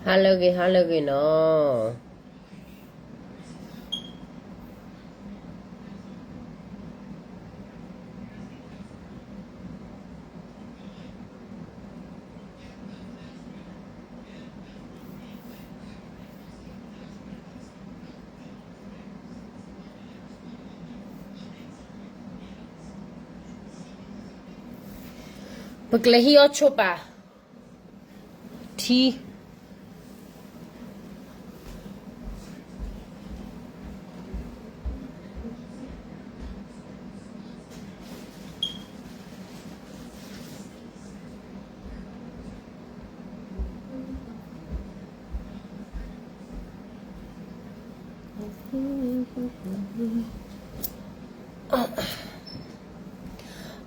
ဟါလၢအဂ့ၤ ဟါလၢအဂ့ၤနီၤ. ပကလဲၤဟံးအီၣ်ဆိပာ်ထံ. ဂီ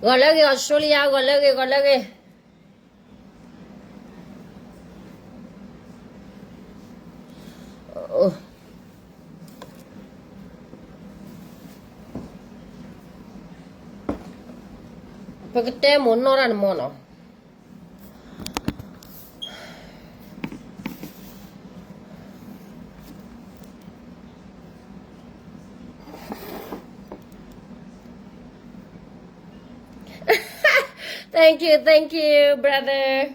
ၤလၢအဂ့ၤ Australia ဂီၤလၢအဂ့ၤ ဂီၤလၢအဂ့ၤ. ပကတဲမိၢ်နီၢ်တၢ်န့ၣ်မ့ၢ်နီၤ. Thank you, thank you, brother.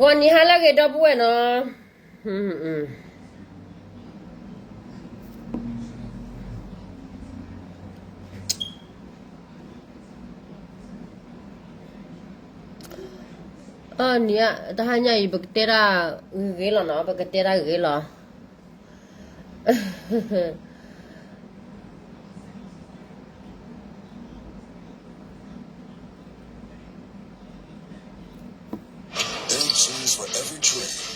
ဂီၤနံၤဟါလၢအဂ့ၤ ဒီပုၢ်ဝဲၢ်နီၤ. အနံၤ တဟါညါအံၤ ပကတဲဒၣ်ဂ့ၤဂ့ၤလီၤနီၤ, ပကတဲဒၣ်ဂ့ၤလီၤ. L Gs for every trade.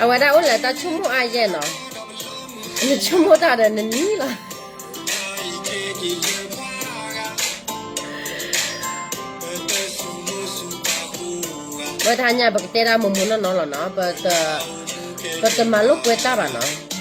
အဝဲဒၣ်အိၣ်လၢတၢ်ဆိကမိၣ်အါယဲၢ်နီၤ, နဆိကမိၣ်တၢ်ဒီးနနံၤလီၤ. ဝဲတဟါညါ ပကတဲဒၣ်မိၢ်မိၢ်နီၢ်နီၢ်လီၤနီၤ, ပတမၤလိာ်ကွဲတၢ်ဘၣ်နီၤ.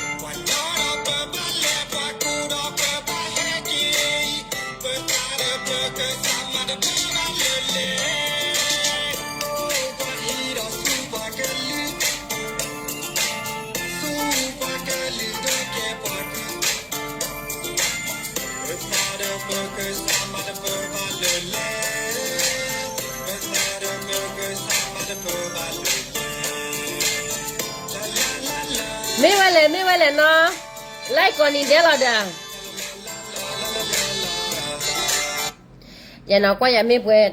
ပှၤကညီဒီးပဘၣ်လဲၤပှၤကိးဒီးပဘၣ်ဟဲက့ၤအံၤ, ပသးဒီး မ့ၢ်ဝဲလဲၣ် မ့ၢ်ဝဲလဲၣ်နီၤ, လၢကိးနံၤဒဲးလီၤဒီး, ယနီၤကွၢ်ယၤမ့ၢ်ပှဲၤ,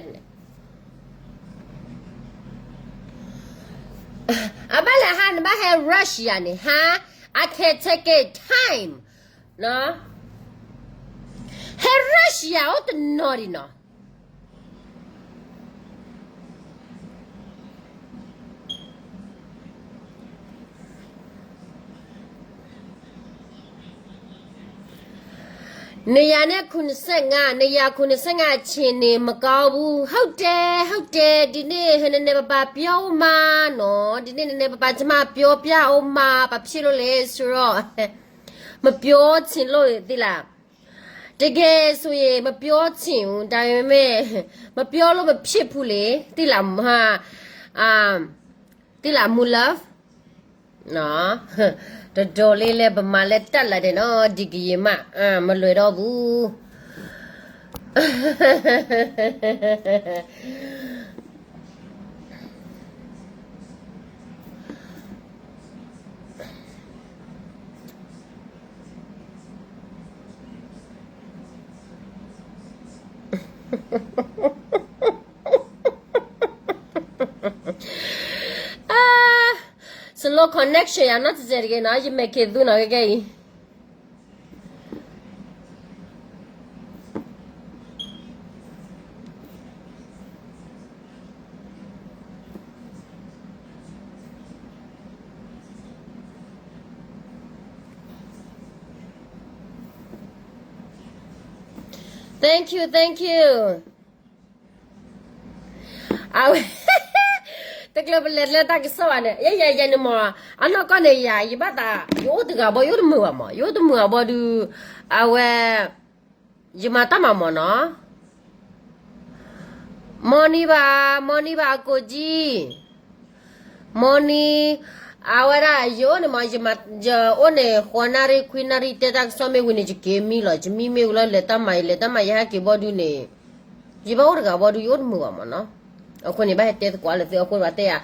အဘၣ်လဲၣ်ဟါ နဘၣ်ဟဲ rush ယၤန့ၣ် ဟါ, I can take it time, နီၤ, ဟဲ rush ယၤအိၣ်တနီၤဒံးနီၤ. နယၤန့ၣ် ခုနှစ်ဆယ့်ငါး, နယၤ ခုနှစ်ဆယ့်ငါး အခြေအနေ မကောင်းဘူး, ဟုတ်တယ် ဟုတ်တယ်, ဒီနေ့ နည်းနည်းပါးပါး ပြောဦးမးနီၤ, ဒီနေ့ နည်းနည်းပါးပါး ကျမ ပြောပြဦးမး, ဘာဖြစ်လို့လဲဆိုတော့ မပြောချင်လို့ သိလား, တကယ်ဆိုရင် မပြောချင်ဘူး, ဒါပေမဲ့ မပြောလို့မဖြစ်ဘူးလေ, သိလား, သိလား မူ love, တဒိးလံလဲၣ် ပမၤလဲၣ်တၢ်လၢာ်ဒဲးနီၤ, ဒီကယံၤမး, မလွယ်တော့ဘူး. Slow connection ယၤနီတစဲးတဂ့ၤနီၤ, ယမဲာ်က့ၤသူနီၤ ကဲကဲအံၤ. Thank you, thank you. အဝဲ တကျၢၤပလဲၤလၢတၢ်ကစီၣ်ဘၣ်န့ၣ် ယဲယဲယဲန့ၣ်မး, အနီၢ်ကီၢ်န့ၣ်ယၤ ယဘၣ်သး ယအိၣ်တဂၤဘီ ယအိၣ်တမုာ်ဘၣ်မး, ယအိၣ်တမုာ်ဘၣ်ဘီဒုး, အဝဲ ယမၤတၢ်မၤမးနီၤ. မော်နီဘၣ်, မော်နီဘၣ် အကိုကြီး, မော်နီ, အဝဲဒၣ် ယအိၣ်န့ၣ်မး, ယမၤ, ယအိၣ်န့ၣ် ဃိးနၣ်ရံၣ် ခွံနၣ်ရံၣ် တဲတၢ်ကစီၣ်မ့ၢ်ဝံၤန့ၣ် ယက့ၤမံလီၤ, ယမံမ့ၢ်ဝံၤလီၤ လဲၤတၢ်မၤအံၤ လဲၤတၢ်မၤ ယဟဲက့ၤဘီဒုးန့ၣ်, ယဘၣ်အိၣ်တဂၤဘီဒုး ယအိၣ်တမုာ်ဘၣ်မးနီၤ. အဃိန့ၣ် ဘၣ်ဟဲတဲသကိးလၢသု အဃိန့ၣ်ဘၣ်တဲယၤ,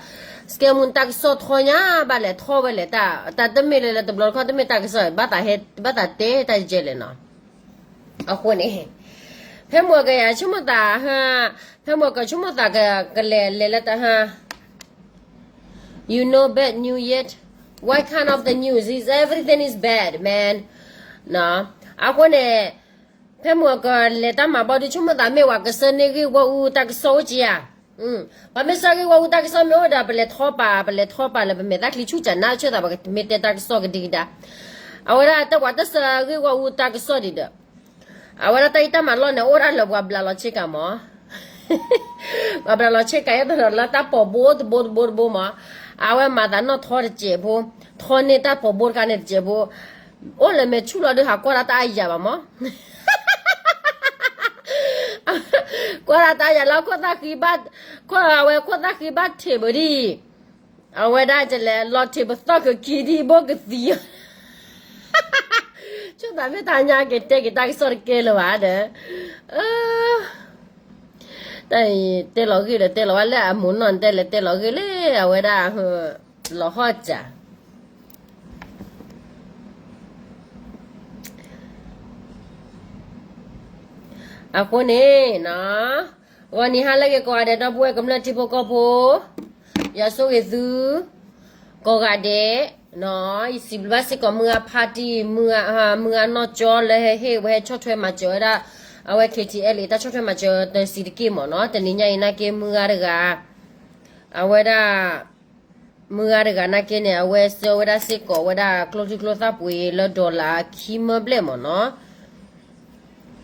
စကဲမုၢ်တၢ်ကစီၣ်ထီညါဘၣ်လဲၣ် ထီဝဲလဲၣ်, တၢ်တမ့ၢ်လၢလၢတဘျီတခီၣ် တမ့ၢ်တၢ်ကစီၣ် ဘၣ်သးဟဲ ဘၣ်သးတဲတၢ်ယဲလဲၣ်နီၤ. အဃိန့ၣ် ဖဲမုၢ်ကယၤဆိကမိၣ်သး, ဖဲမုၢ်ကဆိကမိၣ်သး ကလဲၤလဲၤလၢတၢ်ဟါ, you know bad news yet? What kind of the news is everything is bad, man. အဃိန့ၣ် ဖဲမုၢ်ကလဲၤတၢ်မၤဘီဒုး ဆိကမိၣ်သးမ့ၢ်ဝဲကစၢၢ်န့ၢ်ဂ့ၢ်ဝီအူတၢ်ကစီၣ်အိၣ်က့ဧါ. ပှၤမ့ၢ်စၢ်ဂ့ၢ်ဝီအူတၢ်ကစီၣ်မ့ၢ်အိၣ်ဒီး ပလဲၤထီပာ်, ပလဲၤထီပာ်လၢပမဲာ်သၣ်ချံဆူၣ်စၢ်နါဆၢသး ပကမ့ၢ်တဲတၢ်ကစီၣ်ကဒံကဒါ. အဝဲဒၣ်တၢ်ပှၤတစၢ်ဂ့ၢ်ဝီအူတၢ်ကစီၣ်ဒံးဒီး အဝဲဒၣ်တၢ်အံၤတၢ်မၤလီၢ်န့ၣ် အိၣ်ဒၣ်လၢပှၤဘျးလီၤဆ့ကၤမး, ပှၤဘျးလီၤဆ့ကၤ ယဲၢ်တနီၤလၢတၢ်ပိာ်ဘိတဘိတဘိတဘိမး, အဝဲမၤသးနီၢ်ထီတစဲးဖိ, ထီန့ၢ်တၢ်ပိာ်ဘိတခါန့ၣ်တစဲးဖိ, အိၣ်လၢမဲာ်ဆူၣ်လီၤဒုး ဟးကွၢ်ဒၣ်တၢ်အယၤဘၣ်မး, ကွၢ်ဒၣ်တၢ်ယၤလၢခိၣ်သၣ်ဃံဘၣ်, အဝဲခိၣ်သၣ်ဃံဘၣ်ထံးဘၣ်ဒံး, အဝဲဒၣ်ကလဲၤလီၤထံးပသီၣ်ကကံဒံး ဘိကသံ, ဆိသးမ့ၢ်တၢ်ညါက့ၤတဲက့ၤတၢ်ကစီၣ်တကဲလၢၤဘၣ်ဒီး, တၢ်အံၤတဲလီၤဂ့ၢ်ဒီး တဲလီၤဝဲလၢအမိၢ်နီၢ်တဲလဲၤတဲလီၤဂ့ၢ်လၢ အဝဲဒၣ် လီၤဟီၣ်စၢ် အဃိန့ၣ်နီၤ, ဂီၤနံၤဟါလၢအဂ့ၤကိးဂၤဒဲး ဒီပုၢ်ဝဲၢ်ကမျၢၢ်ထံဖိကီၢ်ဖိ, ယွၤဆိၣ်ဂ့ၤသု ကိးဂၤဒဲး, ယစံးဘျုးဘၣ်စ့ၢ်ကီး မုၢ်ဂၤဖါတံၢ်, မုၢ်ဂၤနီၢ်ကၠီလၢဟဲဟ့ၣ်ဝဲ ဟဲဆီၣ်ထွဲမၤစၢၤဝဲဒၣ်, အဝဲ K T L A တၢ်ဆီၣ်ထွဲမၤစၢၤတစံးတက့ၢ်မ့ၢ်နီၤ, တနံၤညါအံၤနာ်က့ မုၢ်ဂၤတဂၤ, အဝဲဒၣ် မုၢ်ဂၤတဂၤနာ်က့န့ၣ် အဝဲဆှၢဝဲဒၣ်စ့ၢ်ကီးဝဲဒၣ် ကျိချံကျိသၣ်ပှ့ၤလၢ dollar ခံမၢဘျဲၣ်မ့ၢ်နီၤ,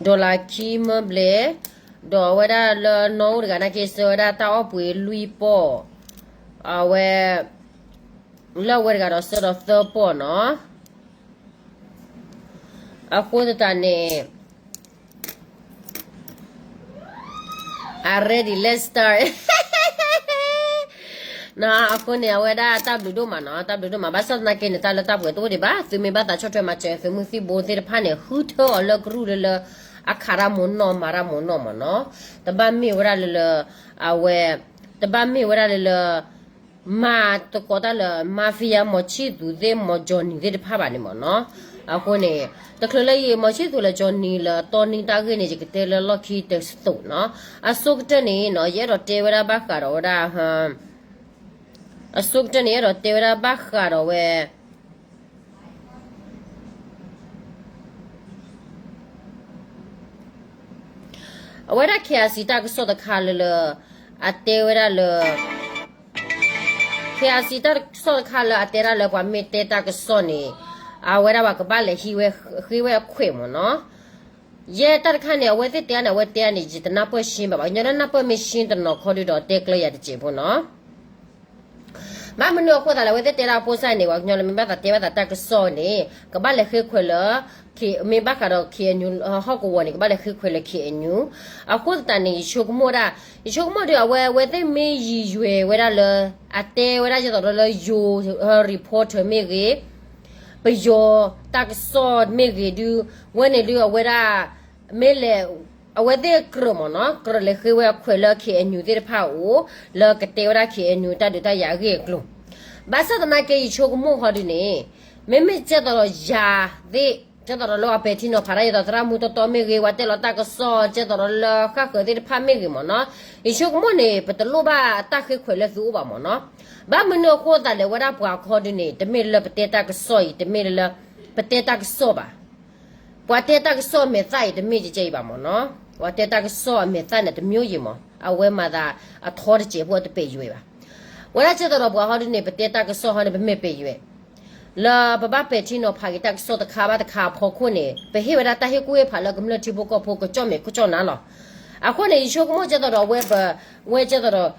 dollar ခံမၢဘျဲၣ်, ဒီးအဝဲဒၣ်လၢနီၢ်အိၣ်တဂၤနာ်က့ ဆှၢဝဲဒၣ်တၢ်အီၣ်ပှ့ၤလွံၢ်ပီၢ်, အဝဲ လၢအဝဲတဂၤဒီးဆှၢဒီးသၢပီၢ်နီၤ, အဃိသတးန့ၣ် အဃိန့ၣ် Already, let's start. အဃိန့ၣ် အဝဲဒၣ်တၢ်ဘျုးဒိၣ်မးနီၤ, တၢ်ဘျုးဒိၣ်မး, ဘၣ်ဆၣ်သနာ်က့န့ၣ် တၢ်လၢတၢ်ပှဲၤတအိၣ်ဒံးဘၣ်, သုမ့ၢ်ဘၣ်သးဆီၣ်ထွဲမၤစၢၤ သုးမုၢ်သံၣ်ဘိသ့ၣ်တဖၣ်န့ၣ် ဃုထၢအီၤလၢကရူၢ်လၢလၢ အခးတၢ်မိၢ်နီၢ်မၤတၢ်မိၢ်နီၢ်မးနီၤ, တဘၣ်မ့ၢ်ဝဲဒၣ်လၢလၢ အဝဲ တဘၣ်မ့ၢ်ဝဲဒၣ်လၢလၢ မၤသကိးတၢ်လၢ mafia မီၤဆံၣ်သူးသ့ၣ် မီၤကၠီၤနံၤသ့ၣ်တဖၣ်ဘၣ်န့ၣ်မးနီၤ. အဃိန့ၣ် တချုးလၢယမီၤဆံၣ်သူးလၢကၠီၤနံၤလၢတီနံတၢ်ဂ့ၢ်န့ၣ် ယကတဲလၢလီၢ်ခံတစိၤနီၤ. အဆိကတၢၢ်န့ၣ်နီၤ ယအဲၣ်ဒိးတဲဝဲဒၣ်ဘၣ်ဃးဒီးဝဲဒၣ် အဆိကတၢၢ်န့ၣ် ယအဲၣ်ဒိးတဲဝဲဒၣ်ဘၣ်ဃးဒီးဝဲ အဝဲဒၣ် KIC တၢ်ကစီၣ်တခါလၢလၢ အတဲဝဲဒၣ်လၢ KIC တၢ်ကစီၣ်တခါလၢအတဲဒၣ်လၢပှၤမ့ၢ်တဲတၢ်ကစီၣ်န့ၣ် အဝဲဒၣ်ပှၤကဘၣ်လဲၤဟံးဝဲ ဃ့ဝဲအခွဲးမးနီၤ. ယဲတၢ်တခါန့ၣ် အဝဲသ့ၣ်တဲန့ၣ် အဝဲတဲန့ၣ် ယတနၢ်ပၢၢ်ရှဲဘၣ်, ပှၤကညီလၢနၢ်ပၢၢ်မ့ၢ်ရှဲတနီၤခီဒုဒီးတဲကျၢၤယၤတစဲးဖိနီၤ. ဘၣ်မနုၤအဃိသတးလဲၣ် အဝဲသ့ၣ်တဲဒၣ်အဖိစၢ်န့ၣ် ပှၤကညီလၢမ့ၢ်ဘၣ်သးတဲဘၣ်သးတၢ်ကစီၣ်န့ၣ် ကဘၣ်လဲၤဃ့ခွဲးလၢ မ့ၢ်ဘၣ်ဃးဒီး KNU ဟီၣ်ကဝီၤန့ၣ် ကဘၣ်လဲၤဃ့ခွဲးလၢ KNU. အဃိသတးန့ၣ် ယဆိကမိၣ်ဒၣ် ယဆိကမိၣ်ဒီး အဝဲ အဝဲသ့ၣ်မ့ၢ်ယံာ်ယွဲၤဝဲဒၣ်လၢ အတဲဝဲဒၣ်ဒ်သိးဒီးလၢယိၤ reporter မ့ၢ်ဂ့ၤ ပယီၤတၢ်ကစီၣ်မ့ၢ်ဂ့ၤဒုး ဝဲန့ၣ်ဒုးအဝဲဒၣ် မ့ၢ်လဲၤ အဝဲသ့ၣ်ကြၢးမးနီၤ ကြၢးလဲၤဃ့ဝဲအခွဲးလၢ KNU သ့ၣ်တဖၣ်အအိၣ် လၢကတဲဝဲဒၣ် KNU တၢ်ဒုးတၢ်ယၤအဂ့ၢ်အကျိၤ. ဘၣ်ဆၣ်သနာ်က့ ယဆိကမိၣ်ဃီဒုန့ၣ် မ့မ့ၢ်ကဲသိးဒီးယၤသ့ၣ် ကဲသိးဒီးလၢအပဲာ်ထံနီၤဖးတၢ် ယဲသိးသရၣ်မူတီတီမ့ၢ်ဂ့ၤ ပှၤတဲလီၤတၢ်ကစီၣ် ကဲသိးဒီးလၢဃၣ်ဃၢၤသ့ၣ်တဖၣ်မ့ၢ်ဂ့ၤမးနီၤ ယဆိကမိၣ်န့ၣ် ပတလိၣ်ဘၣ်တၢ်ဃ့ခွဲးလၢသုအိၣ်ဘၣ်မးနီၤ. ဘၣ်မနုၤအဃိသတးလဲၣ် ဝဲဒၣ်ပှၤခီဒုန့ၣ် တမ့ၢ်လၢပတဲတၢ်ကစီၣ်အံၤ တမ့ၢ်လၢ ပတဲတၢ်ကစီၣ်ဘၣ် ပှၤတဲတၢ်ကစီၣ်အမဲာ်သၣ်အံၤ တမ့ၢ်ကဲကဲအံၤဘၣ်မးနီၤ. ပှၤတဲတၢ်ကစီၣ်အမဲာ်သၣ်န့ၣ် တမျိုးယံၤမး အဝဲမၤသးအထီတစဲးဖိအတပဲာ်ယွဲၢ်ဘၣ်. ဝဲဒၣ်ကဲသိးဒီးပှၤဟီဒုန့ၣ် ပတဲတၢ်ကစီၣ်ဟီန့ၣ် ပမ့ၢ်ပဲာ်ယွဲၢ် လၢပဘၣ်ပဲာ်ထံနီၤဖးက့ၤတၢ်ကစီၣ်တခါဘၣ်တခါအဖီခိၣ်န့ၣ် ပဟ့ၣ်ဝဲဒၣ်တၢ်ဟ့ၣ်ကူၣ်ဟ့ၣ်ဖးလၢကမျၢၢ်ထံဖိကီၢ်ဖိကကၠီၣ်မဲာ်ကကၠီၣ်နါလီၤ. အဃိန့ၣ် ယဆိကမိၣ်ကဲသိးဒီးဝဲပ ဝဲကဲသိးဒီး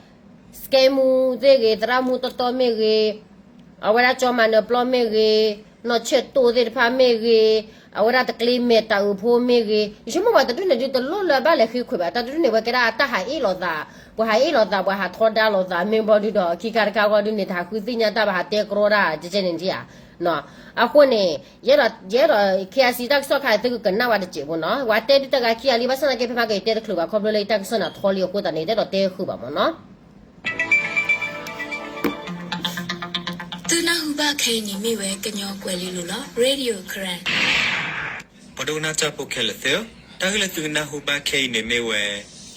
စကဲမူသ့ၣ်ဂ့ၤ သရၣ်မူတီတီမ့ၢ်ဂ့ၤ အဝဲဒၣ်ကၠီမၤနၢၤပျီမ့ၢ်ဂ့ၤ နီၢ်ဆဲၣ်တိၣ်သ့ၣ်တဖၣ်မ့ၢ်ဂ့ၤ အဝဲဒၣ်တကျ့မဲာ်တၢ်အုးဖိမ့ၢ်ဂ့ၤ ယဆိကမိၣ်ပှၤတဒူၣ်န့ၣ်ဒုးတလိၣ်လၢဘၣ်လဲၤဃ့ခွဲးဘၣ် တၢ်တဒူၣ်န့ၣ် ဝဲကဲဒၣ်တၢ်ဟးအ့ၣ်လိာ်သး ပှၤဟးအ့ၣ်လိာ်သး ပှၤဟးထီဒါလိာ်သး မ့ၢ်ဘျီဒုဒီး ခံခါတခါဃီဒုန့ၣ် တဟးဃုသ့ၣ်ညါတၢ်ဘၣ် ဟးတဲကြီတၢ် ကဲကဲန့ၣ်ဧါ. အဃိန့ၣ် ယဲဒီး ယဲဒီး KIC တၢ်ကစီၣ်ခါ သုကကနၣ်ဝဲတစဲးဖိနီၤ ပှၤတဲဒုးတဂၤခံဂၤလံ ဘၣ်ဆၣ်သနာ်က့ ဖဲမၤက့ၤတဲတချုးဘၣ် ခီဖျိလၢယတၢ်ကစီၣ်န့ၣ်ထီလံအဃိသတးန့ၣ် တဲဒီးတဲဃုာ်ဘၣ်မးနီၤ သုနၢ်ဟူဘၣ်ခဲအံၤန့ၣ်မ့ၢ်ဝဲ ကညီကွဲၤလ့လိၤလီၤ Radio Karen ပှၤဒိကနၣ်တၢ်ဖိခဲလၢာ်သ့ၣ်ဧၢ, တၢ်ဂ့ၢ်လၢသုကနၢ်ဟူဘၣ်ခဲအံၤန့ၣ်မ့ၢ်ဝဲ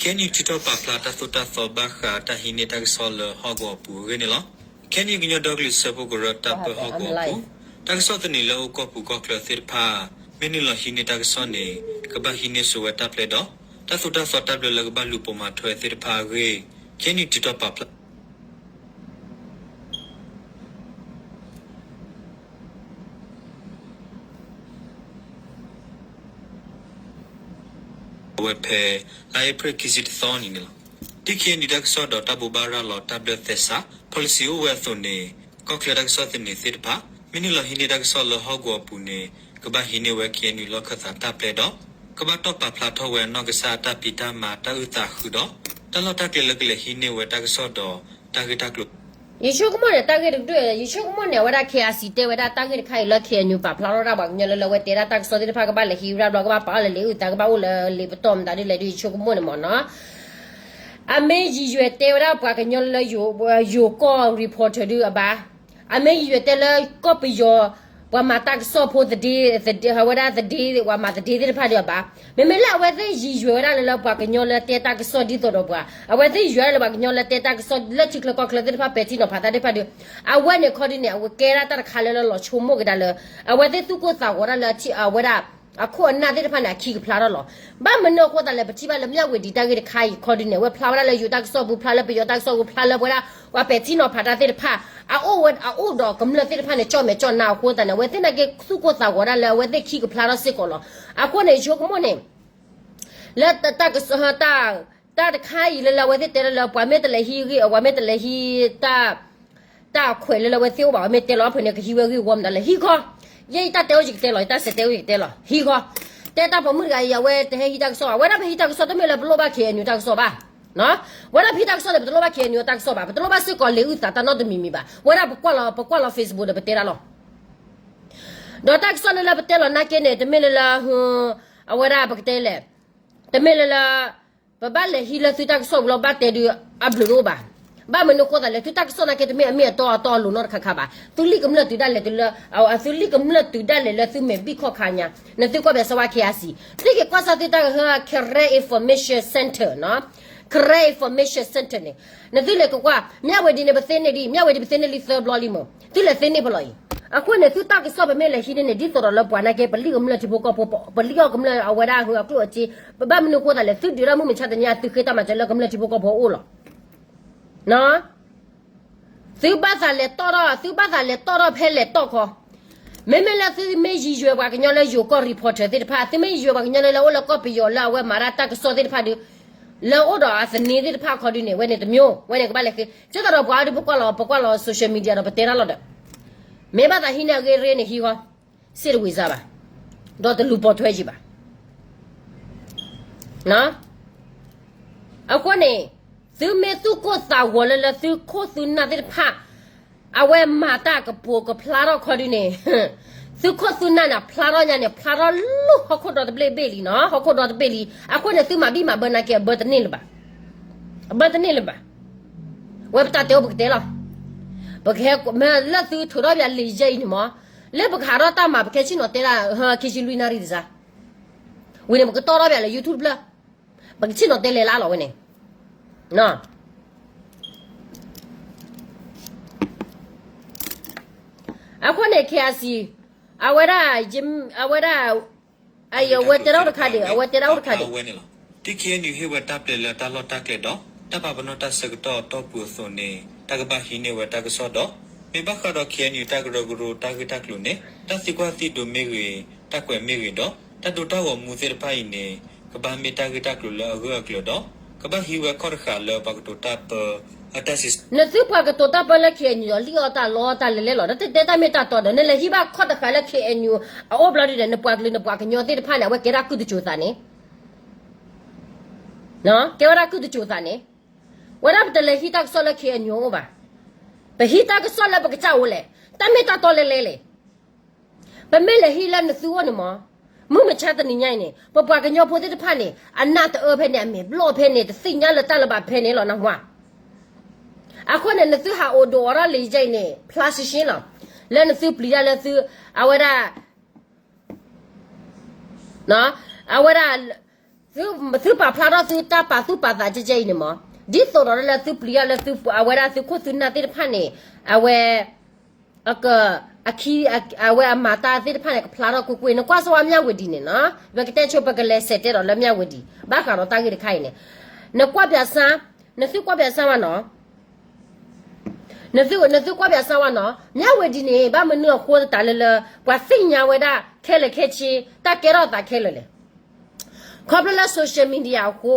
KNU ထုးထီၣ်ပာ်ဖျါတၢ်သိၣ်တၢ်သီဘၣ်ဃးတၢ်ဟံးန့ၢ်တၢ်ကစီၣ်လၢဟီၣ်ကဝီၤအပူၤအဂ့ၢ်န့ၣ်လီၤ. KNU ကညီဒီကလုာ်စၢဖှိၣ်ကရၢတၢ်ပၢဟီၣ်ကဝီၤအပူၤ တၢ်ကစီၣ်သန့ၤလၢအိၣ်ကီၢ်ပူၤကီၢ်ချၢသ့ၣ်တဖၣ် မ့ၢ်နုာ်လီၤဟံးန့ၢ်တၢ်ကစီၣ်န့ၣ် ကဘၣ်ဟံးန့ၢ်ဆိဝဲတၢ်ပျဲဒီး တၢ်သိၣ်တၢ်သီတၢ်ဘျၢလၢကဘၣ်လူၤပိာ်မၤထွဲသ့ၣ်တဖၣ်အဂ့ၢ် KNU ထုးထီၣ်ပာ်ဖျါ ဝဲဖဲ လါအ့ဖြ့ၣ်ခံဆံတသီနံၤန့ၣ်လီၤ. ဒ် KNU တၢ်ကစီၣ်ဒီးတၢ်ဘိးဘၣ်ရၤလီၤတၢ်ဘျၢသဲစး policy အိၣ်ဝဲအသိးန့ၣ် ကီၢ်ချၢတၢ်ကစီၣ်သန့ၤသ့ၣ်တဖၣ် မ့ၢ်နုာ်လီၤဟံးန့ၢ်တၢ်ကစီၣ်လၢဟီၣ်ကဝီၤအပူၤန့ၣ် ကဘၣ်ဟံးန့ၢ်ဝဲ KNU လီၢ်ခၢၣ်သးတၢ်ပျဲဒီး ကဘၣ်တီၢ်ပာ်ဖျါထီၣ်ဝဲအနီၢ်ကစၢ်အတၢ်ဖံးတၢ်မၤတၢ်အုၣ်သးဃုာ်ဒီး တၢ်လီၢ်တၢ်ကျဲလၢကလဲၤဟံးန့ၢ်ဝဲတၢ်ကစီၣ်ဒီးတၢ်ဂ့ၢ်တၢ်ကျိၤ ယဆိကမိၣ်န့ၣ် တၢ်ဂ့ၢ်တကတၢၢ် ယဆိကမိၣ်န့ၣ် အဝဲဒၣ် KIC တဲဝဲဒၣ်တၢ်ဂ့ၢ်တခါအံၤလၢ KNU ပာ်ဖျါထီၣ်ဒၣ်ပှၤကညီလၢလၢအဝဲတဲဒၣ်တၢ်ကစီၣ်သ့ၣ်တဖၣ်ကဘၣ်လဲၤဟံးဝဲဒၣ်ဘျီ ကဘၣ်ပာ်အီၤလၢလံာ်အုၣ်သး ကဘၣ်အိၣ်လၢလံာ်ပတီၢ်မတၤဒ်လဲၣ်ဒ် ယဆိကမိၣ်န့ၣ်မ့ၢ်နီၤ အမ့ၢ်ယံာ်ယွဲၢ်တဲဝဲဒၣ်ပှၤကညီလၢ ယိၤကီၢ် reporter ဒုးအဘၣ် အမ့ၢ်ယံာ်ယွဲၢ်တဲလၢကီၢ်ပယီၤ ပှၤမၤတၢ်ကစီၣ်ဖိသဒ့ အဝဲဒၣ်သဒ့ ပှၤမၤသဒ့သ့ၣ်တဖၣ်ဒုးအဘၣ် မ့မ့ၢ်လၢအဝဲသ့ၣ်ယံာ်ယွဲၢ်ဝဲဒၣ်လၢလၢပှၤကညီလၢတဲတၢ်ကစီၣ်ဒ်သိးဒီးပှၤ အဝဲသ့ၣ်ယံာ်ယွဲၢ်ဝဲဒၣ်လၢပှၤကညီလၢတဲတၢ်ကစီၣ်လၢထံချၢကီၢ်ချၢသ့ၣ်တဖၣ်ပဲာ်ထံနီၤဖးတၢ်သ့ၣ်တဖၣ်ဒုး အဝဲန့ၣ်ခီဒုးန့ၣ် အဝဲကဲဒၣ်တၢ်တခါလၢလၢလီၤဆိကမိၣ်က့ၤဒၣ်လၢ အဝဲသ့ၣ်သူၣ်ကိၢ်သးဂီၤဒၣ်လၢအဝဲဒၣ် အခိၣ်အနၢ်သ့ၣ်တဖၣ်န့ၣ် အခံကဖျါထီၣ်လီၤ. ဘၣ်မနုၤအဃိသတးလဲၣ် ပထံၣ်ဘၣ်လၢမၠၣ်ဝတံၤတၢ်ဂ့ၢ်တခါအံၤခီဒုးန့ၣ် အဝဲဖျါဝဲဒၣ်လၢယိၤတၢ်ကစီၣ်ပူၤ ဖျါလၢပယီၤတၢ်ကစီၣ်ပူၤ ဖျါလၢပဝဲဒၣ် ပှၤပဲာ်ထံနီၤဖးတၢ်သ့ၣ်တဖၣ် အအိၣ်ဝဲအအိၣ်ဒီးကမျၢၢ်သ့ၣ်တဖၣ်န့ၣ် ကၠီၣ်မဲာ်ကၠီၣ်နါအဃိသတးန့ၣ် အဝဲသ့ၣ်နာ်က့သူၣ်ကိၢ်သးဂီၤဒၣ်လၢအဝဲသ့ၣ်ခံကဖျါထီၣ်စ့ၢ်ကီးလီၤ. အဃိန့ၣ် ယဆိကမိၣ်န့ၣ် လၢတၢ်ကစီၣ် တၢ်တခါအံၤလၢလၢအဝဲသ့ၣ်တဲလၢလၢ ပှၤမ့ၢ်တလဲၤဟံးဂ့ၢ် ပှၤမ့ၢ်တလဲၤဟံး တၢ်ခွဲးလၢလၢအဝဲသ့ၣ်အိၣ်ဘၣ် ပှၤမ့ၢ်တဲလီၤအဖုန့ၣ် ကဟံးဝဲဂ့ၢ်ဝီမတၤလဲၣ် ဟံးခီ ယဲယတၢ်တဲအိၣ်ယကတဲလီၤ ယတၢ်စဲးတဲအိၣ်ယကတဲလီၤ ဟံးခီ တဲတၢ်ပိာ်မုၣ်တဂၤအံၤ အဝဲတဟဲဟံးတၢ်ကစီၣ်ဘၣ် အဝဲဒၣ်ပဟံးတၢ်ကစီၣ်တမ့ၢ်လၢပလိၣ်ဘၣ် KNU တၢ်ကစီၣ်ဘၣ် ဝဲဒၣ်ပဟံးတၢ်ကစီၣ်န့ၣ် ပတလိၣ်ဘၣ် ခ့ၣ်အဲၣ်ယူၣ် တၢ်ကစီၣ်ဘၣ်, ပတလိၣ်ဘၣ်စ့ၢ်ကီးလံာ်အုၣ်သးတၢ်နီတမံၤမံၤဘၣ်. ဝဲဒၣ်ပကွၢ်လီၤ ပကွၢ်လီၤ Facebook ဒီးပတဲဒၣ်လီၤ. ဒီးတၢ်ကစီၣ်လၢလၢပတဲလီၤနာ်က့န့ၣ် တမ့ၢ်လၢလၢ အဝဲဒၣ်ပကတဲလဲၣ်, တမ့ၢ်လၢလၢ ပဘၣ်လဲၤဟံးလၢသုတၢ်ကစီၣ်ဝံၤလီၤ ဘၣ်တဲဒုးအဘျုးတအိၣ်ဘၣ်. ဘၣ်မနုၤအဃိသတးလဲၣ် သုတၢ်ကစီၣ်နာ်က့ တမ့ၢ်အမ့ၢ်အတီအတီအလိၤနီတခါခါဘၣ်. သုလံာ်ကမျၢၢ်တုၤဒၣ်လဲာ်တုၤလၢ သုလံာ်ကမျၢၢ်တုၤဒၣ်လဲာ်လၢသုမဲာ်ဘံၣ်ခီၣ်ခါညါ, နသုကွၢ်ဘၣ်စၢၤဝဲ ခ့ၣ်အဲၣ်ယူၣ်, သုက့ၤကွၢ်စၢၤသုတၢ်ကဟၢ Karen Information Center နီၤ, Karen Information Center န့ၣ်, နသုလဲၤကကွၢ် မၠၣ်ဝ့ၤဒံန့ၣ် ပသ့န့ၢ်ဒံး, မၠၣ်ဝ့ၤဒံ ပသ့န့ၢ်လံသၢဘျီလံမ့ၢ် သုလဲၤသ့န့ၢ်ဖဲလီၤအံၤ. အဃိန့ၣ် သုတၢ်ကစီၣ်ပမ့ၢ်လဲၤဟံးန့ၢ်န့ၣ် ဒ်သိးဒီးလၢပှၤနာ်က့ ပလံာ်ကမျၢၢ်ထံဖိကီၢ်ဖိ, ပလံာ်အီၣ်ကမျၢၢ်အဝဲဒၣ်အကျိၣ်အစ့, ပဘၣ်မနုၤအဃိသတးလဲၣ် သုဒုးတၢ်မုၢ်မဆါတနံၤညါ သုဃ့တၢ်မၤစၢၤလၢကမျၢၢ်ထံဖိကီၢ်ဖိအအိၣ်လီၤ. သုဘၣ်သးလဲၤတီၣ်ထီၣ်, သုဘၣ်သးလဲၤတီၣ်ထီၣ်ဖဲလဲၤတီၣ်ခီ, မ့မ့ၢ်လၢသုမ့ၢ်ယံၤယွဲပှၤကညီလၢယိၤကီၢ် reporter သ့ၣ်တဖၣ်, သုမ့ၢ်ယံၤယွဲပှၤကညီလၢလၢအိၣ်လၢကီၢ်ပယီၤလၢအဝဲမၤတၢ်ကစီၣ်သ့ၣ်တဖၣ်ဒီး, လၢအိၣ်ဒီးအသန့ၤသ့ၣ်တဖၣ်အခီဒုန့ၣ် ဝဲန့ၣ်တမျိုး, ဝဲန့ၣ်ကဘၣ်လဲၤဃ့, ကဲသးဒီးပှၤအဒုးပကွၢ်လီၤ, ပကွၢ်လီၤ social media ဒီးပတဲတၢ်လီၤဒီး, မ့ၢ်ဘၣ်သးဟံးန့ၢ်အဂ့ၢ်ရ့န့ၣ်ဟံးဃီ, စ့တဝံၤစၢ်ဘၣ်, ဒီးတလူၤပိာ်ထွဲယံၤဘၣ်. အဃိန့ၣ်, သုမ့ၢ်သူၣ်ကိၢ်သးဂီၤလၢလၢသုခိၣ်သုနၢ်သ့ၣ်တဖၣ်, အဝဲမၤတၢ်ကပိာ်ကဖျါထီၣ်ခီဒုန့ၣ်, သုခိၣ်သုနၢ်န့ၣ် ဖျါထီၣ်ညါန့ၣ် ဖျါထီၣ်လၢဟီၣ်ခိၣ်ဒီတဘ့ၣ်ဘ့ၣ်လံနီၤ, ဟီၣ်ခိၣ်ဒီတဘ့ၣ်လံ. အဃိန့ၣ် သုမၤဘံၣ်မၤဘၢနာ်က့ အဘၢတန့ၢ်လၢၤဘၣ်, အဘၢတန့ၢ်လၢၤဘၣ်. ဝဲပတၢ်တဲအိၣ်ပကတဲလီၤ, ပကဟဲမ့ၢ်လၢသုထုးထီၣ်ပယၤလံာ်ယဲအံၤန့ၣ်မ့ၢ်, လၢပကဟးထီၣ်တၢ်မၤ ပကဟဲဆ့ၣ်နီၤတဲဒၣ် ခံဆံလွံၢ်နၣ်ရံၣ်တစၢ်, ဝံၤန့ၣ် ပကတီၢ်ထီၣ်ပယၤလၢ YouTube တဖျၢၣ်, ပကဆ့ၣ်နီၤတဲလဲၤလၢအလီၤဝဲန့ၣ်. အဃိန့ၣ် ခ့ၣ်အဲၣ်ယူၣ်, အဝဲဒၣ်, အဝဲဒၣ်, အဝဲတဲဒၣ်အိၣ်တခါဒံး, အဝဲတဲဒၣ်အိၣ်တခါဒံး. ဒ် ခ့ၣ်အဲၣ်ယူၣ် ဟ့ၣ်ဝဲတၢ်ပျဲလၢတၢ်လီၢ်တၢ်ကျဲဒီး တၢ်ပာ်ပနီၣ်တၢ်ဆၢကတီၢ်အတီၢ်ပူၤအသိးန့ၣ် တၢ်ကဘၣ်ဟံးန့ၢ်ဝဲတၢ်ကစီၣ်ဒီး, မ့ၢ်ဘၣ်ဃးဒီး ခ့ၣ်အဲၣ်ယူၣ် တၢ်ကရၢကရိတၢ်ဂ့ၢ်တၢ်ကျိၤန့ၣ် တၢ်သံကွၢ်သံဒိးမ့ၢ်ဂ့ၤ, တၢ်ကွဲးမ့ၢ်ဂ့ၤဒီး တၢ်ဒိတၢ်ဂီၤမူသ့ၣ်တဖၣ်အံၤန့ၣ် ကဘၣ်မ့ၢ်တၢ်ဂ့ၢ်တၢ်ကျိၤလၢအဂၢၢ်အကျၢၤဒီး ကဘၣ်ဟံးဝဲခီၣ်တဃာ်လၢပှၤကတိၤတၢ်ပၢအတၢ်စံး နသုပှၤကတိၤတၢ်ပၢလၢ ခ့ၣ်အဲၣ်ယူၣ် လံၣ်အီၣ်တၢ်လီအီၣ်တၢ်လဲၤလဲၤလီၤ. တၢ်တဲတၢ်မ့ၢ်တၢ်တီဒီး နလဲၤဟံးဘၣ်ခီၣ်တဃာ်လၢ ခ့ၣ်အဲၣ်ယူၣ် အအိၣ်ဘျီဒုဒီး နပှၤကလုာ်နပှၤကညီသ့ၣ်တဖၣ်န့ၣ် အဝဲကဲဒၣ်ကုၢ်တစိၤသးန့ၣ်, ကဲဝဲဒၣ်ကုၢ်တစိၤသးန့ၣ်, ဝဲဒၣ်ပတလဲၤဟံးတၢ်ကစီၣ်လၢ ခ့ၣ်အဲၣ်ယူၣ် အအိၣ်ဘၣ်. ပဟံးတၢ်ကစီၣ်လၢပကစၢ်အိၣ်လဲၣ်, တၢ်မ့ၢ်တၢ်တီလဲၤလဲၤလဲၣ်. ပမ့ၢ်လဲၤဟံးလၢနသုအိၣ်န့ၣ်မ့ၢ်, မုၢ်မဆါတနံၤညါအံၤန့ၣ် ပပှၤကညီဖိသ့ၣ်တဖၣ်န့ၣ် အနၢ်တအၢဖဲန့ၣ် အမဲာ်ဘျီၣ်ဖဲန့ၣ် တသ့ၣ်ညါလၢတၢ်လၢၤဘၣ်ဖဲန့ၣ်လီၤ နၢ်ဟူဧါ. အဃိန့ၣ် နသုဟးအိၣ်ဒိးအိးထီၣ်လံာ်ယဲအံၤန့ၣ် ဖျါရှဲရှဲလီၤ. လၢနသုပျံၤတၢ်လၢသု, အဝဲဒၣ် အဝဲဒၣ်, သုပာ်ဖျါထီၣ်သုတၢ်ပာ်သူၣ်ပာ်သး ကဲကဲအံၤန့ၣ်မ့ၢ်, ဒ်သိးဒီးလၢသုပျံၤတၢ်လၢသု, အဝဲဒၣ်သုခိၣ်သုနၢ်သ့ၣ်တဖၣ်န့ၣ်, အဝဲ, အက, အခံ, အဝဲအမၤတၢ်သ့ၣ်တဖၣ်န့ၣ် ကဖျါထီၣ်ကွ့ၢ်ကွ့ၢ်. နကွၢ်စၢၤဝဲ မၠၣ်ဝ့ၤဒံးန့ၣ်နီၤ, ပကတဲဆိ ပကလဲၤစဲးတဲဒီးလၢ မၠၣ်ဝ့ၤဒံး ဘၣ်ဃးဒီးတၢ်ဂ့ၢ်တခါအံၤန့ၣ်, နကွၢ်ပၠးစၢၤ, နသုကွၢ်ပၠးစၢၤဝဲနီၤ နသုကွၢ်ပၠးစၢၤဝဲနီၤ, မၠၣ်ဝ့ၤဒံးန့ၣ် ဘၣ်မနုၤအဃိသတးလၢလၢ ပှၤသ့ၣ်ညါဝဲဒၣ်ခဲလၢာ်ခဲဆ့ တၢ်ကဲထီၣ်သးခဲလၢာ်လဲၣ်. ခီဖျိလၢ social media အဃိ,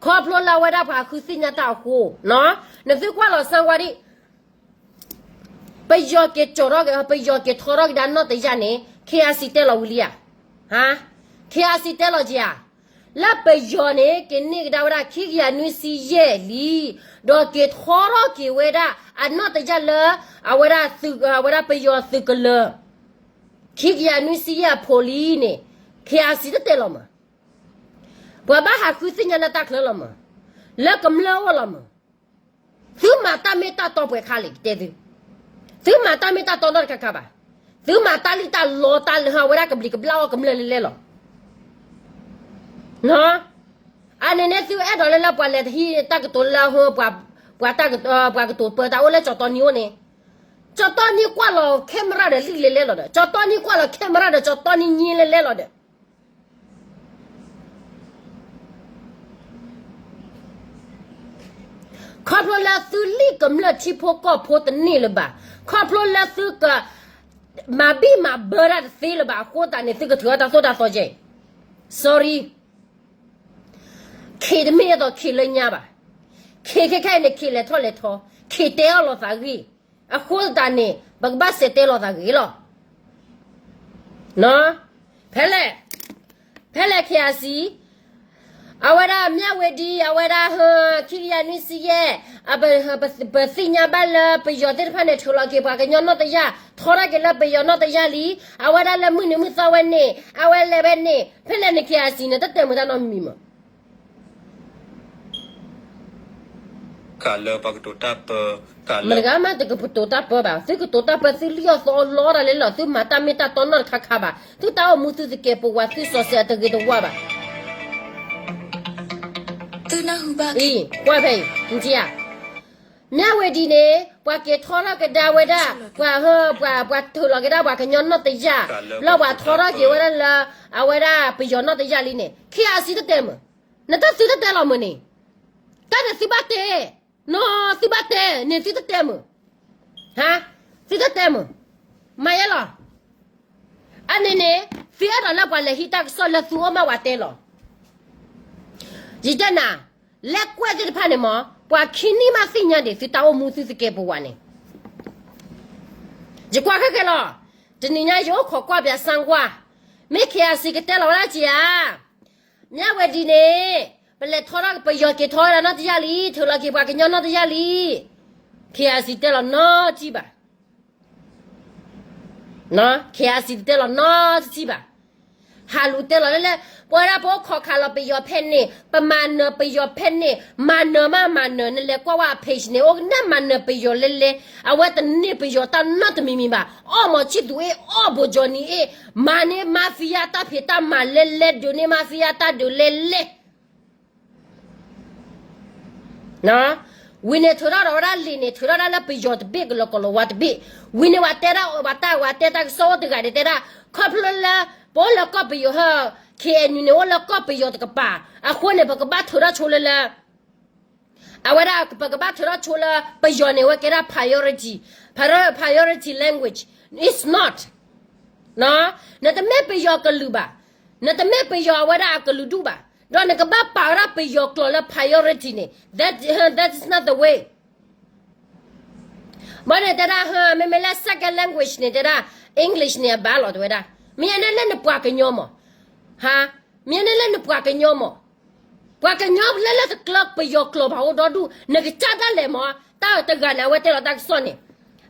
ခီဖျိလၢအဝဲဒၣ်ပှၤဃုသ့ၣ်ညါတၢ်အဃိ, နသုကွၢ်လီၤစၢၤဝဲဒံး ပယီၤက့ၤကၠီၤထီၣ်က့ၤ, ပယီၤက့ၤထီထီၣ်က့ၤဒၣ်နီၢ်တယၢ်န့ၣ် ခ့ၣ်အဲၣ်ယူၣ် တဲလီၤဝံၤလံဧါ. ဟါ, ခ့ၣ်အဲၣ်ယူၣ် တဲလီၤက့ၤဧါ. လၢပယီၤန့ၣ် က့ၤန့ၢ်ကဒါဝဲဒၣ် ခံကယၤနွံဆံယဲၢ်လံ, ဒီးက့ၤထီထီၣ်က့ၤဝဲဒၣ် အနီၢ်တယၢ်လၢ အဝဲဒၣ်သုး, အဝဲဒၣ်ပယီၤသုးကလၢၤ ခံကယၤနွံဆံယဲၢ်အဖိလံန့ၣ် ခ့ၣ်အဲၣ်ယူၣ် တတဲလီၤမး. ပှၤဘၣ်ဟးဃုသ့ၣ်ညါလၢတၢ်ချၢလီၤမး, လၢကမျၢၢ်အိၣ်လီၤမး. သုမၤတၢ်မ့ၢ်တၢ်တီပှဲၤခါလံ ကတဲသု, သုမၤတၢ်မ့ၢ်တၢ်တီနီတခါခါဘၣ်. သုမၤတၢ်လံၣ်တၢ်လီတၢ်လၢ အဝဲဒၣ်ကဘျံးကဘျၣ်အီၣ်ကမျၢၢ်လဲၣ်လဲၣ်လီၤ. အန့ၣ်န့ၣ် သုအဲၣ်ဒိးလၢလၢပှၤလဲၤတဟံးတၢ်ကတိၤလၢအဟၢ ပှၤ, ပှၤကတိၤပၢတၢ်အိၣ်လၢကၠီၤတီနံၤအိၣ်န့ၣ်, ကၠီၤတီနံၤကွၢ်လီၤ camera ဒီးလံၣ်လဲၣ်လဲၣ်လီၤဒီး, ကၠီၤတီနံၤကွၢ်လီၤ camera ဒီး ကၠီၤတီနံၤညံလဲၣ်လဲၣ်လီၤဒီး ခီဖျိလၢသုလံၣ်ကမျၢၢ်ထံဖိကီၢ်ဖိတန့ၢ်လၢၤဘၣ်, ခီဖျိလၢသုကမၤဘံၣ်မၤဘၢတၢ်တသ့လၢၤဘၣ်အဃိသတးန့ၣ် သုကထုးအီၣ်တၢ်သိၣ်တၢ်သီကဲအံၤ. Sorry, ခ့ၣ်တမ့ၢ်အဲၣ်ဒိးခ့ၣ်လၢညါဘၣ်. ခ့ၣ်ခဲခဲအံၤန့ၣ် ခ့ၣ်လဲၤထီၣ်လဲၤထီ, ခ့ၣ်တဲအီၣ်လိာ်သးဂ့ၢ်, အဃိသတးန့ၣ် ပကဘၣ်စဲးတဲလိာ်သးဂ့ၢ်လီၤ. ဖဲလဲၣ်, ဖဲလဲၣ် ခ့ၣ်အဲၣ်ယူၣ်, အဝဲဒၣ်မၠၣ်ဝတံၤ အဝဲဒၣ် ခံကယၤနွံဆံယဲၢ်, ပသ့ၣ်ညါဘၣ်လၢပယီၤသ့ၣ်တဖၣ်န့ၣ် ထုးလီၤက့ၤပှၤကညီနီၢ်တယၢ်, ထီထီၣ်က့ၤလၢပယီၤနီၢ်တယၢ်လံ. အဝဲဒၣ်လၢမုၢ်နံၤမုၢ်သီဝဲန့ၣ် အဝဲလဲၤဝဲန့ၣ် ဖဲလဲၣ်န့ၣ် KIC န့ၣ် တတဲမုာ်တၢ်နီတမံၤမး မတဂၤမးတကပတိၤတၢ်ပၢဘၣ်, သုကတိၤတၢ်ပၢသုလံၣ်အီၣ်သီအီၣ်လီတၢ်လဲၣ်လီၤ, သုမၤတၢ်မ့ၢ်တၢ်တီနီတခါခါဘၣ်, သုတၢ်အိၣ်မူသုသကဲးပဝးသုစီၤစဲးအတဂ့ၤတဝါဘၣ်. သုနၢ်ဟူဘၣ်အံၤ, ကွၢ်ဖဲအံၤ, မၠၣ်ဝတံၤန့ၣ် ပှၤက့ၤထီထီၣ်ကဒါဝဲဒၣ်, ပှၤ, ပှၤထုးလီၤက့ၤဒၣ်ပှၤကညီနီၢ်တယၢ်, လၢပှၤထီထီၣ်က့ၤဝဲဒၣ်လၢ အဝဲဒၣ်ပယီၤနီၢ်တယၢ်လံန့ၣ် KIC တတဲမုာ်, နတၢ်သုတတဲလီၤမုာ်န့ၣ်, တၢ်န့ၣ်သုဘၣ်တဲ, နီၤသုဘၣ်တဲ, န့ၣ်သုတတဲမုာ်, ဟါ, သုတတဲမုာ်, မၤယဲလီၤ. အန့ၣ်န့ၣ် သုအဲၣ်ဒိးလၢပှၤလဲၤဟံးတၢ်ကစီၣ်လၢသုအိၣ်မးဝဲတဲလီၤ. ယတဲနၤ, လဲၤကွဲးသ့ၣ်တဖၣ်န့ၣ်မး ပှၤခံနံၣ်မးသ့ၣ်ညါဒံး သုတၢ်အိၣ်မူသုသကဲးပဝးန့ၣ် ယကွၢ်ခဲကဲလီၤ. တနံၤညါယအိၣ်ခိးကွၢ်ပၠးစၢ်ကွၢ်, မ့ၢ် KIC ကတဲလီၤဝဲဒၣ်က့ၤဧါ, မၠၣ်ဝတံၤန့ၣ် ပလဲၤထီထီၣ်ပယီၤက့ၤထီဝဲဒၣ်နီၢ်တယၢ်လံ, ထုးလီၤက့ၤပှၤကညီနီၢ်တယၢ်လံ, KIC တဲလီၤနီတထံၣ်ဘၣ်. KIC တတဲလီၤနီတထံၣ်ဘၣ်. ဟးလူၤတဲလီၤလၢလၢ ပဝဲဒၣ်ပအိၣ်ခိးခးလီၤပယီၤဖဲန့ၣ်, ပမၤနၢၤပယီၤဖဲန့ၣ်, မၤနၢၤမးမၤနၢၤ, နလဲၤကွၢ်ဝဲအ page န့ၣ် အိၣ်ကနၣ်မၤနၢၤပယီၤလဲလဲ, အဝဲတန့ၢ်ပယီၤတၢ်နီတမံၤမံၤဘၣ်. အီၣ်မီၤဆံၣ်သူအ့ၣ်, အီၣ်ဘိးကၠီၤနံၤအ့ၣ်, မၤန့ၢ် mafia တၢ်ဖံးတၢ်မၤလဲလဲ, ဒုးန့ၢ် mafia တၢ်ဒုးလဲလဲ ဝံၤန့ၣ်ထုးထီၣ်ဒီးဝဲဒၣ်လံာ်န့ၣ် ထုးထီၣ်ဒၣ်လၢပယီၤတဘ့ၣ်ကလီၤကလီၤဝါတဘ့ၣ်, ဝံၤန့ၣ်ပှၤတဲဒၣ်အီၤ ပှၤတဲတၢ်ကစီၣ်အိၣ်တဂၤန့ၣ် တဲဒၣ် ခီဖျိလၢ ပအိၣ်လၢကီၢ်ပယီၤဟဲ KNU န့ၣ် အိၣ်လၢကီၢ်ပယီၤတကပၤ, အဃိန့ၣ် ပကဘၣ်ထုးထီၣ်ဆိလၢလၢ အဝဲဒၣ်ပကဘၣ်ထုးထီၣ်ဆိလၢပယီၤန့ၣ် အဝဲကဲဒၣ် priority, priority language, it's not. နတမ့ၢ်ပယီၤကလုာ်ဘၣ်, နတမ့ၢ်ပယီၤအဝဲဒၣ်အကလုာ်ဒူၣ်ဘၣ်, ဒီးနကဘၣ်ပာ်ဝဲဒၣ်ပယီၤကျိာ်လၢ priority န့ၣ်, that, that is not the way. ဘၣ်န့ၣ်တဲဒၣ် မ့မ့ၢ်လၢ second language န့ၣ်တဲဒၣ် English န့ၣ်အဘၣ်လီၤတဲဝဲဒၣ်, မ့ၢ်အန့ၣ်လၢနပှၤကညီမး, ဟါ, မ့ၢ်အန့ၣ်လၢနပှၤကညီမး, ပှၤကညီလၢလၢတကျၢၤပယီၤကျိာ်ဘၣ်အိၣ်ဒီဒူၣ်, နကစၢ်ဒၣ်လဲာ်မး, တၢ်တဂၤန့ၣ် အဝဲတဲလီၤတၢ်ကစီၣ်န့ၣ်,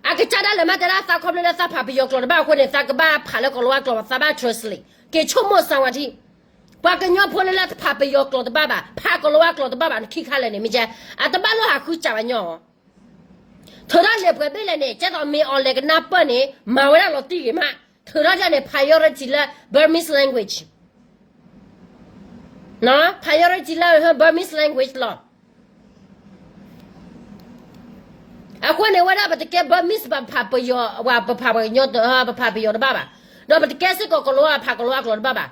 အကစၢ်ဒၣ်လဲာ်မးတဲဒၣ်သးခီဖျိလၢသးဖးပယီၤကျိာ်တဘၣ်အဃိန့ၣ် သးကဘၣ်ဖးလၢကီၤလၤဝါကျိာ်ဘၣ်, သးဘၣ် translate, က့ၤဆိကမိၣ်စၢ်ဝဲဒၣ်, ပှၤကညီဖိလၢလၢတဖးပယီၤကျိာ်တဘၣ်ဘၣ်, ဖးကီၤလၤဝါကျိာ်တဘၣ်ဘၣ်, နခံခါလဲၣ်န့ၣ် မ့ၢ်ကဲ, အတဘၣ်လိၣ်ဟးဃုစၢ်ဘၣ်ညီအီၤ ထုးထီၣ်လံာ်ပှဲၤဘ့ၣ်လဲၣ်န့ၣ် ကဲသိးမ့ၢ်အီၤလဲၤကနၢ်ပၢၢ်န့ၣ် မၤဝဲဒၣ်လီၤတံၢ်ဂ့ၤမး, ထုးထီၣ်ဒ်န့ၣ် priority လၢ Burmese language, priority လၢ Burmese language လီၤ. အဃိန့ၣ်ဝဲဒၣ်ပတကဲ Burmese ဘၣ် ပဖးပယီၤ, ပဖးပှၤကညီ, ပဖးပယီၤတဘၣ်ဘၣ်, ဒီးပတကဲစ့ၢ်ကီးကီၤလၤဝါ ဖးကီၤလၤဝါကျိာ်တဘၣ်ဘၣ်.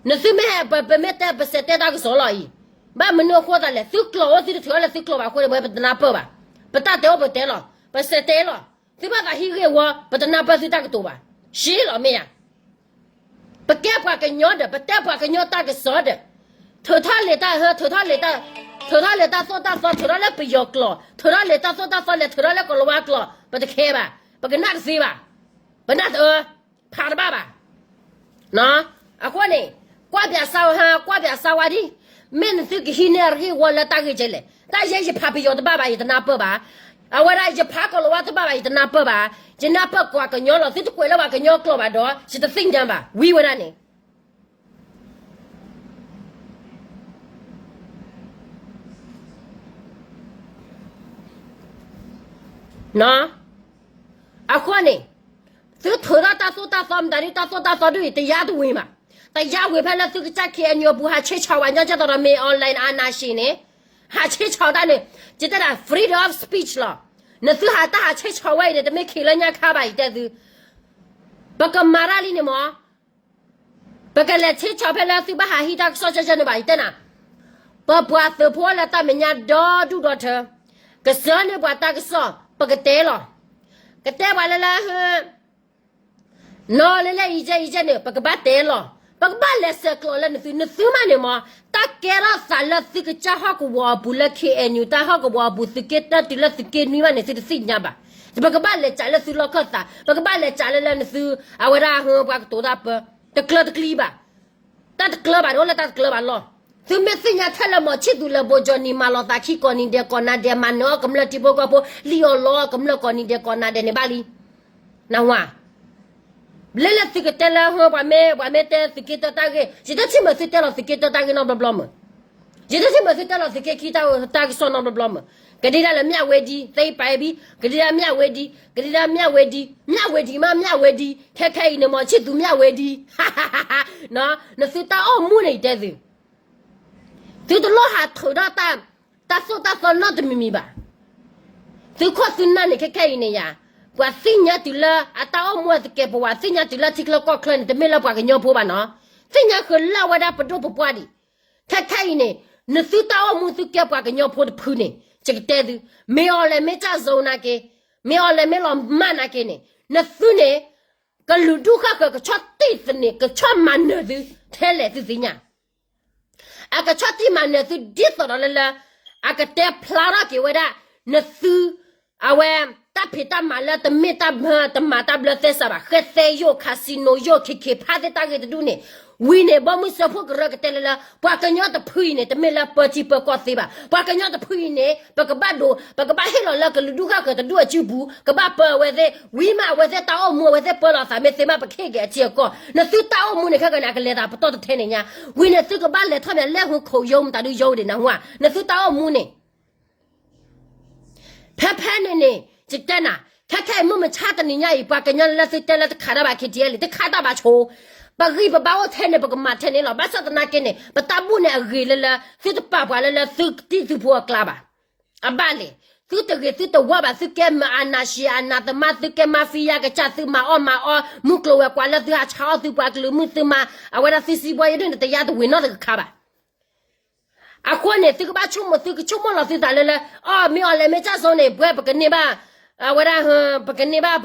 နသုမ့ၢ်ဟဲ, ပမ့ၢ်တဲပစဲးတဲတၢ်ကစီၣ်လီၤအံၤ, ဘၣ်မနုၤအဃိသးလဲၣ်, သုကျိာ်အိၣ်သုတထုးထီၣ်လၢသုကျိာ်ဘၣ်အဃိန့ၣ် ပတနၢ်ပၢၢ်ဘၣ်, ပတၢ်တဲအိၣ်ပတဲလီၤ, ပစဲးတဲလီၤ, သုဘၣ်သးဟံးဂ့ၢ်ဝီ, ပတနၢ်ပၢၢ်သုတၢ်ကတိၤဘၣ်, ရှဲလီၤမ့ၢ်ဧါ. ပကဲပှၤကညီဒီး ပတဲပှၤကညီတၢ်ကစီၣ်ဒီး, ထုးထီၣ်လံာ်တၢ်ဟၢ, ထုးထီၣ်လံာ်တၢ်, ထုးထီၣ်လံာ်တၢ်သိၣ်တၢ်သီ, ထုးထီၣ်လၢပယီၤကျိာ်, ထုးထီၣ်လံာ်တၢ်သိၣ်တၢ်သီလဲၣ်, ထုးထီၣ်လၢကီၤလၤဝါကျိာ်, ပတခဲဘၣ်, ပကနၣ်တသ့ဘၣ်, ပနၢ်တအၢ, ဖးတဘၣ်ဘၣ်. အဃိန့ၣ်, ကွၢ်ပၠးစၢ်ဝဲဟါ, ကွၢ်ပၠးစၢ်ဝဲဒံး, မ့ၢ်နသုကဟံးန့ၢ်အဂ့ၢ်ဝီလၢတၢ်ဂ့ၢ်ကဲလဲၣ်, တၢ်ယဲယဖးပယီၤတဘၣ်ဘၣ် ယတနၢ်ပၢၢ်ဘၣ်, အဝဲဒၣ်ယဖးကီၤလၤဝါတဘၣ်ဘၣ် ယတနၢ်ပၢၢ်ဘၣ်, ယနၢ်ပၢၢ်ပှၤကညီလီၤ, သုတကွဲးလၢပှၤကညီကျိာ်ဘၣ်ဒီး ယတသ့ၣ်ညါဘၣ်, ဝံၤဝဲဒၣ်န့ၣ် အဃိန့ၣ်, သုထုးထီၣ်တၢ်သိၣ်တၢ်သီ မတၤဒ်တၢ်သိၣ်တၢ်သီဒ်အံၤ တယါတဝံၤဘၣ်, တယါဝံၤဖဲလၢသုကစၢ် KNU အပူၤ ဟးဆ့ဆီဝဲညီကဲသိးဒီး မ့ၢ် online အာဏာရှင်န့ၣ်, ဟးဆ့ဆီတၢ်န့ၣ်, ယတဲဒၣ် freedom of speech လီၤ. နသုဟးတၢ်ဟးဆ့ဆီဝဲအံၤန့ၣ် တမ့ၢ်ခံးလၢညါခါဘၣ် ယတဲသု, ပကမၤတၢ်လံန့ၣ်မး ပကလဲၤဆ့ဆီဖဲလၢသုဘၣ်ဟးဟံးတၢ်ကစီၣ်ကဲကဲန့ၣ်ဘၣ် ယတဲနၤ, ပပှၤသုးဖိလၢတၢ်မဲာ်ညါဒီဒူၣ်ဒီထၢ, ကစၢ်န့ၢ်ပှၤတၢ်ကစီၣ် ပကတဲလီၤ, ကတဲပှၤလၢလၢ, နီၢ်လၢလၢအံၤကဲအံၤကဲန့ၣ် ပကဘၣ်တဲလီၤ, ပကဘၣ်လဲၤဆဲးကျိးလၢနသု, နသုမးန့ၣ်မး, တၢ်ကဲထီၣ်သးလၢသုကစၢ်ဟီၣ်ကဝီၤအပူၤလၢ KNU တၢ်ဟီၣ်ကဝီၤအပူၤ သုးက့တၢတုၤလၢသုးက့နွံမးန့ၣ် သုတသ့ၣ်ညါဘၣ်, ပကဘၣ်လဲၤစးလၢသုလီၢ်ခၢၣ်သး, ပကဘၣ်လဲၤစးလၢလၢနသု, အဝဲဒၣ်ဟၢပှၤကတိၤတၢ်ပၢ, တကျၢၤတကျံဘၣ်, တၢ်တကျၢၤဘၣ်ဒီးလၢတၢ်တကျၢၤဘၣ်လီၤ, သုမ့ၢ်သ့ၣ်ညါထဲလၢ မီၤဆံၣ်သူးလၢဘိကၠီနံၤ မၤလီၤသးခံကိးနံၤဒဲးကိးနၤဒဲး မၤနၢၤအီၣ်ကမျၢၢ်ထံဖိကီၢ်ဖိ လံၣ်အီၣ်လီအီၣ်ကမျၢၢ်ကိးနံၤဒဲးကိးနၤဒဲးန့ၣ်ဘၣ်လံ. နၢ်ဟူဧါ. လၢလၢသုကတဲလၢ ပှၤမ့ၢ် ပှၤမ့ၢ်တဲသုးက့တၢတၢ်ဂ့ၢ် ယတထံၣ်မုာ်သုတဲလီၤသုးက့တၢတၢ်ဂ့ၢ်နီတဘျီဘျီမုာ်. ယတထံၣ်မုာ်သုတဲလီၤသုးက့ခံတၢ်တၢ်ကစီၣ်နီတဘျီဘျီမုာ်. ကဒံဒၣ်လၢမၠၣ်ဝ့ဒံ သ့ပာ်အံၤဘံ ကဒံဒၣ်မၠၣ်ဝ့ဒံ ကဒံဒၣ်မၠၣ်ဝ့ဒံ မၠၣ်ဝ့ဒံမး မၠၣ်ဝ့ဒံ ခဲခဲအံၤန့ၣ် မီၤဆံၣ်သူးမၠၣ်ဝ့ဒံ နသုတၢ်အိၣ်မူန့ၣ် ယတဲသု သုတလိၣ်ဟးထုးထီၣ်တၢ်သိၣ်တၢ်သီနီတမံၤမံၤဘၣ်. သုခိၣ်သုနၢ်န့ၣ် ခဲခဲအံၤန့ၣ်ယၤ, ပှၤသ့ၣ်ညါတုၤလၢအတၢ်အိၣ်မူအသကဲာ်ပဝး သ့ၣ်ညါတုၤလၢထံချၢကီၢ်ချၢန့ၣ် တမ့ၢ်လၢပှၤကညီဖိဘၣ်နီၤ, သ့ၣ်ညါဃုာ်လၢအဝဲဒၣ်ပဒိၣ်ပပှၢ်ဒံး. ခဲခဲအံၤန့ၣ် နသုတၢ်အိၣ်မူသုကဲပှၤကညီဖိတဖုန့ၣ် ယကတဲသု, မ့ၢ်အီၤလဲၤမ့ၢ်ကၢ်စိနာ်က့, မ့ၢ်အီၤလဲၤမ့ၢ်လီၤမၢ်နာ်က့န့ၣ် နသုန့ၣ် ကလုာ်ဒူၣ်ဃၣ်ဃၢၤ ကဆီၣ်တံၢ်သန့ၤ ကဆီၣ်မၤနၢၤသု ထဲလဲၣ်သုသ့ၣ်ညါ အကဆီၣ်တံၢ်မၤနၢၤသုဒ်သိးဒီးလၢလၢ အကတဲဖျါထီၣ်က့ၤဝဲဒၣ် နသု အဝဲ တၢ်ဖံးတၢ်မၤလၢတမ့ၢ်တၢ်မၤတမၤတၢ်ဘျၢသဲစးဘၣ်, ဃဲသဲယိၣ် casino ယိၣ် ခ့ခ့ဖးသ့ၣ်တၢ်ဂ့ၢ်တဒူၣ်န့ၣ်, ဝံၤန့ၣ် ဘီမုၢ်စၢဖှိၣ်ကရၢကတဲလၢလၢ ပှၤကညီတဖုအံၤန့ၣ် တမ့ၢ်လၢပၢထံပၢကီၢ်သ့ဘၣ်. ပှၤကညီတဖုအံၤန့ၣ် ပကဘၣ်ဒိ ပကဘၣ်ဟ့ၣ်လီၤလၢကလုာ်ဒူၣ်ဃၣ်ဃၢၤတဒူၣ်အစုပူၤ, ကဘၣ်ပၢအဝဲသ့ၣ်, ဝံၤမးအဝဲသ့ၣ်တၢ်အိၣ်မူအဝဲသ့ၣ်ပၢလီၤအသးမ့ၢ်သ့မး ပကဟ့ၣ်က့ၤအထံအကီၢ်. နသုတၢ်အိၣ်မူန့ၣ် ခဲကနံၣ်အကလဲၤသးပတီၢ်တထဲန့ၣ်ညါ, ဝံၤန့ၣ်သုကဘၣ်လဲၤထီၣ်မး လဲၤဟူခိၣ်ယိမတၤဒုယိဒံးနၢ်ဟူဧါ, နသုတၢ်အိၣ်မူန့ၣ် ဖဲဖဲန့ၣ်န့ၣ် ယတဲနၤ, ခဲခဲအံၤမုၢ်မဆါတနံၤညါအံၤ ပှၤကညီလၢသုတဲလၢတခးတၢ်ဘၣ် KTLA တခးတၢ်ဘၣ်ဆိ, ပဂံၢ်ပဘါအိၣ်ထဲန့ၣ် ပကမၤထဲန့ၣ်လီၤ. ဘၣ်ဆၣ်သနာ်က့န့ၣ် ပတၢ်ဘူၣ်န့ၣ်အဂ့ၤလၢလၢ သုတပာ်ပှၤလၢလၢသုတံၢ်သုဖိအကျါဘၣ်. အဘၣ်လဲၣ်, သုတဂ့ၤသုတဝါဘၣ်, သုကဲမၤအနၤရှံအနၤသမါ, သုကဲ mafia ကစၢ်, သုမၤအီၣ်မၤအီ မုၢ်ကျိၤဝဲၤကွာ်လၢသုဟးဆါအီၣ်သုပှၤကလုာ်မုၣ်သုမၤ, အဝဲဒၣ်သုစံးဘီယဒုၣ်န့ၣ် တယါတဝ့ၤနီတကခါဘၣ်. အဃိန့ၣ် သုကဘၣ်ဆိကမိၣ် သုကဆိကမိၣ်လီၤသုသးလၢလၢ အီၣ်မ့ၢ်အီၤလဲၤမ့ၢ်ကၢ်စိန့ၣ် ပဝဲပကန့ၢ်ဘၣ်, အဝဲဒၣ်, ပကန့ၢ်ဘၣ်,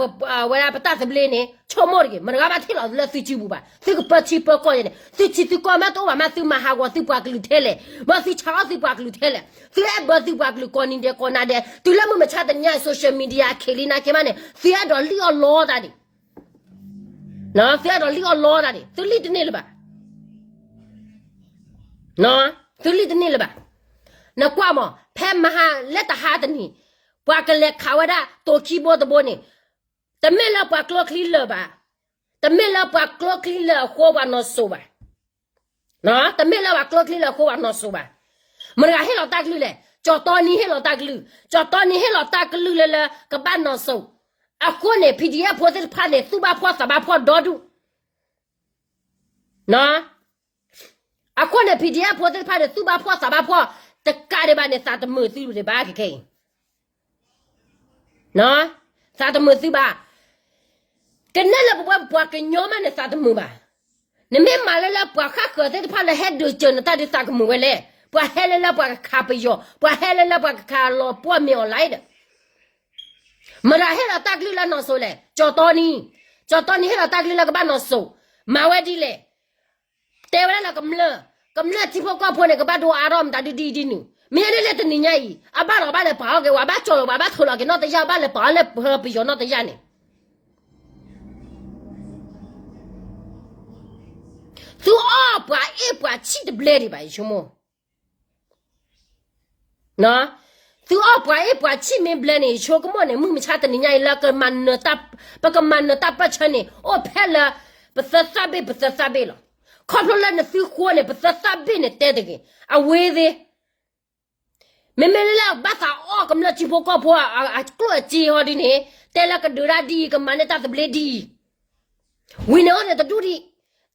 အဝဲဒၣ်ပတၢ်သဘျ့န့ၣ် ဆိကမိၣ်တဂ့ၤ, မတဂၤဘၣ်ထံၣ်လီၤလၢသုစုပူၤဘၣ်. သုကပၢထံပၢကီၢ်ယဲန့ၣ် သုထံသုကီၢ်မ့ၢ်တအိၣ်ဘၣ်မး သုမၤဟးဂီၤသုပှၤကလုာ်ထဲလဲၣ်, မ့ၢ်သုဆါအီၣ်သုပှၤကလုာ်ထဲလဲၣ်, သုအဲၣ်ဘၢသုပှၤကလုာ်ကိးနံၤဒဲးကိးနၤဒဲး, တုၤလၢမုၢ်မဆါတနံၤညါ social media အခ့လံနာ်က့မးန့ၣ် သုအဲၣ်ဒိးလံၣ်အီၣ်လီတၢ်ဒံး သုအဲၣ်ဒိးလံၣ်အီၣ်လီတၢ်ဒံး သုလံၣ်တန့ၢ်လၢၤဘၣ်, သုလံၣ်တန့ၢ်လၢၤဘၣ်. နကွၢ်မး ဖဲမဟါလၢတဟါတနံၤ ပှၤကလဲၤခးဝဲဒၣ်တိၤခံဘိတဘိန့ၣ်, တမ့ၢ်လၢပှၤကျိချံလၢာ်ဘၣ်, တမ့ၢ်လၢပှၤကျိချံလၢာ်အဃိပှၤနီၢ်စိးဘၣ် တမ့ၢ်လၢပှၤကျိချံလၢာ်အဃိပှၤနီၢ်စိးဘၣ်. မတၤဟ့ၣ်လီၤတၢ်ကလုၢ်လဲၣ်, ကၠီၤတီနံၤဟ့ၣ်လီၤတၢ်ကလုၢ်, ကၠီၤတီနံၤဟ့ၣ်လီၤတၢ်ကလုၢ်လၢလၢ ကဘၣ်နီၢ်စိး, အဃိန့ၣ် PDF ဖိသ့ၣ်တဖၣ်န့ၣ် သူၣ်ဘၣ်ဖှီၣ်သးဘၣ်ဖှီၣ်ဒီဒူၣ် အဃိန့ၣ် PDF ဖိသ့ၣ်တဖၣ်န့ၣ် သူၣ်ဘၣ်ဖှီၣ်သးဘၣ်ဖှီၣ်, တကးဒံးဘၣ်န့ၣ် သးတမုာ်သုဒံးဘၣ်ခဲခဲအံၤ, သးတမုာ်သုဘၣ်. ကနဲလၢပဝဲပှၤကညီမးန့ၣ် သးတမုာ်ဘၣ်. နမ့ၢ်မၤလၢလၢပှၤဃၣ်ဃၢၤသ့ၣ်တဖၣ်လၢဟဲဒုးစၢၤနတၢ်ဒုး သးကမုာ်ဝဲလဲၣ်, ပှၤဟဲလၢလၢပှၤကခးပယီၤ, ပှၤဟဲလၢလၢပှၤကခးလီၤပှီၢ်မ့ၢ်အီၤလဲၣ်ဒီး မတၤဟ့ၣ်လီၤတၢ်ကလုၢ်လၢနီၢ်စိးလဲၣ်, ကၠီၤတီနံၤ, ကၠီၤတီနံၤဟ့ၣ်လီၤတၢ်ကလုၢ်လၢကဘၣ်နီၢ်စိး, မၤဝဲဒ်လဲၣ်. တဲဝဲဒၣ်လၢကမျၢၢ်, ကမျၢၢ်ထံဖိကီၢ်ဖိန့ၣ် ကဘၣ်ဒိအါထီၣ်မတၤဒုဒ်အံၤဒ်နုၤ, မ့ၢ်န့ၣ်လၢတနံၤညါအံၤ အဘၣ်လီၤဘၣ်လဲၤပာ်အီၣ်က့ၤဝဲ ဘၣ်ကၠီၤလီၤဝဲ ဘၣ်ထိးလီၤက့ၤနီၢ်တယၢ် ဘၣ်လဲၤပာ်အီၣ်လၢပယီၤနီၢ်တယၢ်န့ၣ် သုအီၣ်ပှၤအ့ၣ်ပှၤဆံၣ်တဘျဲဒံးဘၣ် ယဆိကမိၣ် သုအီၣ်ပှၤအ့ၣ်ပှၤဆံၣ်မ့ၢ်ဘျဲန့ၣ် ယဆိကမိၣ်န့ၣ် မုၢ်မဆါတနံၤညါအံၤလၢ ပကမၤနၢၤတၢ်ပၢၢ်ဆၢန့ၣ် အိၣ်ဖဲလၢ ပသၢသၣ်ဘ့ၣ် ပသၢသၣ်ဘ့ၣ်လီၤ. ခီဖျိလၢနသုဃိန့ၣ် ပသၢသၣ်ဘ့ၣ်န့ၣ် တဲတဂ့ၤ အဝဲသ့ၣ် မ့မ့ၢ်လၢဘၣ်သးအီၣ်ကမျၢၢ်ထံဖိကီၢ်ဖိ အကျိၣ်အစ့ဟီဒ်န့ၣ် တဲလၢကဒုးဒၣ်ဒ်အံၤ ကမၤန့ၢ်တၢ်သဘျ့ဒ်အံၤ ဝံၤန့ၣ်အိၣ်န့ၣ်တဒူၣ်ဒံး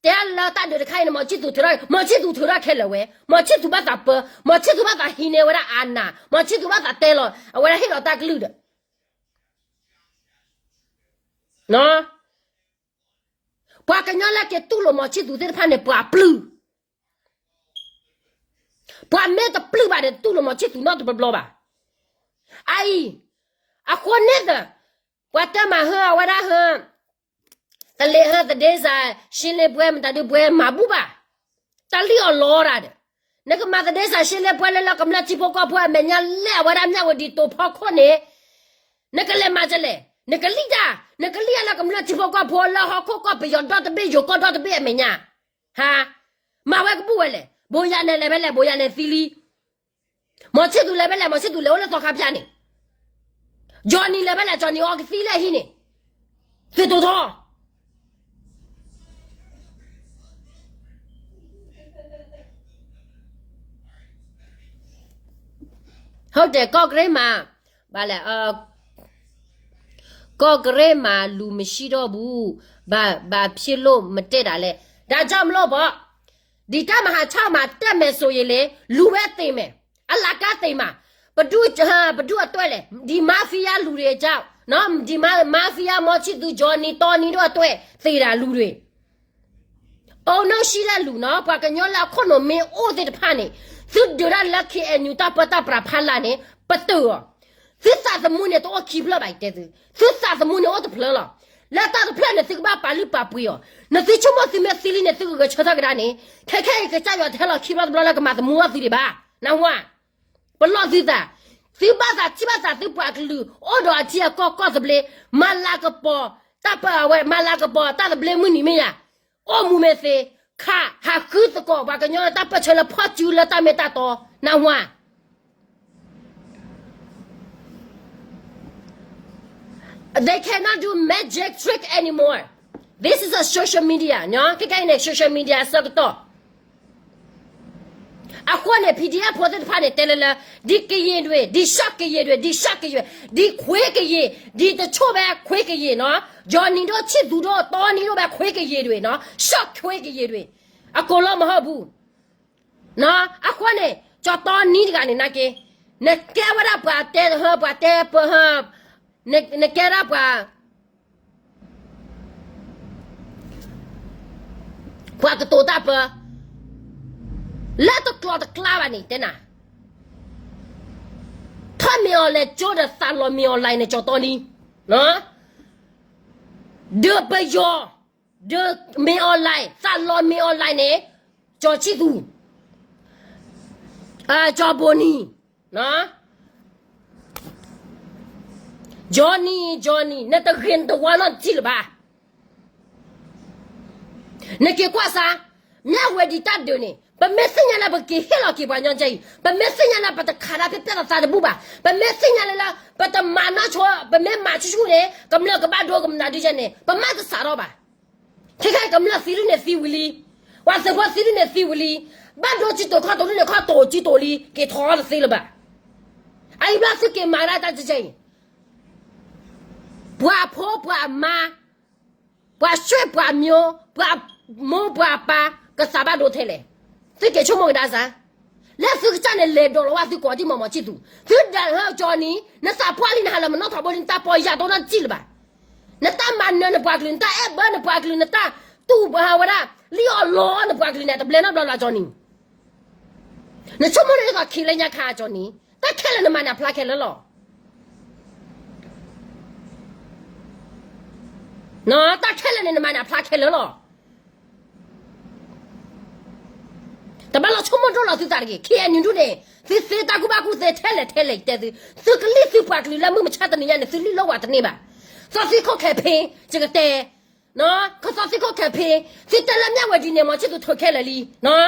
တဲလၢတၢ်ဒုးတခါအံၤန့ၣ် မီၤဆံၣ်သူးထုးထီၣ် မီၤဆံၣ်သူးထုးထီၣ်ခဲလၢာ်ဝဲ မီၤဆံၣ်သူးဘၣ်သးပၢ မီၤဆံၣ်သူးဘၣ်သးဟံးန့ၢ်ဝဲဒၣ်အနၢ် မီၤဆံၣ်သူးဘၣ်သးတဲလီၤ အဝဲဒၣ်ဟ့ၣ်လီၤတၢ်ကလုၢ်ဒီး ပှၤကညီလၢက့ၤတူၢ်လိာ်မီၤဆံၣ်သူးသ့ၣ်တဖၣ်န့ၣ် ပှၤပျုၢ် ပှၤမ့ၢ်တပျုၢ်ဘၣ်ဒီး တူၢ်လိာ်မီၤဆံၣ်သူးနီတဘျီဘျီဘၣ်. အအံၤ အဃိန့ၣ်ဒီး ပှၤတဲမးဟၢအဝဲဒၣ်ဟၢ တလ့ၤဟၢ သဒ့စး ရှင်းလင်းပွဲ မတၤဒုးပွဲ မၤဘူၣ်ဘၣ် တၢ်လံၣ်အီၤလီၤတၢ်ဒီး နကမၤသဒ့စး ရှင်းလင်းပွဲ လၢလၢကမျၢၢ်ထံဖိကီၢ်ဖိအမဲာ်ညါ လၢအဝဲဒၣ်မၠၣ်ဝတံၤတိၤဖီခိၣ်န့ၣ် နကလဲၤမၤဒ်လဲၣ် နကလံၣ်တၢ် နကလံၣ်အလၢကမျၢၢ်ထံဖိကီၢ်ဖိလၢဟီၣ်ခိၣ်ကီၢ်ပယီၤဒီတဘ့ၣ် ယိၤကီၢ်ဒီတဘ့ၣ်အမဲာ်ညါ ဟါ မၤဝဲကဘူၣ်ဝဲလဲၣ်. ဘိယၤနဲၣ်လဲၤဖဲလဲၣ် ဘိယၤနဲၣ်သံလံ. မီၤဆံၣ်သူလဲၤဖဲလဲၣ် မီၤဆံၣ်သူလဲၤအိၣ်လၢသီခါဖၠၣ်န့ၣ်. ကၠီနံၤလဲၤဖဲလဲၣ် ကၠီနံၤအီကသံလၢဟံၣ်န့ၣ်. သုတိာ်ထီၣ် ဟုတ်တယ် ကော့ကရိတ်မှာ ဘာလဲ အ ကော့ကရိတ်မှာ လူမရှိတော့ဘူး ဘာ ဘာဖြစ်လို့ မတက်တာလဲ ဒါကြောင့်မလို့ပေါ့ ဒီတပ်မဟာခြောက်မှာ တက်မယ်ဆိုရင်လေ လူပဲသေမယ် အလကားသေမှာ ဘယ်သူ့ ဘယ်သူ့အတွက်လဲ ဒီ mafia လူတွေအကြောင်း နော် ဒီ mafia မီၤဆံၣ်သူ ကၠီနံၤ တီနံၤတို့အတွက်သေတာ လူတွေ အုံနောက်ရှိတဲ့လူနော် ပှၤကညီလၢအခိၣ်နူာ်မ့ၢ်အိၣ်သ့ၣ်တဖၣ်န့ၣ် သုဒုးတၢ်လၢ ခ့ၣ်အဲၣ်ယူၣ် တၢ်ပၢတၢ်ပြးဖးလာ်န့ၣ် ပတုာ်အီၤ သုသးသမူန့ၣ် တအိၣ်ခံဖျၢၣ်ဘၣ် ယတဲသု သုသးသမူန့ၣ်အိၣ်တဖျၢၣ်လီၤ. လၢတၢ်တဖျၢၣ်န့ၣ် သုကဘၣ်ပာ်လုၢ်ပာ်ပှ့ၤအီၤ နသုဆိကမိၣ်သုမ့ၢ်သံလံန့ၣ် သုကဂဲၤဆၢထၢၣ်ကဒါန့ၣ် ခဲခဲအံၤကစၢ်ယွၤတဟဲလီၤခံဘျီတဘျီလၢကမၤသမူဘၣ်သုဒံးဘၣ် နၢ်ဟူဧါ ပလီၢ်သုသး သုဘၣ်သးထံၣ်ဘၣ်သးသုပှၤကလုာ် အိၣ်ဒီးအထံအကီၢ်ကီၢ်သဘျ့ မၤလၤကပီၤ တၢ်ပၢအဝဲ မၤလၤကပီၤတၢ်သဘျ့မုၢ်နံၤမ့ၢ်ယၤ အိၣ်မူမ့ၢ်သ့ ခး ဟးဃုသကိးပှၤကညီလၢတၢ်ပၢၢ်ဆၢလၢဖီၣ်စုလၢတၢ်မ့ၢ်တၢ်တီ နၢ်ဟူဧါ They cannot do magic trick anymore. This is a social media ညီ ခဲခဲအံၤန့ၣ် social media အဆၢကတီၢ် အဃိန့ၣ် PDF ဖိသ့ၣ်တဖၣ်န့ၣ် တဲလၢလၢ ဒီကရင်တွေ ဒီရှော့ကရင်တွေ ဒီရှော့ကရင် ဒီခွေးကရင် ဒီတချို့ပဲခွေးကရင်နော် ကၠီနံၤဒိၣ် ဆံၣ်သူဒိၣ် တီနံၤဒိၣ်ပဲခွေးကရင်တွေနော် ရှော့ခွေးကရင်တွေ အကုန်လုံးမဟုတ်ဘူး အဃိန့ၣ် ကၠီတီနံၤတဂၤန့ၣ် နာ်က့ နကဲဝဲဒၣ်ပှၤတဲဟၢ ပှၤတဲပၢဟၢ နကဲဒၣ်ပှၤ ပှၤကတိၤတၢ်ပၢ လၢတကျိၤတကျါဘၣ်န့ၣ် တဲနၤ ထီၣ်မ့ၢ်အီၤလဲၤကၠိဒီးသးလီၤမ့ၢ်အီၤလဲၣ်န့ၣ် ကၠီတီနံၤ ဒီးပယီၤ ဒီးမ့ၢ်အီၤလဲၣ် သးလီၤမ့ၢ်အီၤလဲၣ်န့ၣ် ကၠီဆံၣ်သူ ကၠီဘိနံၤ ကၠီနံၤ ကၠီနံၤ နတဂ့ၤနတဝါနီတထံၣ်လၢၤဘၣ် နက့ၤကွၢ်စါ မြဝတီတၢ်ဒုးန့ၣ် ပမ့ၢ်သ့ၣ်ညါလၢပက့ၤဟ့ၣ်လီၤက့ၤပှၤကညီကဲအံၤ ပမ့ၢ်သ့ၣ်ညါလၢပတခးတၢ်ဖဲဖျဲၣ်သးသးတဘူၣ်ဘၣ် ပမ့ၢ်သ့ၣ်ညါလၢလၢ ပတမၤနီၢ်ဆိ ပမ့ၢ်မၤဆူၣ်ဆူၣ်န့ၣ် ကမျၢၢ်ကဘၣ်ဒိကမျၢၢ်ဒုးယဲန့ၣ် ပမၤတစးထီၣ်ဘၣ် ခဲခဲကမျၢၢ်သံဒုးန့ၣ်သံဝံၤလံ ပှၤသုးဖိသံဒုးန့ၣ်သံဝံၤလံ ဘၣ်ဒိကံတိာ်ခီၣ်တိာ်ဒုးန့ၣ်ခီၣ်တိာ်ကံတိာ်လံ က့ၤထီၣ်တသ့လၢၤဘၣ် အအံၤဘျီသုက့ၤမၤဒၣ်တၢ်ကဲအံၤ ပှၤဖိပှၤမါ ပှၤဆွဲၣ်ပှၤမျိ ပှၤမိၢ်ပှၤပၢ် ကစးဘၣ်ဒိထဲလဲၣ် သုက့ၤဆိကမိၣ်ကဒါစၢ် လၢသုကစၢ်န့ၣ်လဲၤဒိးလီၤဝဲသုကိးဒံၣ်မီၢ်မီၢ်ဆံၣ်သူ သုဒၣ်ဟၢကၠီနံၤ နသးပှၢ်လံနဟးလၢမနီၣ်ထီဘိလံ နတၢ်ပီၢ်ယၢ်တိၢ်နီတစံၣ်လၢၤဘၣ် နတၢ်မၤနၢၤနပှၤကလုာ် နတၢ်အဲၣ်ဘၢနပှၤကလုာ် နတၢ်တူၢ်ဘၣ်ဝဲဒၣ် လံၣ်အီၣ်လီအီၣ်နပှၤကလုာ်န့ၣ် တဘျဲနီတဘျီလၢကၠီနံၤ နဆိကမိၣ်န့ၣ်သိးခံလၢညါခါကၠီနံၤ တၢ်ခဲလၢာ်နမၤန့ၣ်အဖျါခဲလၢာ်လီၤ တၢ်ခဲလၢာ်န့ၣ်နမၤန့ၣ်အဖျါခဲလၢာ်လီၤ တဘၣ်လီၤဆိကမိၣ်ဒိၣ်လီၤသုသးတဂ့ၤ ခ့ၣ်အဲၣ်ယူၣ်ဒုးန့ၣ် သုသ့တၢ်ကူၣ်ဘၣ်ကူၣ်သ့ထဲလဲၣ်ထဲလဲၣ်တဲသု သုကလံၣ်သုပှၤကလုာ်လၢမုၢ်မဆါတနံၤညါန့ၣ် သုလံၣ်လိာ်ဝဲတန့ၢ်ဘၣ် သီသံခိၣ်ခဲဖ့ ယကတဲ ခီသီသံခိၣ်ခဲဖ့ သုတဲလၢမၠၣ်ဝဲဒံးန့ၣ် မီၢ်ဆံၣ်သူထုးခဲလၢာ်လံ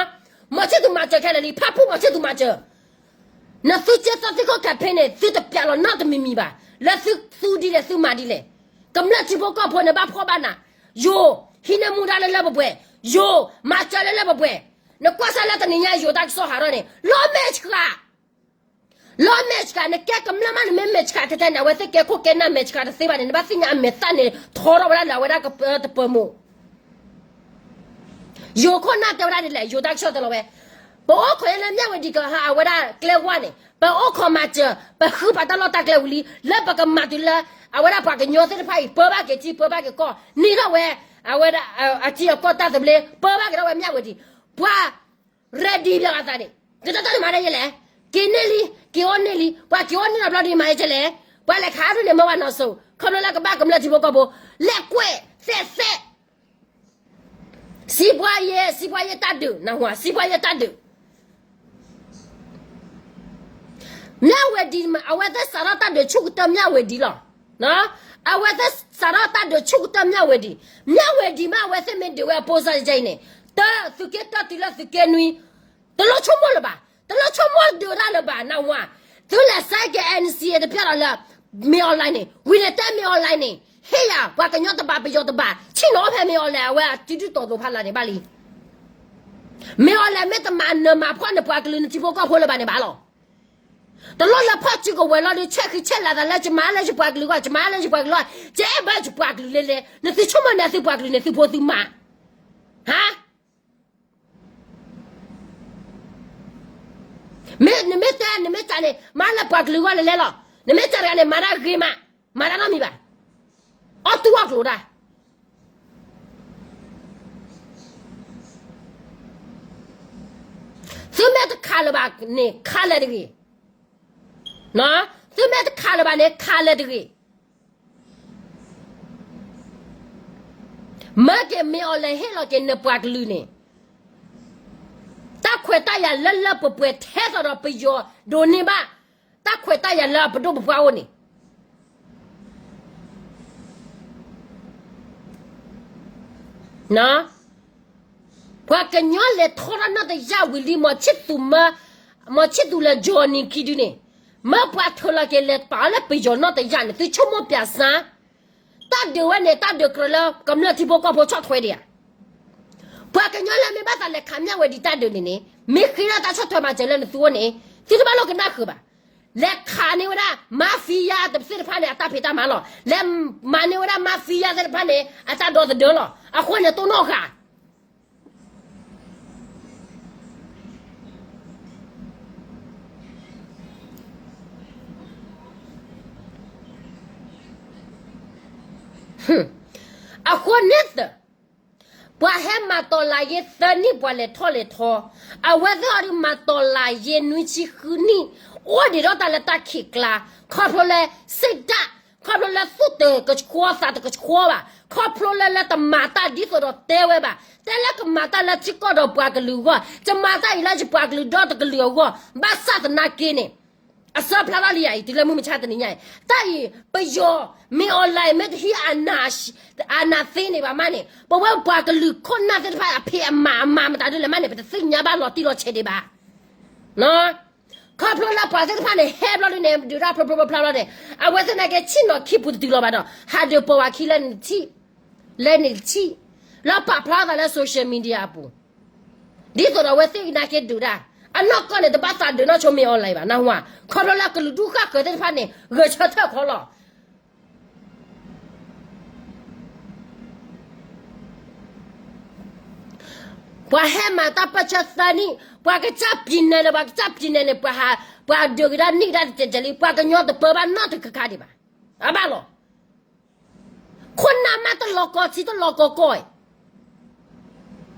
မီၢ်ဆံၣ်သူမၤစၢၤခဲလၢာ်လံ ဖၣ်ပူၣ်မီၢ်ဆံၣ်သူမၤစၢၤ နသုကဲသီသံခိၣ်ခဲဖ့န့ၣ် သုတပျးလီၤနီတမံၤမံၤဘၣ် လၢသုသူဒ်လဲၣ်သုမၤဒ်လဲၣ် ကမျၢၢ်ထံဖိကီၢ်ဖိန့ၣ်ဘၣ်ဖှီၣ်ဘၣ်နး ယိၤ ဟံးန့ၢ်မူဒါလၢလၢပှဲၤပှဲၤ ယိၤ မၤစၢၤလၢလၢပှဲၤပှဲၤ နကွၢ်စၢ်လၢတနံၤညါယိၤတၢ်ကစီၣ်ဟးထီၣ်န့ၣ် လီၤမဲာ်ဆှး လီၤမဲာ်ဆှး နကဲကမျၢၢ်မး နမ့ၢ်မဲာ်ဆှးထဲထဲန့ၣ် အဝဲသ့ၣ်ကဲခိၣ်ကဲနၢ်မဲာ်ဆှးတသ့ဘၣ်န့ၣ် နဘၣ်သ့ၣ်ညါအမဲာ်သၣ်န့ၣ် ထီထီၣ်ဝဲဒၣ်လၢအဝဲဒၣ်ကပၢတပၢမိၢ် ယိၤခိၣ်နၢ်တဲဝဲဒၣ်ဒ်လဲၣ် ယိၤတၢ်ကစီၣ်တဲလီၤဝဲ ပအိၣ်ခိးလၢမၠၣ်ဝဲဒံးကဟးအဝဲဒၣ်ကျဲဝါန့ၣ် ပအိၣ်ခိးမၤစၢၤ ပဃုပာ်တၢ်လီၢ်တၢ်ကျဲဝံၤလံ လၢပကမၤတုၤလၢ အဝဲဒၣ်ပှၤကညီသ့ၣ်တဖၣ်အံၤ ပၢဘၣ်က့ၤထံ ပၢဘၣ်က့ၤကီၢ် န့ၢ်ထီၣ်ဝဲ အဝဲဒၣ် အထံအကီၢ်တၢ်သဘျ့ ပၢဘၣ်က့ၤထီၣ်ဝဲမၠၣ်ဝဲဒံး ပှၤ ready ဘၣ်အသးန့ၣ် တတၢ်တမၤဒ်လဲၣ် က့ၤန့ၢ်လံ က့ၤအိၣ်န့ၢ်လံ ပှၤက့ၤအိၣ်န့ၢ်လီၤဘျီဒ်မၤယဲၢ်လဲၣ် ပှၤလဲၤခးအါဒ်န့ၣ် မ့ၢ်ဝဲနီၢ်စိၤ ခီဖျိလၢကဘၣ်ကမျၢၢ်ထံဖိကီၢ်ဖိ လဲၤကွဲး သဲးသဲး စံးပှၤယဲၢ် စံးပှၤယဲၢ်တၢ်ဒုး နၢ်ဟူဧါ စံးပှၤယဲၢ်တၢ်ဒုး မၠၣ်ဝဲဒံး အဝဲသ့ၣ်စးထီၣ်တၢ်ဒုးဆူၣ်ကတၢၢ်မၠၣ်ဝဲဒံးလီၤ အဝဲသ့ၣ်စးထီၣ်တၢ်ဒုးဆူၣ်ကတၢၢ်မၠၣ်ဝဲဒံး မၠၣ်ဝဲဒံးမး အဝဲသ့ၣ်မ့ၢ်ဒုးဝဲအပိစၢ်ယဲၢ်အံၤန့ၣ် တၢ်သုးက့တၢ်တုၤလၢသုးက့နွံ တလိၣ်ဆိကမိၣ်လၢၤဘၣ်, တလိၣ်ဆိကမိၣ်ဒုးတၢ်လၢၤဘၣ် နၢ်ဟူဧါ. သုလဲၤဆဲးက့ၤ N C A တပျၢ်ဒီးလၢ မင်းအောင်လှိုင် န့ၣ် ဝံၤန့ၣ်တဲ မင်းအောင်လှိုင် န့ၣ် ဟ့ၣ်ယၤ ပှၤကညီတဘၣ် ပယီၤတဘၣ် ဆ့ၣ်နီၤအိၣ်ဖဲ မင်းအောင်လှိုင် အဝဲအစုဒုၣ်တီၤသိးဖးလၢ်န့ၣ်ဘၣ်လံ. မင်းအောင်လှိုင် မ့ၢ်တမၤနၢၤမၤဖှီၣ်န့ၣ် ပှၤကလုာ်နထံဖိကီၢ်ဖိလၢၤဘၣ်န့ၣ်ဘၣ်လီၤ. တလိၣ်လၢဖီၣ်စုကဝဲၤလီၤဒီး ဆဲးဃံဆဲးလၤသးလၢ ယမၤလၢယပှၤကလုာ်အဂီၢ်, ယမၤလၢယပှၤကလုာ်အဂီၢ်, ယအဲၣ်ဘၣ်ယပှၤကလုာ်လဲၤလဲၤ, နသုဆိကမိၣ်န့ၣ် သုပှၤကလုာ်န့ၣ် သုဖိသုမါ, ဟါ မ့ၢ်နမ့ၢ်တဲ နမ့ၢ်စံးန့ၣ် မၤလၢပှၤကလုာ်အဂီၢ်လဲၤလဲၤလီၤ. နမ့ၢ်စံးတဂၤန့ၣ် မၤတၢ်ဂ့ၤမး, မၤတၢ်နီတမံၤဘၣ်. အီၣ်တူၢ်အီၣ်ကျိၤတၢ်. သုမ့ၢ်တခးလၢၤဘၣ်န့ၣ် ခးလၢၤတဂ့ၤ. သုမ့ၢ်တခးလၢၤဘၣ်န့ၣ် ခးလၢၤတဂ့ၤ. မၢက့ၤ မင်းအောင်လှိုင် ဟ့ၣ်လီၤက့ၤနပှၤကလုာ်န့ၣ် တၢ်ခွဲးတၢ်ယာ်လၢလၢပှဲၤပှဲၤထဲသိးဒီးပယီၤဒိးန့ၢ်ဘၣ် တၢ်ခွဲးတၢ်ယာ်လၢအပဒိၣ်ပပှၢ်အိၣ်န့ၣ် ပှၤကညီလဲၤထီၣ်တၢ်နီၢ်တယၢ်ဝံၤလံ မီၤဆံၣ်သူးမၢ မီၤဆံၣ်သူးလၢ Johnny ခံဒုန့ၣ် မၢပှၤထုးလီၤက့ၤလဲၤပာ်အီၤလၢပယီၤနီၢ်တယၢ်န့ၣ် သုဆိကမိၣ်ပျးစၢ် တၢ်ဒုးဝဲန့ၣ် တၢ်ဒုးကြၢးလၢကမျၢၢ်ထံဖိကီၢ်ဖိဆီၣ်ထွဲဒံးဧါ. ပှၤကညီလၢမ့ၢ်ဘၣ်သးလဲၤခးမၠၣ်ဝဲဒံးတၢ်ဒုးန့ၣ်န့ၣ် မ့ၢ်ဃ့လၢတၢ်ဆီၣ်ထွဲမၤစၢၤလၢနသုအိၣ်န့ၣ် သုတဘၣ်လိၣ်ကနၣ်ဃုာ်ဘၣ်. လဲၤခးန့ၢ်ဝဲဒၣ် mafia သ့ၣ်တဖၣ်န့ၣ် အတၢ်ဖံးတၢ်မၤလီၤ. လဲၤမၤန့ၢ်ဝဲဒၣ် mafia သ့ၣ်တဖၣ်န့ၣ် အတၢ်ဒီသဒၢလီၤ. အဃိန့ၣ်တိၢ်နီၣ်ဃာ် အဃိန့ၣ်သ ပှၤဟဲမၤတီၤလၤယ့သၢနံၣ် ပှၤလဲၤထီၣ်လဲၤထီ, အဝဲသ့ၣ်အီၤဒုးမၤတီၤလၤယ့နွံဆံဃုနံၣ်, အိၣ်ဒံးဒီးတၢ်လၢတၢ်ခံးကျါ, ခီဖျိလၢ စံးတၢ်, ခီဖျိလၢသူၣ်တကဆှီသးတကဆှီဘၣ်, ခီဖျိလၢလၢတမၤတၢ်ဒ်သိးဒီးတဲဝဲဘၣ်, တဲလၢကမၤတၢ်လၢထံကီၢ်ဒီးပှၤကလုာ်အဂီၢ်, ယမၤတၢ်အံၤလၢယပှၤကလုာ်ဒီတကလုာ်အဂီၢ်, ဘၣ်ဆၣ်သနာ်က့န့ၣ် အစၢဖျါထီၣ်လံယၤအံၤ တုၤလၢမုၢ်မဆါတနံၤညါအံၤ, တၢ်အံၤ ပယီၤ မင်းအောင်လှိုင် မ့ၢ်တဟံး အာဏာသိမ်း န့ၣ်ဘၣ်မးန့ၣ် ပဝဲပှၤကလုာ်ခိၣ်နၢ်သ့ၣ်တဖၣ်အဖံးအမၤအမၤမတၤဒ်လဲၣ်မးန့ၣ် ပတသ့ၣ်ညါဘၣ်လီၤတံၢ်လီၤဆဲးဒံးဘၣ်. ခီဖျိလၢပှၤသ့ၣ်တဖၣ်န့ၣ် ဟဲဘျီဒ်န့ၣ် ဒုးတၢ်ဖျိဖျိဖျါဖျါန့ၣ် အဝဲသ့ၣ်နာ်က့ ဆ့ၣ်နီၤခံပူၤတတုၤလီၤဘၣ်ဒီး ဟးဒုးပိာ်ဝဲခံလၢနထံၣ် လၢနထံၣ် လၢပာ်ဖျါသးလၢ social media အပူၤ ဒ်သိးဒီးအဝဲသ့ၣ်နာ်က့ဒုးတၢ် အနီၢ်ကီၢ်န့ၣ် တဘၣ်သးဒုးနီၢ်ဆိ မင်းအောင်လှိုင် ဘၣ် နၢ်ဟူဧါ. ခီဖျိလၢကလုာ်ဒူၣ်ဃၣ်ဃၢၤသ့ၣ်တဖၣ်န့ၣ် ဂဲၤဆၢထၢၣ်ခီလီၤ. ပှၤဟဲမၤတၢ်ပၢၢ်ဆၢသၢနံၣ်, ပှၤကစၢ်ပျံၤနဲၣ်န့ၣ် ပှၤကစၢ်ပျံၤနဲၣ်န့ၣ် ပှၤဟး, ပှၤဒုးကဒါနံၣ်ကဒါတစဲးစဲးလံ, ပှၤကညီတပၢဘၣ်နီတခါခါဒံးဘၣ်. အဘၣ်လီၤ. ခိၣ်နၢ်မးတလီၤကီထံ တလီၤကီကီၢ်အံၤ အ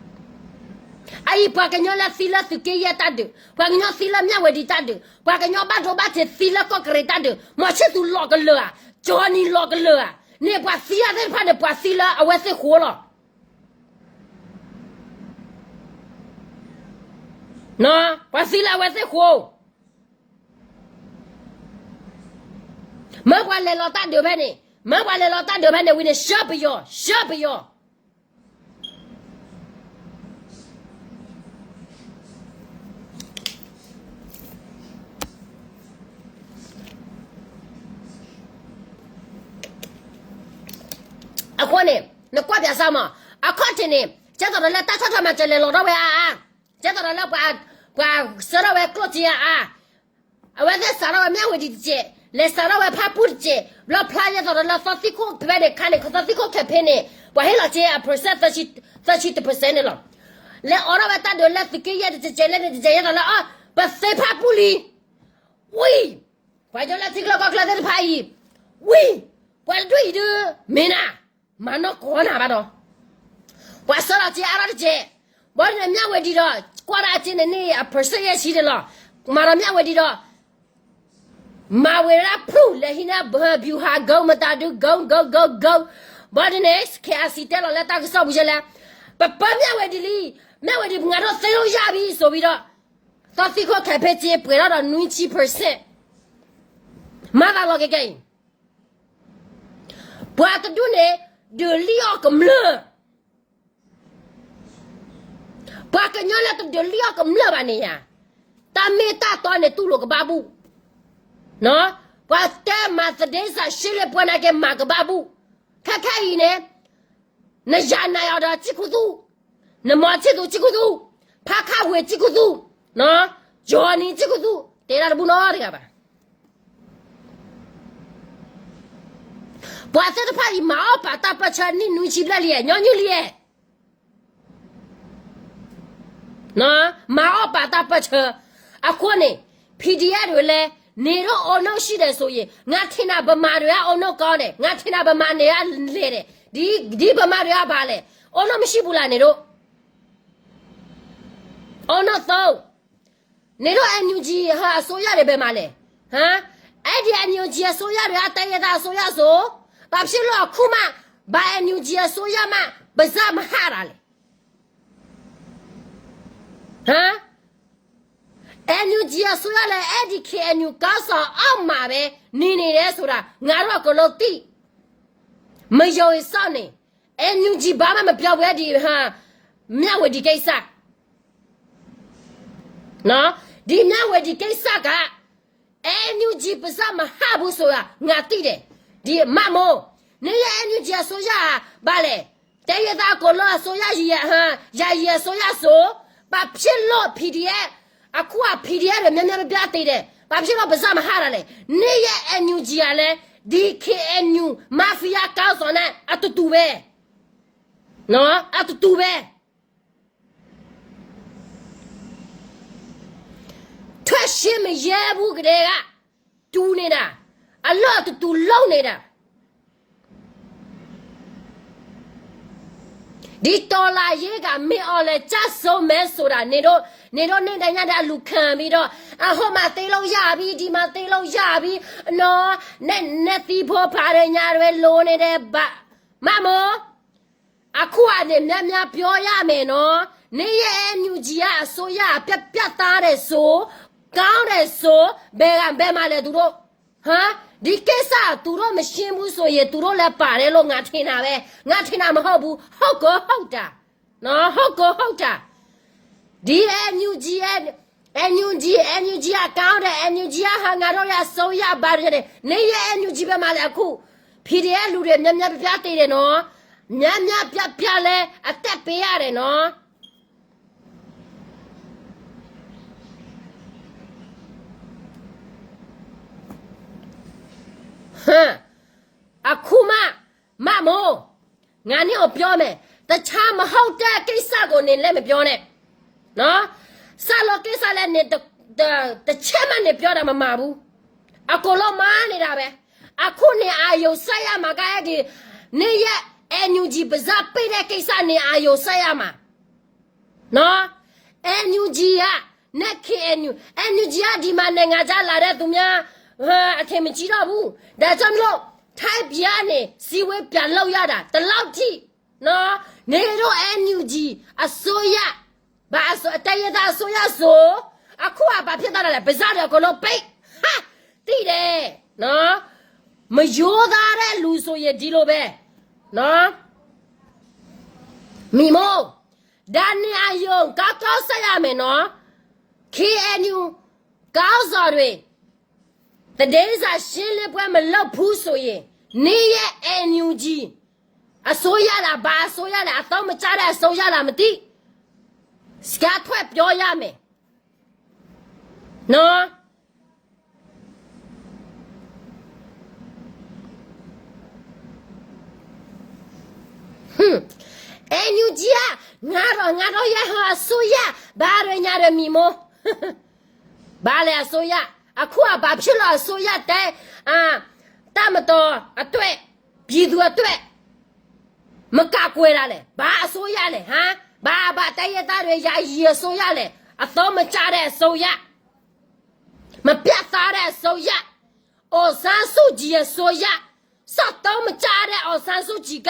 အံၤ ပှၤကညီလၢသံလၢသုးက့ယဲၢ်တၢ်ဒုး, ပှၤကညီသံလၢမၠၣ်ဝဲဒံးတၢ်ဒုး, ပှၤကညီဘၣ်ဒိဘၣ်ထံးသံလၢကီၢ်ကရ့းတၢ်ဒုး, မီၤဆံၣ်သူးလီၤကလၢာ်ဧါ, ကၠီနံၤလီၤကလၢာ်ဧါ, န့ၣ်ပှၤသံအသ့ၣ်တဖၣ်န့ၣ် ပှၤသံလၢအဝဲသ့ၣ်ဃိလီၤ. ပှၤသံလၢအဝဲသ့ၣ်ဃိ မ့ၢ်ပှၤလဲၤလီၤတၢ်ဒုးဖဲန့ၣ်, မ့ၢ်ပှၤလဲၤလီၤတၢ်ဒုးဖဲန့ၣ်ဝံၤန့ၣ် ဆှၢပယီၤ, ဆှၢပယီၤ. အဃိန့ၣ် နကွၢ်ပၠးစၢ်မး, အခီၣ်ထံးန့ၣ် ကဲသိးဒီးလၢတၢ်ဆီၣ်ထွဲမၤစၢၤလဲၤလီၤထီၣ်ဝဲအါအါ, ကဲသိးဒီးလၢပှၤ, ပှၤဆှၢထီၣ်ဝဲကျိၣ်စ့အါအါ, အဝဲသ့ၣ်စးထီၣ်ဝဲမၠၣ်ဝဲဒံးတစဲး, လဲၤစးထီၣ်ဝဲဖၣ်ပူၣ်တစဲး, ဘျီဖျါကဲသိးဒီးလၢသီသံခိၣ်ဖဲန့ၣ်ခါန့ၣ် သီသံခိၣ်ခဲဖဲန့ၣ် ပှၤဟ့ၣ်လီၤစ့အ percent သၢဆံတ percent န့ၣ်လီၤ. လဲၤအိးထီၣ်ဝဲတၢ်ဒုးလၢသုးက့ယဲၢ်တစဲးစဲးလၢန့ၣ်တစဲး ယဲသိးလၢအီၤ ပသ့ဖၣ်ပူၣ်လံ, ဝံၤ, ပှၤကညီလၢထံချၢကီၢ်ချၢသ့ၣ်တဖၣ်အံၤ, ဝံၤ, ပှၤတဒူၣ်အံၤဒုး, မ့ၢ်နၤ, မၤနီၢ်ကီၢ်နၤဘၣ်ဒီး ပှၤဆှၢလီၤစ့အါထီၣ်တစဲး, ဘၣ်ဒ်န့ၣ်မၠၣ်ဝဲဒံးဒီး ကွၢ်ဒၣ်အစ့န့ၣ်န့ၣ် အ percent ယဲၢ်ဆံန့ၣ်လီၤ. မၤဒီးမၠၣ်ဝဲဒံးဒီး မၤဝဲဒၣ်ဖျူၣ်လဲၤဟံးန့ၢ်ဘၢၣ် ဗျူဟာကုန်း မတၤဒု ကုန်း ကုန်း ကုန်း ကုန်း, ဘၣ်ဒ်န့ၣ် KIC တဲလီၤလၢတၢ်ကစီၣ်ပူၤယဲလဲၣ်, ပပၢမၠၣ်ဝဲဒံးလံ, မၠၣ်ဝဲဒံး ပငါတို့သိမ်းလို့ရပြီ ဆိုပြီးတော့ သီသံခိၣ်ခဲဖဲစ့ ပှဲၤထီၣ်ဒီးနွံဆံ percent, မၤသးလီၤကဲကဲအံၤ ပှၤတဒူၣ်န့ၣ် ဒုးလံၣ်အီၣ်ကမျၢၢ်, ပှၤကညီလၢတဒုးလံအီၣ်ကမျၢၢ်ဘၣ်န့ၣ်ယါ, တၢ်မ့ၢ်တၢ်တီန့ၣ်တူၢ်လိာ်ကဘၣ်ဘူၣ်, ပှၤတဲမၤသဒ့စးရှ့လ့ပှဲၤနာ်က့မၤကဘၣ်ဘူၣ်, ခဲခဲအံၤန့ၣ် နယၤနၤအီၤဒီးကံၢ်ခူသူၣ်, နမီၤဆံၣ်သူၣ်ကံၢ်ခူသူၣ်, ဖါခါဝ့ၤကံၢ်ခူသူၣ်, ယီၤနံၤကံၢ်ခူသူၣ် တဲဒၣ်တဘူၣ်နီတဂၤဘၣ်. ပှၤသ့ၣ်တဖၣ်အံၤမၤအီၣ်ပာ်တၢ်ပၢၢ်ဆၢနံၣ်နွံဆံဘျဲၣ်လံ, ညီနုၢ်လံ, မၤအီၣ်ပာ်တၢ်ပၢၢ်ဆၢ, အဃိန့ၣ် PDF ဒ်လဲၣ်, န့ၣ်ဒိးအိၣ်နီၢ်ဆံးဒဲးစိၤယံၤ, ငါထံၣ်နၤဗမာတွေအအိၣ်နီၢ်ကီဒဲး, ငါထံၣ်နၤဗမာန့ၣ်အလဲၤဒဲး, ဒ်ဗမာတွေအဘၣ်လဲၣ်, အိၣ်နီၢ်မံဆံးပူၤလၢန့ၣ်ဒိး အိၣ်နီၢ်သိ, န့ၣ်ဒိး NUG ဟၢအစိုးရဒဲးဘဲမးလဲၣ်, အဲဒ် NUG အစိုးရဒဲး အတၢ်ယဲၢ်သးအစိုးရစိၤ, ဘၣ်ဖျ့လီၤအခုမး, ဘၣ် NUG အစိုးရမး ပစၢ်မဟါတၢ်လဲၣ်. NUG အစိုးရလဲၣ် အဲဒ် KNU ကီၢ်စီၤအီၣ်မးဝဲ, န့ၣ်န့ၣ်ဒဲးစိၤဒၣ် ငါထီၣ်ကလိသံၣ်, မယိၤအံၤစီၣ်န့ၣ်, NUG ဘၣ်မးမပျီဝဲဒ် မြဝတီကိစ္စ, ဒ်မြဝတီကိစ္စက NUG ပစၢ်မဟါဘူးစိၤဧါ, ငါသံၣ်ဒဲး, ဒ်မးမိၢ်, န့ၣ်ယဲ NUG အစိုးရဘၣ်လဲၣ်, တၢ်ယဲၢ်သးကီးလၢအစိုးရ, ယၤယံၤအစိုးရစိၤ, ဘၣ်ဖျ့လီၤ PDF, အခုအ PDF ဒီး များများပြားပြားသ့ဒဲး, ဘၣ်ဖျ့လီၤပစၢ်မဟါတၢ်လဲၣ်, န့ၣ်ယဲ NUG ဧါလဲၣ်, ဒ် KNU mafia ကီၢ်စီၤန့ၣ် အတတူၢ်ဝဲ, အတတူၢ်ဝဲ ထွဲရှဲမယဲဘူးကဒဲက, တူၢ်န့ၣ်ဒၣ်, အလီၢ်တတူၢ်လိာ်န့ၣ်ဒၣ်, ဒ်တော်လှန်ရေးက မင်းအောင်လှိုင်ကျဆုံးမယ်ဆိုတာ န့ၣ်ဒိး န့ၣ်ဒိးန့ၢ်ဒၣ်ညါဒီးအလူၤခၣ်ဘံဒီး, အဟိမၤသ့လိာ်ယၤဘံ, ဒ်မၤသ့လိာ်ယၤဘံ, နီၤ, နဲသံဖိဖးဒီးညါတဝဲ လိၤန့ၣ်ဒဲးဘၣ်, မးမိၢ် အခုအန့ၣ် များများပြောရမယ်နော်, နရဲ့ NUG အစိုးရ ပြတ်ပြတ်သားတယ်ဆို, ကောင်းတယ်ဆို, ဘယ်က ဘယ်မှာလဲ သူတို့, ဟမ်, ဒီကိစ္စ သူတို့ မရှင်းဘူးဆိုရင် သူတို့လည်းပါတယ်လို့ ငါထင်တာပဲ, ငါထင်တာမဟုတ်ဘူး, ဟုတ်ကိုဟုတ်တာ, နော်, ဟုတ်ကိုဟုတ်တာ, ဒီ NUG NUG NUG အကောင်းတယ်, NUG က ဟါ ငါတို့ရဲ့အစိုးရ ပါတယ်, နရဲ့ NUG ဘယ်မှာလဲ အခု, PDF လူတွေ များများပြားပြား သေတယ်နော်, များများပြားပြား လည်း အသက်ပေးရတယ်နော်. ဟမ်, အခုမှ, မမို့, ငါန့ၣ်အပြောမယ်, တခြားမဟုတ်တဲ့ကိစ္စကိုနင်လည်းမပြောနဲ့, နော်, စလို့ကိစ္စလည်းနင်တ, တ, တစ်ချက်မှနင်ပြောတာမမှန်ဘူး, အကုန်လုံးမှားနေတာပဲ, အခုနင်အာရုံစိုက်ရမှာက နရဲ့ NUG ပါးစပ်ပိတ်တဲ့ကိစ္စ နင်အာရုံစိုက်ရမှာ, နော်, NUG က နဲ့ KNU, NUG က ဒီမှာနိုင်ငံခြားလာတဲ့သူများ, အထင်မကြီးတော့ဘူး, ဒါကြောင့်မလို့ ထိုင်းပြည်ကနေ စည်းဝေးပြန်လုပ်ရတာ ဒီလောက်ထိ, နော်, နင်တို့ NUG အစိုးရ, ဘာအစိုး, တိုင်းရင်းသားအစိုးရဆို, အခုကဘာဖြစ်သွားတာလဲ, ပါးစပ်တွေအကုန်လုံးပိတ်, ဟါ, သိတယ်, နော်, မရိုးသားတဲ့လူဆိုရင်ဒီလိုပဲ, နော်, မီမို့, ဒါနင်အာရုံကောင်းကောင်းစိုက်ရမယ်နော်, KNU ခေါင်းဆောင်တွေ သတင်းစာရှင်းလင်းပွဲမလုပ်ဘူးဆိုရင်, နင်ရဲ့ NUG အစိုးရလား, ဘာအစိုးရလဲ, အသုံးမကျတဲ့အစိုးရလားမသိ, စကားထွက်ပြောရမယ်, နော်. NUG က ငါတို့, ငါတို့ရဲ့အစိုးရ, ဘာတွေညာတွေ မီမို့, ဘာလဲအစိုးရ, အခုကဘာဖြစ်လို့အစိုးရတဲ, အာ, တပ်မတော်အတွက်, ပြည်သူအတွက် မကာကွယ်တာလဲ, ဘာအစိုးရလဲ, ဟမ်, ဘာ, ဘာတိုင်းရင်းသားတွေ ယာယီအစိုးရလဲ, အသုံးမကျတဲ့အစိုးရ, မပြတ်သားတဲ့အစိုးရ, အောင်ဆန်းစုကြည်အစိုးရ, စက်သုံးမကျတဲ့ အောင်ဆန်းစုကြည်က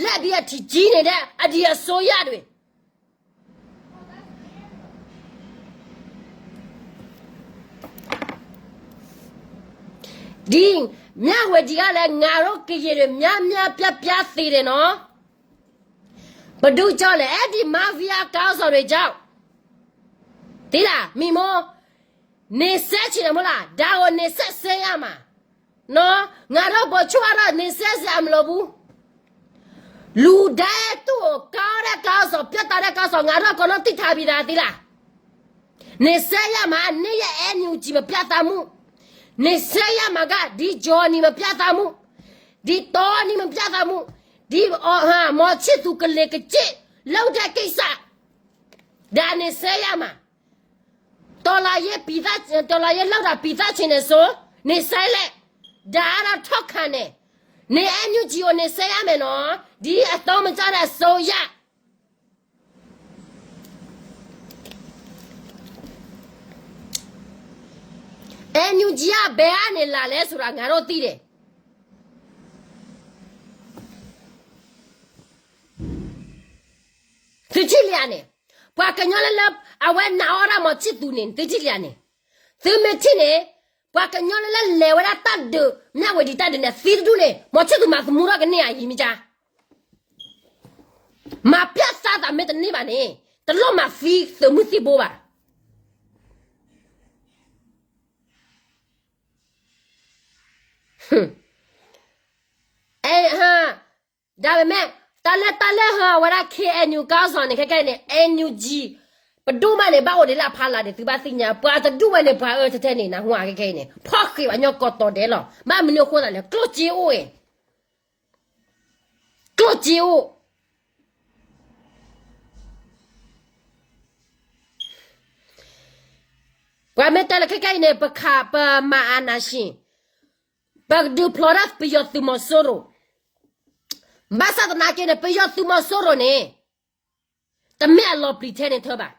လက်ပြီးအထီးကြီးနေတဲ့ အဒီအစိုးရတွေ ဒီမြဝတီကလည်း ငါတို့ကရင်တွေ များများပြားပြားသေတယ်နော်. ပဒုးကၠီလဲၣ် အဲဒီ mafia ကောင်းဆောင်တွေကြောင့် သီလၢ မံမီၢ် နေဆဲချင်တယ်မဟုတ်လား ဒါကိုနေဆက်ဆဲရမှာ နော် ငါတို့ဗိုလ်ချုပ်ကတော့နေဆဲစရာမလိုဘူး လူတိုင်းသူ့ကိုကောင်းတဲ့ကောင်းဆောင် ပြတ်သားတဲ့ကောင်းဆောင် ငါတို့အကုန်လုံးသိထားပြီးသား သီလၢ နေဆဲရမှာ နေရ NUG မပြတ်သားမှု နေဆဲရမှာက ဒီ Johnny မပြတ်သားမှု ဒီ Tony မပြတ်သားမှု ဒီ မောင်ချစ်သူ ကလင်ကကျိန် လုပ်တဲ့ကိစ္စ ဒါနေဆဲရမှာ တော်လှန်ရေးပြီးသား တော်လှန်ရေးလုပ်တာပြီးသားချင်တယ်ဆို နေဆဲလဲၣ် ဒါကတော့ထောက်ခံတယ် နေ NUG ကိုနေဆဲရမယ်နော် ဒီအသုံးမကျတဲ့အစိုးရ NUG ကဘယ်ကနေလာလဲဆိုတာငါတို့သိတယ် သုထံၣ်လံဧါန့ၣ် ပှၤကညီလၢလၢ အဝဲနာ်အီၤဒၣ်မောင်ချစ်သူန့ၣ် သုထံၣ်လံဧါန့ၣ် သုမ့ၢ်ထံၣ်န့ၣ် ပှၤကညီလၢလၢလဲၤဝဲဒၣ်တၢ်ဒုး မြဝတီ တၢ်ဒုးန့ၣ် သံတဒူၣ်န့ၣ် မောင်ချစ်သူမၤသမူထီၣ်ကန့ၢ်ဧါ ယံာ်မံၤကါ မၤပြသးသးမ့ၢ်တန့ၢ်ဘၣ်န့ၣ် တလိၣ်မၤသံသုးမုၢ်သံၣ်ဘိဘၣ် ဒါပေမဲ့ တၢ်လၢတၢ်လၢဟၢ အဝဲဒၣ် KNU ကီၢ်စီၤန့ၣ် ခဲကဲအံၤန့ၣ် NUG ပဒိၣ်မးန့ၣ် ဘၣ်အိၣ်ဒံးလၢအဖီလာ်န့ၣ် သုဘၣ်သ့ၣ်ညါ ပှၤတဒူၣ်ဝဲန့ၣ် ပှၤအၢထဲထဲန့ၣ် နၢ်ဟူဧါ ခဲကဲအံၤန့ၣ် ဖီၣ်ဃံးဘၣ်ညီကီးတီၤဒဲးလီၤ ဘၣ်မနုၤအဃိသးလဲၣ် ကျိၣ်စ့အိၣ်အံၤ ကျိၣ်စ့အိၣ် ပှၤမ့ၢ်တဲလၢခဲကဲအံၤန့ၣ် ပခးပမၤအနၢ်ၡံၣ် ပကဒုးဖျိးဒၣ်ပယီၤသုးမီၤစိရိၤ ဘၣ်ဆၣ်သနာ်က့န့ၣ် ပယီၤသုးမီၤစိရိၤန့ၣ် တမ့ၢ်အလီၤပျံၤထဲန့ၣ်ထၢဘၣ်.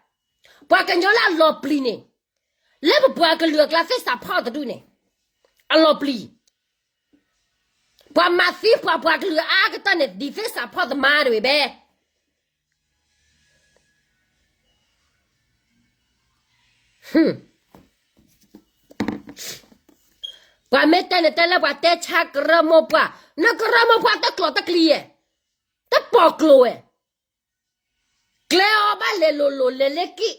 ပှၤကညီလၢအလီၤပျံၤန့ၣ် လၢပပှၤကလုာ်အကျါသ့ၣ်စးဖီၣ်တဒူၣ်န့ၣ် အလီၤပျံၤ ပှၤမၤသံပှၤပှၤကလုာ်အါကတၢၢ်န့ၣ် ဒ်သ့ၣ်စးဖီၣ်သမါတဝံၤဘဲ ပှၤမ့ၢ်တဲန့ၣ်တဲလၢပှၤတဲဆါကရၢမိၢ်ပှၢ်, နကရၢမိၢ်ပှၢ်တကျိၤတကျံၤဧါ, တပီၤကျိၤဧါ, ကျဲအီၤဘၣ်လဲၤလိၤလိၤလဲၤလၢကံၣ်,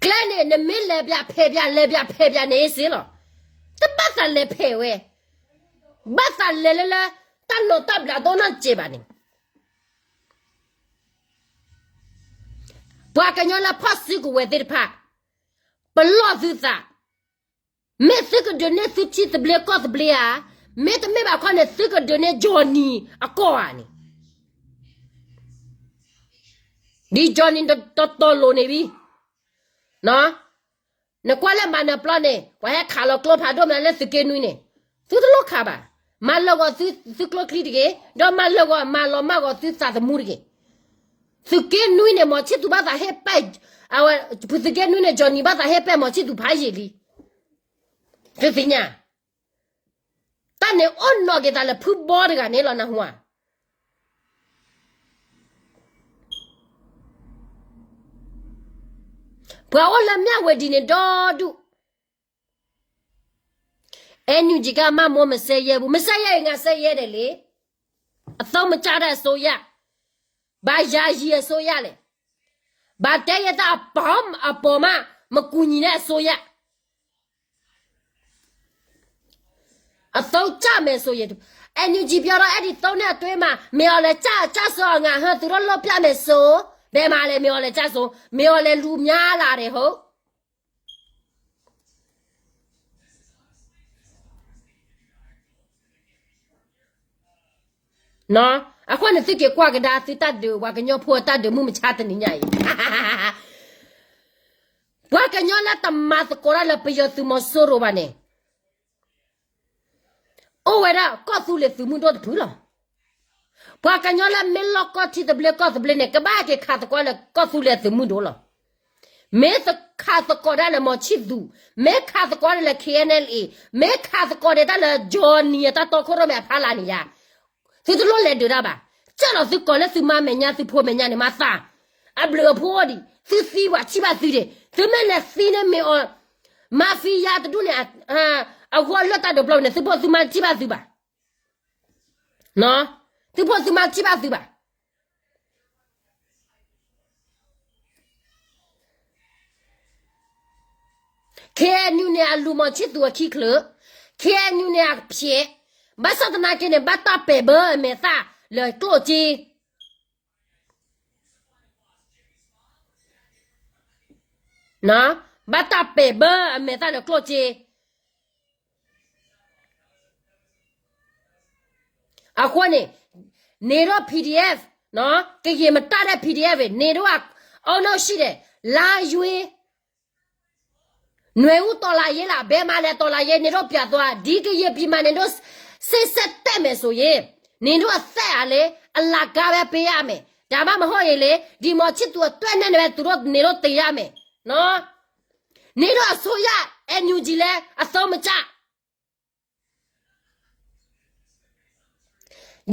ကျဲန့ၣ် နမ့ၢ်လဲၤပၠးဖဲးပၠးလဲၤပၠးဖဲးပၠးန့ၣ်စ့လီၤ, တဘၣ်သးလဲၤဖဲးဝဲ, ဘၣ်သးလဲၤလၢလၢ တၢ်နီၤတၢ်ဘျးဒိၣ်နီၢ်စဲးဘၣ်န့ၣ် ပှၤကညီလၢဖီၣ်စုကဝဲၤသ့ၣ်တဖၣ်, ပလီၢ်သုသး, မ့ၢ်သုကဒုးန့ၢ်သုထံသဘျ့ကီၢ်သဘျ့ဧါ, မ့တမ့ၢ်ဘၣ်ခီန့ၣ် သုကဒုးန့ၢ် Johnny အကီၢ်ဧါန့ၣ်, ဒ် Johnny တတီၤလိၤန့ၣ်ဘံ နကွၢ်လၢမၤနၢၤပျီန့ၣ် ပှၤဟဲခးလီၤကျိဖးဒိၣ်မးလၢသုးက့နွံန့ၣ်, သုတလိၣ်ခးဘၣ်, မၤလၢာ်ဂီၤသုကျိချံတဂ့ၤ, ဒီးမၤလၢာ်ဂီၤမၤလီၤမၢ်ဂီၤသုသးသမူတဂ့ၤ. သုးက့နွံန့ၣ် မီၤဆံၣ်သူၣ်ဘၣ်သးဟ့ၣ်ပဲၣ်, အဝဲသုးက့နွံန့ၣ် Johnny ဘၣ်သးဟ့ၣ်ပဲၣ်မီၤဆံၣ်သူၣ်ဖးယံာ်လံ. သုသ့ၣ်ညါ, တၢ်န့ၣ်အိၣ်နီၢ်က့ၤသးလၢဖုဘီတဂၤန့ၣ်လီၤ နၢ်ဟူဧါ. ပှၤအိၣ်လၢမၠၣ်ဝဲဒံးန့ၣ်ဒီဒူၣ်, NUG ကမၣ်မိၢ်မစဲးယဲဘူး, မစဲးယဲအံၤ ငါစဲးယဲဒဲးလံ, အသုံးမကျတဲ့အစိုးရ, ဘာယာယီအစိုးရလဲ, ဘာတဲယဲတၢ်အပီၤမး မကူညီတဲ့အစိုးရ အသုံးကျမယ်ဆိုရင်, NUG ပြောတော့ အဲ့ဒီသုံးနှစ်အတွင်းမှာ မင်းအောင်လှိုင် ကျဆုံးအောင် ငါဟန်သူတို့လုပ်ပြမယ်ဆို, ဘယ်မှာလဲ မင်းအောင်လှိုင် ကျဆုံး, မင်းအောင်လှိုင် လူများလာတယ် ဟုတ်. အဃိန့ၣ် သုက့ၤကွၢ်ကဒါသုတၢ်ဒုး ပှၤကညီဖိအတၢ်ဒုးမုၢ်မဆါတနံၤညါအံၤ, ပှၤကညီလၢတမၤသကိးတၢ်လၢပယီၤသုးမီၤစိရိၤဘၣ်န့ၣ် အိၣ်ဝဲဒၣ်ကီၢ်သူလ့ၤသုးမုၢ်ဒိၣ်တဖုလီၤ. ပှၤကညီလၢမ့ၢ်လီၢ်ကီၢ်ထံသဘျ့ကီၢ်သဘျ့န့ၣ် ကဘၣ်က့ၤခးသကိးလၢကီၢ်သူလ့ၤသုးမုၢ်ဒိၣ်လီၤ. မ့ၢ်ခးသကိးဒၣ်လၢမီၤဆံၣ်သူၣ်, မ့ၢ်ခးသကိးဒၣ်လၢ KNLA, မ့ၢ်ခးသကိးဒၣ်တၢ်လၢ Johnny အတၢ်တီခိၣ်ရိၣ်မဲအဖီလာ်န့ၣ်ယါ, သုတလိၣ်လဲၤဒုးတၢ်ဘၣ်. ကၢ်လီၤသုကိးလၢသုမါမဲာ်ညါ သုဖိမဲာ်ညါန့ၣ် မၤသး, အဘျုးအဖှိၣ်ဒံး သုသံပှၤထံၣ်ဘၣ်သုဒံး, သုမ့ၢ်လဲၤသံန့ၢ်မ့ၢ်အီၤ, mafia တဒူၣ်န့ၣ် အဂီၢ်လၢတၢ်ဒုးပျီန့ၣ် သုဖိသုမါထံၣ်ဘၣ်သုဘၣ်. သုဖိသုမါထံၣ်ဘၣ်သုဘၣ်. KNU န့ၣ် အလူၤမီၤဆံၣ်သူၤအခံချုး, KNU န့ၣ် အဖျဲး, ဘၣ်ဆၣ်သနာ်က့န့ၣ် ဘၣ်တၢ်ပဲာ်ဘၢအမဲာ်သၣ်လၢကျိၣ်စ့ ဘၣ်တၢ်ပဲာ်ဘၢအမဲာ်သၣ်လၢကျိၣ်စ့ အဃိန့ၣ် န့ၣ်ဒိၣ် PDF, ကယံာ်မတၢ်ဒဲး PDF န့ၣ်ဒိၣ်အ အီနီၣ်ဆံၣ်ဒဲး လါယွ့ နွဲၣ်အူတီၤလးယ့လး ဘဲမၤလဲၤတီၤလးယ့ န့ၣ်ဒိၣ်ပၠးသွါ ဒ်ကယံာ်ပံၤမးန့ၣ်ဒိၣ် စ့စဲးတဲာ်မဲာ်စိၤယ့, န့ၣ်ဒိၣ်အသဲၣ်အါလၢ အလၤကါဝဲပ့အါမဲာ် တၢ်မးမဟီၣ်အံၤလၢ ဒ်မီၤဆံၣ်သူၤအတွဲၣ်နဲၣ်န့ၣ်ဝဲ သူဒိၣ်န့ၣ်ဒိၣ်တ့ယါမဲာ်, န့ၣ်ဒိၣ်အစိုးရ NUG လဲ အသီမကၢ်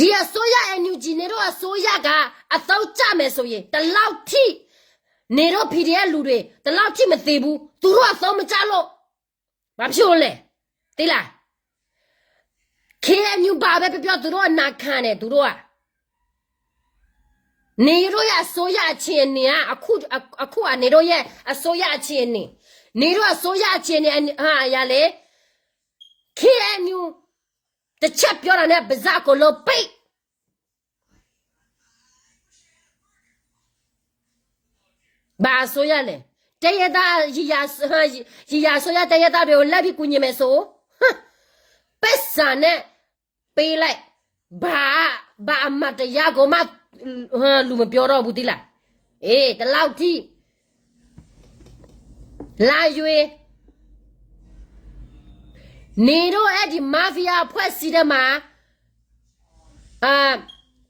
ဒ်အစိုးရ NUG န့ၣ်ဒိၣ်အစိုးရက အသီကၢ်မဲာ်စိၤယ့ တလောက်ထံၣ် န့ၣ်ဒိၣ် PDF လူၤတွေ တလောက်ထံၣ်မသ့ဘူး သူဒိၣ်အသီမကၢ်လိာ်, ဘၣ်ဖျိလဲၣ်, သ့လၢ KNU ဘၣ်ဝဲပျီပျီ သူဒိၣ်အနးခါန့ၣ် သူဒိၣ်ဧါ န့ၣ်ဒိၣ် အစိုးရ အခြေအနေ ဧါ, အခု အ န့ၣ်ဒိၣ်ယဲ အစိုးရ အခြေအနေ, န့ၣ်ဒိၣ် အစိုးရ အခြေအနေ ဧါလဲၣ်, KNU တဆဲးပျီတၢ်န့ၣ် ပစၢ်ကိးလၢပံး ဘၣ်အစိုးရလဲၣ်, တဲယဲတၢ် ယံာ်ယံာ်အစိုးရ တဲယဲတၢ်ဒီး လဲၤဘံကူညီမဲာ်စိၤ, ပစၢ်န့ၣ် ပ့လဲၣ်, ဘၣ် ဘၣ်အမၤတယါကိးမး လူၤမပျီထီၣ်ဘူးသ့လၢ, အ့ တလောက်ထံၣ် လါယွ့ န့ၣ်ဒိၣ်အဲၣ်ဒံး mafia အဖွဲ့အစည်းထဲမှာ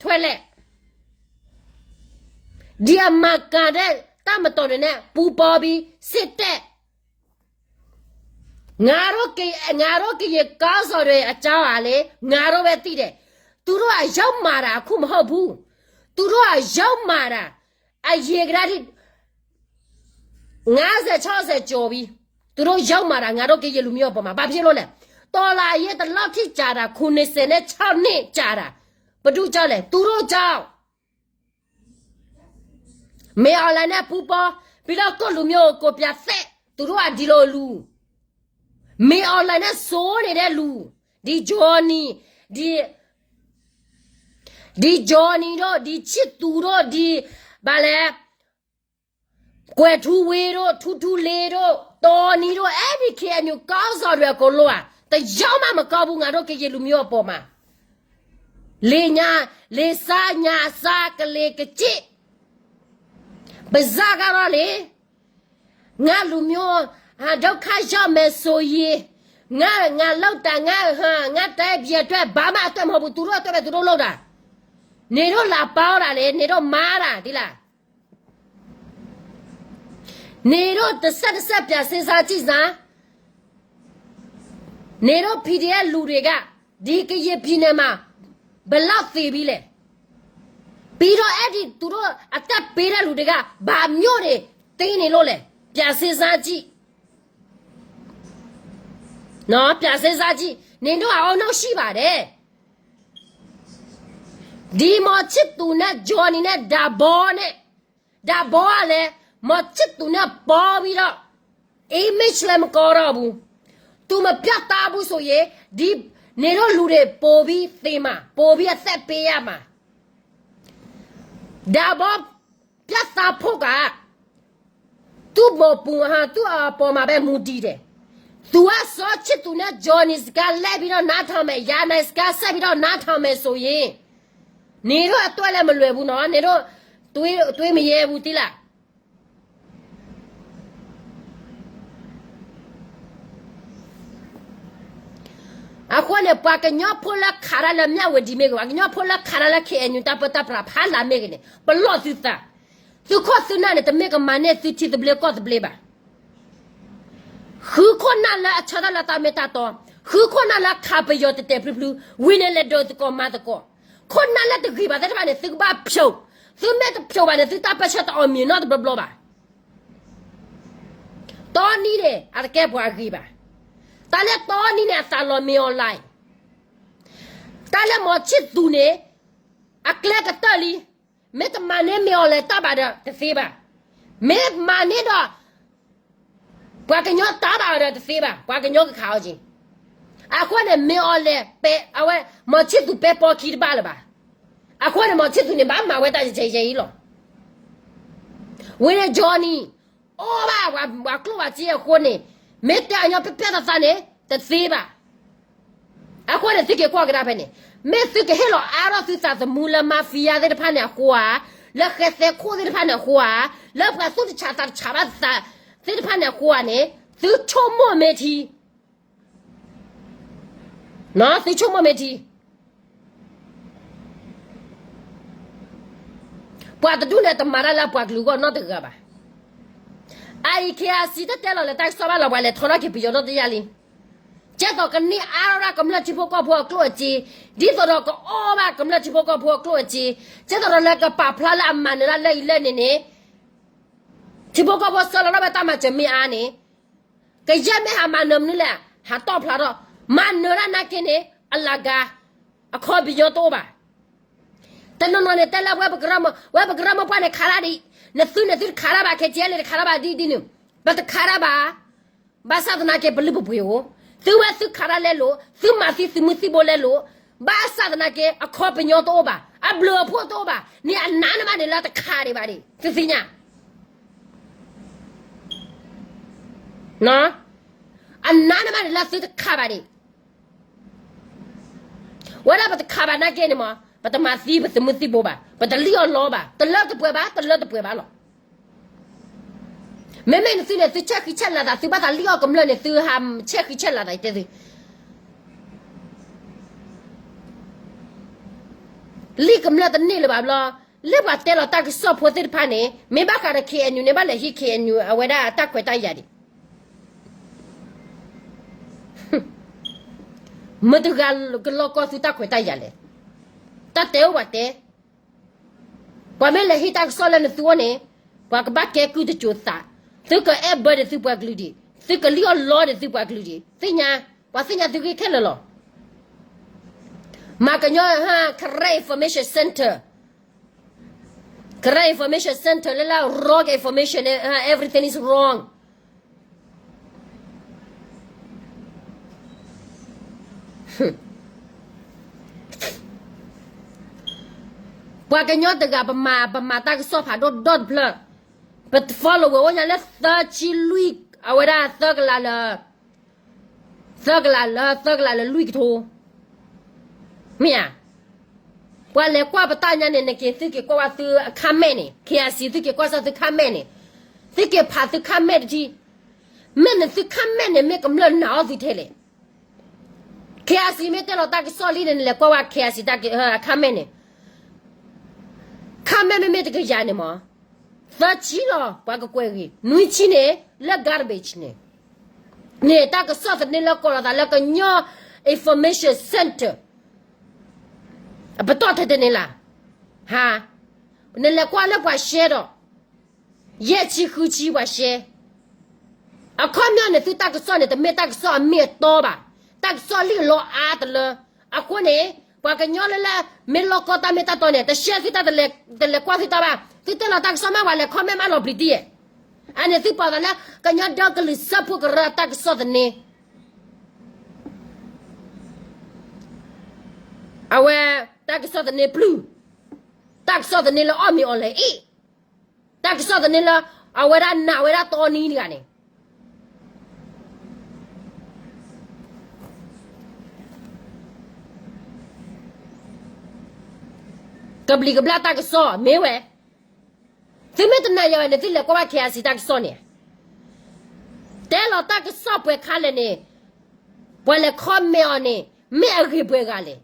ထွက်လဲၣ်, ဒ်အမၤကၤဒဲး တပ်မတော်တွေနဲ့ ပူးပေါင်းပြီး စစ်တပ် ငါတို့ကရင်ခေါင်းဆောင်တွေအကြောင်းကလည်း ငါတို့ပဲသိတယ်. သူတို့က ရောက်မှာတာ အခုမဟုတ်ဘူး. သူတို့က ရောက်မှာတာ အရင်ကတည်းက ငါးဆယ် ခြောက်ဆယ် ကျော်ပြီ. သူတို့ ရောက်မှာတာ ငါတို့ကရင်လူမျိုးအပေါ်မှာ. ဘာဖြစ်လို့လဲ? တော်လှန်ရေး တစ်လောက်ထိ ကြာတာ ခုနှစ်ဆယ်နဲ့ခြောက် နှစ် ကြာတာ. ဘယ်သူကြောင့်လဲ? သူတို့ကြောင့်. မင်းအောင်လှိုင်နဲ့ ပူးပေါင်းပြီးတော့ ကိုယ့်လူမျိုးကို ကိုယ်ပြန်သတ်. သူတို့က ဒီလိုလူ. မင်းအောင်လှိုင်နဲ့ စိာ်နေတဲ့လူ. ဒီ Johnny, ဒီ ဒီ Johnny တို့, ဒီ ချစ်သူတို့, ဒီ ဘာလဲ, ကွယ်ထူးဝင်းတို့, ထူးထူးလေးတို့, တော်နီတို့, အဲဒီ KNU ခေါင်းဆောင်တွေ အကုန်လုံးဟာ တစ်ယောက်မှ မကောင်းဘူး ငါတို့ ကရင်လူမျိုးအပေါ်မှာ. လင်ညါ, လင်စားညါစား ကလေးကကျစ်. ပါးစပ်ကတော့လေ, ငါလူမျိုး ဒုက္ခရောက်မယ်ဆိုရင်, ငါ, ငါလုပ်တာ, ငါ, ငါတိုင်းပြည်အတွက် ဘာမှအတွက်မဟုတ်ဘူး. သူတို့အတွက်ပဲ သူတို့လုပ်တာ. နင်တို့လာပေါင်းတာလေ, နင်တို့မှားတာ, သိလား. နင်တို့ တစ်ဆက်တစ်ဆက် ပြန်စဉ်းစားကြည့်စမ်း. နင်တို့ PDF လူတွေက ဒီကရင်ပြည်နယ်မှာ ဘယ်လောက်သေပြီလဲ. ပြီးတော့ အဲ့ဒီသူတို့အသက်ပေးတဲ့လူတွေက ဘာမျိုးတွေ သေနေလို့လဲ. ပြန်စဉ်းစားကြည့်. နော်, ပြန်စဉ်းစားကြည့်. နင်တို့က အုံနောက်ရှိပါတယ်. ဒီမောင်ချစ်သူနဲ့ Johnny နဲ့ ဒါဘီနဲ့, ဒါဘီကလည်း မောင်ချစ်သူနဲ့ ပေါင်းပြီးတော့ image လည်း မကောင်းတော့ဘူး. သူမပြတ်သားဘူးဆိုရင် ဒီ နင်တို့လူတွေ ပိုပြီးသေမှာ, ပိုပြီးအသက်ပေးရမှာ. ဒါဘီ ပြတ်သားဖို့က သူ့ပေါ်ပူဟာ သူ့အပေါ်မှာပဲ မူတည်တယ်. သူက စောချစ်သူနဲ့ Johnny စကား လိုက်ပြီးတော့ နားထောင်မယ်, ရန်နိုင်စကား ဆက်ပြီးတော့ နားထောင်မယ်ဆိုရင်, နင်တို့အတွက်လည်း မလွယ်ဘူးနော်, နင်တို့ သွေး, သွေးမရဲဘူး သိလား. အဃိန့ၣ် ပှၤကညီဖိလၢခးတၢ်လၢ မြဝတီ မ့ၢ်ဂ့ၤ, ပှၤကညီဖိလၢခးတၢ်လၢ KNU တၢ်ပၢတၢ်ပြး ဖးလး မ့ၢ်ဂ့ၤန့ၣ် ပလီၢ်သုသး. သုခိၣ်သုနၢ်န့ၣ် တမ့ၢ်ကမၤန့ၢ်သုထံသဘျ့ကီၢ်သဘျ့ဘၣ်. ဃုခိၣ်နၢ်လၢအဆၢထၢၣ်လၢတၢ်မ့ၢ်တၢ်တီ, ဃုခိၣ်နၢ်လၢခးပယီၤတဲာ်တဲာ်ဖျုဖျု, ဝံၤန့ၣ် လဲၤဒိးသကိးမၤသကိး. ခိၣ်နၢ်လၢတဂ့ၤဘၣ်သ့ၣ်တဖၣ်န့ၣ် သုကဘၣ်ဖျိး, သုမ့ၢ်တဖျိးဘၣ်န့ၣ် သုတၢ်ပၢဆှၢတအီၣ်မ့ၤနီတဘျီဘျီဘၣ်. တီနံၤန့ၣ် အတကဲပှၤဂ့ၤဘၣ်. တၢ်လၢတီနံၤန့ၣ် အသးလီၤမ့ၢ်အီၤလၢ်, တၢ်လၢမောင်ချစ်သူန့ၣ် အကျဲကတၢၢ်လံ. မ့ၢ်တမၤန့ၢ်မ့ၢ်အီၤလဲၤတၢ်ဘၣ်ဒီး တသ့ဘၣ်. မ့ၢ်မၤန့ၢ်ဒီး ပှၤကညီတၢ်ဘၣ်အီၤဒီးတသ့ဘၣ်, ပှၤကညီကခးအီၤက့ၤ. အဃိန့ၣ် မ့ၢ်အီၤလဲၣ် ပဲ အဝဲ မီၤဆံၣ်သူးပဲပီခံတဘၣ်လၢၤဘၣ်. အဃိန့ၣ် မီၤဆံၣ်သူးန့ၣ် ဘၣ်မၤဝဲတၢ်ယဲၢ်ယဲၢ်အံၤလီၤ. ဝံၤန့ၣ် Johnny အီၣ်ဘၣ်ပှၤကျိၣ်ဘၣ်စ့အဃိန့ၣ် မ့ၢ်တဲအညီပျဲၢ်ပျဲၢ်သးသးန့ၣ် တသ့ဘၣ်. အဃိန့ၣ် သုက့ၤကွၢ်ကဒါဖဲန့ၣ်, မ့ၢ်သုကဟ့ၣ်လီၤအါထီၣ်သုသးသမူလၢ mafia သ့ၣ်တဖၣ်န့ၣ်အဃိဧါ, လၢဃဲသဲခိၣ်သ့ၣ်တဖၣ်န့ၣ်အဃိဧါ, လၢပှၤသူၣ်တဆးသးတဆးဘၣ်သးသ့ၣ်တဖၣ်န့ၣ်အဃိဧါန့ၣ် သုဆိကမိၣ်မ့ၢ်ထံ သုဆိကမိၣ်မ့ၢ်ထံ ပှၤတဒူၣ်န့ၣ်တမၤတၢ်လၢအပှၤကလုာ်အဂီၢ်နီတဂၤဘၣ်. အအံၤ KIC တတဲလီၤလၢတၢ်ကစီၣ်ဘၣ်လီၤ ပှၤလဲၤထီထီၣ်က့ၤပယီၤနီတယၢ်လံ. ကဲသိးကန့ၢ်အါထီၣ်ဒၣ်ကမျၢၢ်ထံဖိကီၢ်ဖိအကျိၣ်အစ့, ဒ်သိးဒီးကအီၣ်ဘၣ်ကမျၢၢ်ထံဖိကီၢ်ဖိအကျိၣ်အစ့, ကဲသိးဒီးလၢကပာ်ဖျါလၢအမၤနၢၤဒၣ်လၢအံၤလၢန့ၣ်န့ၣ် ထံဖိကီၢ်ဖိဆှၢလီၤထီၣ်ဝဲတၢ်မၤစၢၤမ့ၢ်အါန့ၣ် ကယဲၢ်မ့ၢ်ဟးမၤနၢၤမနုၤလဲၣ်, ဟးတီၣ်ဖျါထီၣ်, မၤနၢၤဒၣ်နာ်က့န့ၣ် အလၤကၤ, အခီပညီတအိၣ်ဘၣ်. တနီၤနီၤန့ၣ် တဲလၢဝဲပကရၢမိၢ်, ဝဲပကရၢမိၢ်ပှၢ်န့ၣ်ခးတၢ်ဒ်, နသုန့ၣ်သုတခးတၢ်ဘၣ်, KTLA န့ၣ်တခးတၢ်ဘၣ်ဒ်ဒ်န့ၣ်, ပတခးတၢ်ဘၣ်. ဘၣ်ဆၣ်သနာ်က့ ပလုၢ်ပပှ့ၤအိၣ်, သုဝဲသုခးတၢ်လဲလိာ်, သုမၤသံသုးမုၢ်သံၣ်ဘိလဲလိာ်, ဘၣ်ဆၣ်သနာ်က့ အခီပညီတအိၣ်ဘၣ်, အဘျုးအဖှိၣ်တအိၣ်ဘၣ်, န့ၣ်အနးန့ၢ်ဘၣ်န့ၣ်လၢတခးဒံးဘၣ်ဒံး, သုသ့ၣ်ညါ အနးန့ၢ်ဘၣ်န့ၣ်လၢသုတခးဘၣ်ဒံး. ဝဲဒၣ်ပတခးဘၣ်နာ်က့န့ၣ်မး, ပတမၤသံပသုးမုၢ်သံၣ်ဘိဘၣ်, ပတလံၣ်အီၣ်လီဘၣ်, တလၢတပှဲၤဘၣ်, တလၢတပှဲၤဘၣ်လီၤ. မ့မ့ၢ်နသုန့ၣ် သုဆဲးဃံးဆဲးလၤသး, သုဘၣ်သးလံၣ်အီၣ်ကမျၢၢ်န့ၣ် သုဟးဆဲးဃံးဆဲးလၤသး ယတဲသု လံၣ်ကမျၢၢ်တန့ၢ်လၢၤဘၣ်ဘျီ, လၢပှၤတဲလီၤတၢ်ကစီၣ်ဖိသ့ၣ်တဖၣ်န့ၣ် မ့ၢ်ဘၣ်ဃးဒီး KNU န့ၣ် ဘၣ်လဲၤဟံး KNU အဝဲဒၣ်တၢ်ခွဲးတၢ်ယာ်ဒံး. မတၤတဂၤကလီၢ်ကီၢ်သုတၢ်ခွဲးတၢ်ယာ်လဲၣ်. တၢ်တဲအိၣ်ပှၤတဲ, ပှၤမ့ၢ်လဲၤဟံးတၢ်ကစီၣ်လၢနသုအိၣ်န့ၣ်, ပှၤကဘၣ်ကဲကုၢ်တစိၤသး, သုကအဲၣ်ဘၢဒံးသုပှၤကလုာ်ဒံး, သုကလံၣ်အီၣ်လီဒံးသုပှၤကလုာ်ဒံး, သ့ၣ်ညါ, ပှၤသ့ၣ်ညါသုဂ့ၢ်ခဲလၢာ်လီၤ. မၤကညီ correct information center, correct information center လၢလၢ wrong information န့ၣ် everything is wrong. ပှၤကညီတဂၤ ပမၤ ပမၤတၢ်ကစီၣ်ဖးဒိၣ်ဒီတဖျၢၣ်, ပ follower အိၣ်ညါလၢသၢဆံလွံၢ်, အဝဲဒၣ်သၢကလးလၢ သၢကလးလၢ သၢကလးလၢလွံၢ်ကထိ, မ့ၢ်ဧါ. ပှၤလဲၤကွၢ်ပတၢ်ညါန့ၣ် နက့ၤသုက့ၤကွၢ်ဝဲသုအခါမဲာ်န့ၣ်, KIC သုက့ၤကွၢ်စၢ်သုခါမဲာ်န့ၣ်, သုက့ၤဖးသုခါမဲာ်တထံၣ်, မ့ၢ်နသုခါမဲာ်န့ၣ် မ့ၢ်ကမျၢၢ်နာ်အီၤသုထဲလဲၣ်. KIC မ့ၢ်တဲလီၤတၢ်ကစီၣ်လံန့ၣ် နလဲၤကွၢ်ဝဲ KIC အခါမဲာ်န့ၣ်, ခါမဲာ်မ့မ့ၢ်တကယၤန့ၣ်မး, သၢဆံလီၤ ပှၤကကွဲးဂ့ၤ, နွံဆံန့ၣ် လၢ garbage န့ၣ်, န့ၣ်တၢ်ကစီၣ်သန့လၢကိးလီၤသးလၢကညီ information center အပတီၢ်ထဲတန့ၣ်လၢ်, ဟါ, နလဲၤကွၢ်လၢပှၤရှဲဒီး ယဲၢ်ဆံဃုဆံပှၤရှဲ, အခီပညီန့ၣ် သုတၢ်ကစီၣ်န့ၣ် တမ့ၢ်တၢ်ကစီၣ်အမ့ၢ်အတီဘၣ်, တၢ်ကစီၣ်လံၣ်အလီအါတလၢ, အဃိန့ၣ် ပှၤကညီလၢလၢ မ့ၢ်လီၢ်ကီၢ်တၢ်မ့ၢ်တၢ်တီန့ၣ် တရှဲသုတၢ်, တလဲၤကွၢ်သုတၢ်ဘၣ်, သုတဲလီၤတၢ်ကစီၣ်မ့ၢ်ပှၤလဲၤ comment မးလီၤပျံၤတံၢ်ယဲၢ်, အန့ၣ်သုပိာ်သးလၢ ကညီဒီကလုာ်စၢဖှိၣ်ကရၢတၢ်ကစီၣ်သန့ အဝဲ တၢ်ကစီၣ်သန့ပျုၢ်, တၢ်ကစီၣ်သန့လၢအီၣ်မ့ၤအီၣ်လဲၤအ့ၣ်, တၢ်ကစီၣ်သန့လၢ အဝဲဒၣ်နာ်ဝဲဒၣ်တီနံတဂၤန့ၣ်, ကဘျံးကဘျၣ်တၢ်ကစီၣ်မ့ၢ်ဝဲ, သုမ့ၢ်တနာ်ယၤဝဲန့ၣ် သုလဲၤကွၢ်ဘၣ် KIC တၢ်ကစီၣ်န့ၣ်, တဲလီၤတၢ်ကစီၣ်ပှဲၤခါလဲၣ်န့ၣ်, ပှၤလဲၤ comment အီၤန့ၣ် မ့ၢ်အဂ့ၤပှဲၤဂၤလဲၣ်,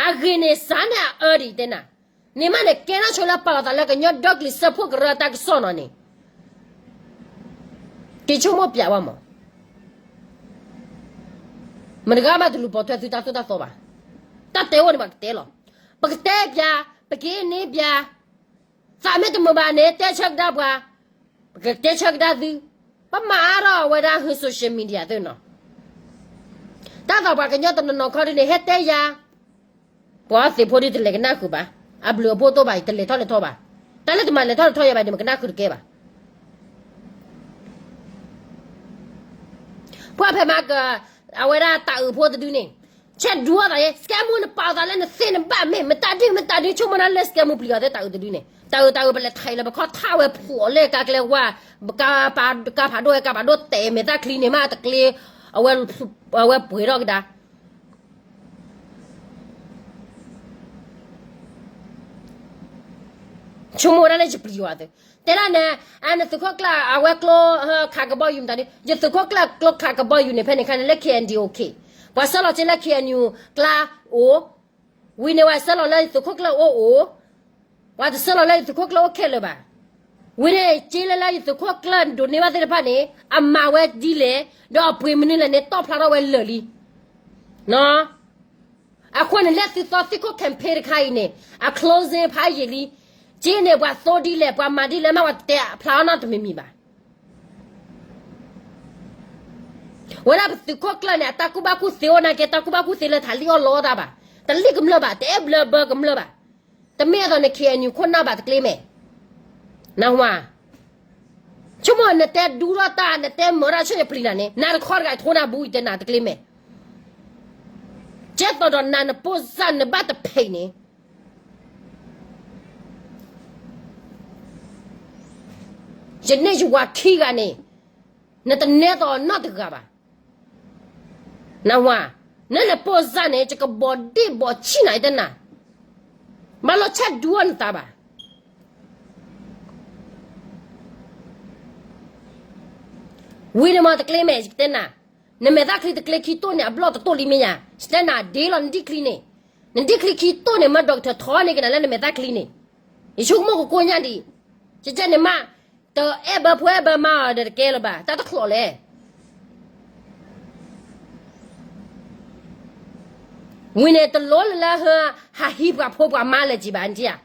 အဂ့ၤန့ၣ်စးန့ၣ်အအၢဒံးတဲနၤ, န့ၣ်မးန့ၣ် ကဲထီၣ်ဆိလၢပာ်လီၤသးလၢကညီဒီကလုာ်စၢဖှိၣ်ကရၢတၢ်ကစီၣ်နီၤန့ၣ် က့ၤဆိကမိၣ်ပျးဝဲမး, မတဂၤမးတလူၤပိာ်ထွဲသုတၢ်သိၣ်တၢ်သီဘၣ်, တၢ်တဲအိၣ်န့ၣ်ပှၤကတဲလီၤ, ပကတဲပျး, ပက့ၤန့ၢ်ပျး, သးမ့ၢ်တမုာ်ဘၣ်န့ၣ် တဲဆၢကဒါပှၤ, ပကတဲဆၢကဒါသု, ပမၤအါထီၣ်အဝဲဒၣ်ဟု social media သုနီၤ, တၢ်သိးပှၤကညီတနီၤနီၤခီဒုန့ၣ် ဟဲတဲယၤ ပှၤသ့ၣ်ဖိဒုတလဲၤကနၣ်ဃုာ်ဘၣ်, အဘျုးအဖှိၣ်တအိၣ်ဘၣ် တလဲၤထီၣ်လဲၤထီဘၣ်, တၢ်လၢတမၤလဲၤထီၣ်လဲၤထီယၤဘၣ်န့ၣ် မကနၣ်ဃုာ်တကဲဘၣ်. ကွၢ်ဖဲမၤက အဝဲဒၣ်တၤအုးဖိတဒုန့ၣ်, ဆဲးဒူအီၤသးယဲ စကဲမူနပာ်အသးလၢနသ့နဘၣ်မ့ၢ် မတၤဒု မတၤဒု ဆိကမိၣ်ဒၣ်လၢစကဲမူပျံၤအီၤသ့တၤအုးတဒုန့ၣ် တၤအုးတၤအုးပလဲၤထံးလၢပခီၣ်ထးဝဲဖှီၣ်လၢကါကျဲဝါ, ကါဖးဒိၣ်ဝဲကါဖးဒိၣ်တဲာ်မဲာ်သၣ်ချံန့ၣ်မးတကျ့, အဝဲပှဲၤထီၣ်ကဒါ ဆိကမိၣ်ဝဲဒၣ်လၢယပျံၤအီၤသ့, တဲဒၣ်န့ၣ်, အနသုးခိၣ်ကျၢၢ်အဝဲကျိခးကဘီယူၤမတၤဒု, ယသုးခိၣ်ကျၢၢ်ကျိခးကဘီယူၤန့ၣ် ဖဲန့ၣ်ခါန့ၣ်လၢ KNDO အိၣ်ခဲ, ပှၤဆှၢလီၤစ့လၢ KNU ကျါအိၣ်, ဝံၤန့ၣ်ဝဲဆှၢလီၤလၢယသုးခိၣ်ကျၢၢ်အိၣ်အိၣ်, ပှၤတဆှၢလီၤလၢယသုးခိၣ်ကျၢၢ်အိၣ်ခဲလၢာ်ဘၣ်. ဝံၤန့ၣ် စ့လၢလၢယသုးခိၣ်ကျၢၢ်ဒိးန့ၢ်ဘၣ်သ့ၣ်တဖၣ်န့ၣ် အမၤဝဲဒ်လဲၣ်, ဒီးအပှ့ၤမနုၤလဲၣ်န့ၣ် တီၣ်ဖျါထီၣ်ဝဲလၢာ်လံ. အဃိန့ၣ် လၢသုသီသံခိၣ် campaign တခါအံၤန့ၣ် အ closing ဖးယံာ်လံ. စ့န့ၣ် ပှၤသိဒ်လဲၣ် ပှၤမၤဒ်လဲၣ် မ့ၢ်ပှၤတဲဖျါအီၤနီတမံၤမံၤဘၣ်. ဝဲဒၣ်ပသုးခိၣ်ကျၢၢ်န့ၣ် အတၢ်ကူၣ်ဘၣ်ကူၣ်သ့အိၣ်နာ်က့ တၢ်ကူၣ်ဘၣ်ကူၣ်သ့လၢထးလံၣ်အီၣ်လီအီၣ်တၢ်ဘၣ်. တလံၣ်ကမျၢၢ်ဘၣ်, တအဲၣ်ဘျၢဘၢကမျၢၢ်ဘၣ်. တမ့ၢ်အသိးန့ၣ် KNU ခိၣ်နၢ်ဘၣ်တကျ့မဲာ်, နၢ်ဟူဧါ. ဆိကမိၣ်နတဲဒူထီၣ်တၢ် နတဲမၢထီၣ်ဆၢယပျံၤနၤန့ၣ် နၤတခီတဂၤအထိနၢ်ဘူ ယတဲနၤတကျ့မဲာ်, ကဲသိးဒီးနၤနပိၢ်စၢ်နဘၣ်တဖံးန့ၣ်, ယန့ၢ်ယဝၤခံဂၤန့ၣ် နတနဲသိးနီတဂၤဘၣ်. နၢ်ဟူဧါ, နနပိၢ်စၢ်န့ၣ် ယကဘီၣ်ဒ့ၣ်ဘီၣ်ဆံၣ်နၤ ယတဲနၤ, ဘၣ်လီၤဆဲးဒူအီၣ်နသးဘၣ်. ဝံၤန့ၣ်မ့ၢ်တကျ့မဲာ် ယကတဲနၤ, နမဲာ်သၣ်ချံတကျ့ခံတိၢ်န့ၣ် အဘျီၣ်တတိၢ်လံမ့ၢ်ယါ, ယတဲနၤ ဒ့လီၤနဒံၣ်ချံန့ၣ်, နဒံၣ်ချံခံတိၢ်န့ၣ် မ့ၢ် doctor ထီန့ၢ်က့ၤနၤလၢနမဲာ်သၣ်ချံန့ၣ်, ယဆိကမိၣ်ကကိၢ်ညါဒံး, ယကဲန့ၣ်မး, တအဲၣ်ဘၢဖိအဲၣ်ဘၢမါအီၤဒီးတကဲလၢၤဘၣ် တၢ်တချီးလဲၣ်. ဝံၤန့ၣ်တလိၣ်လၢလၢဟ, ဟးဟံးပှၤဖိပှၤမါလၢၤက့ၤဘၣ် နထံၣ်ဧါ.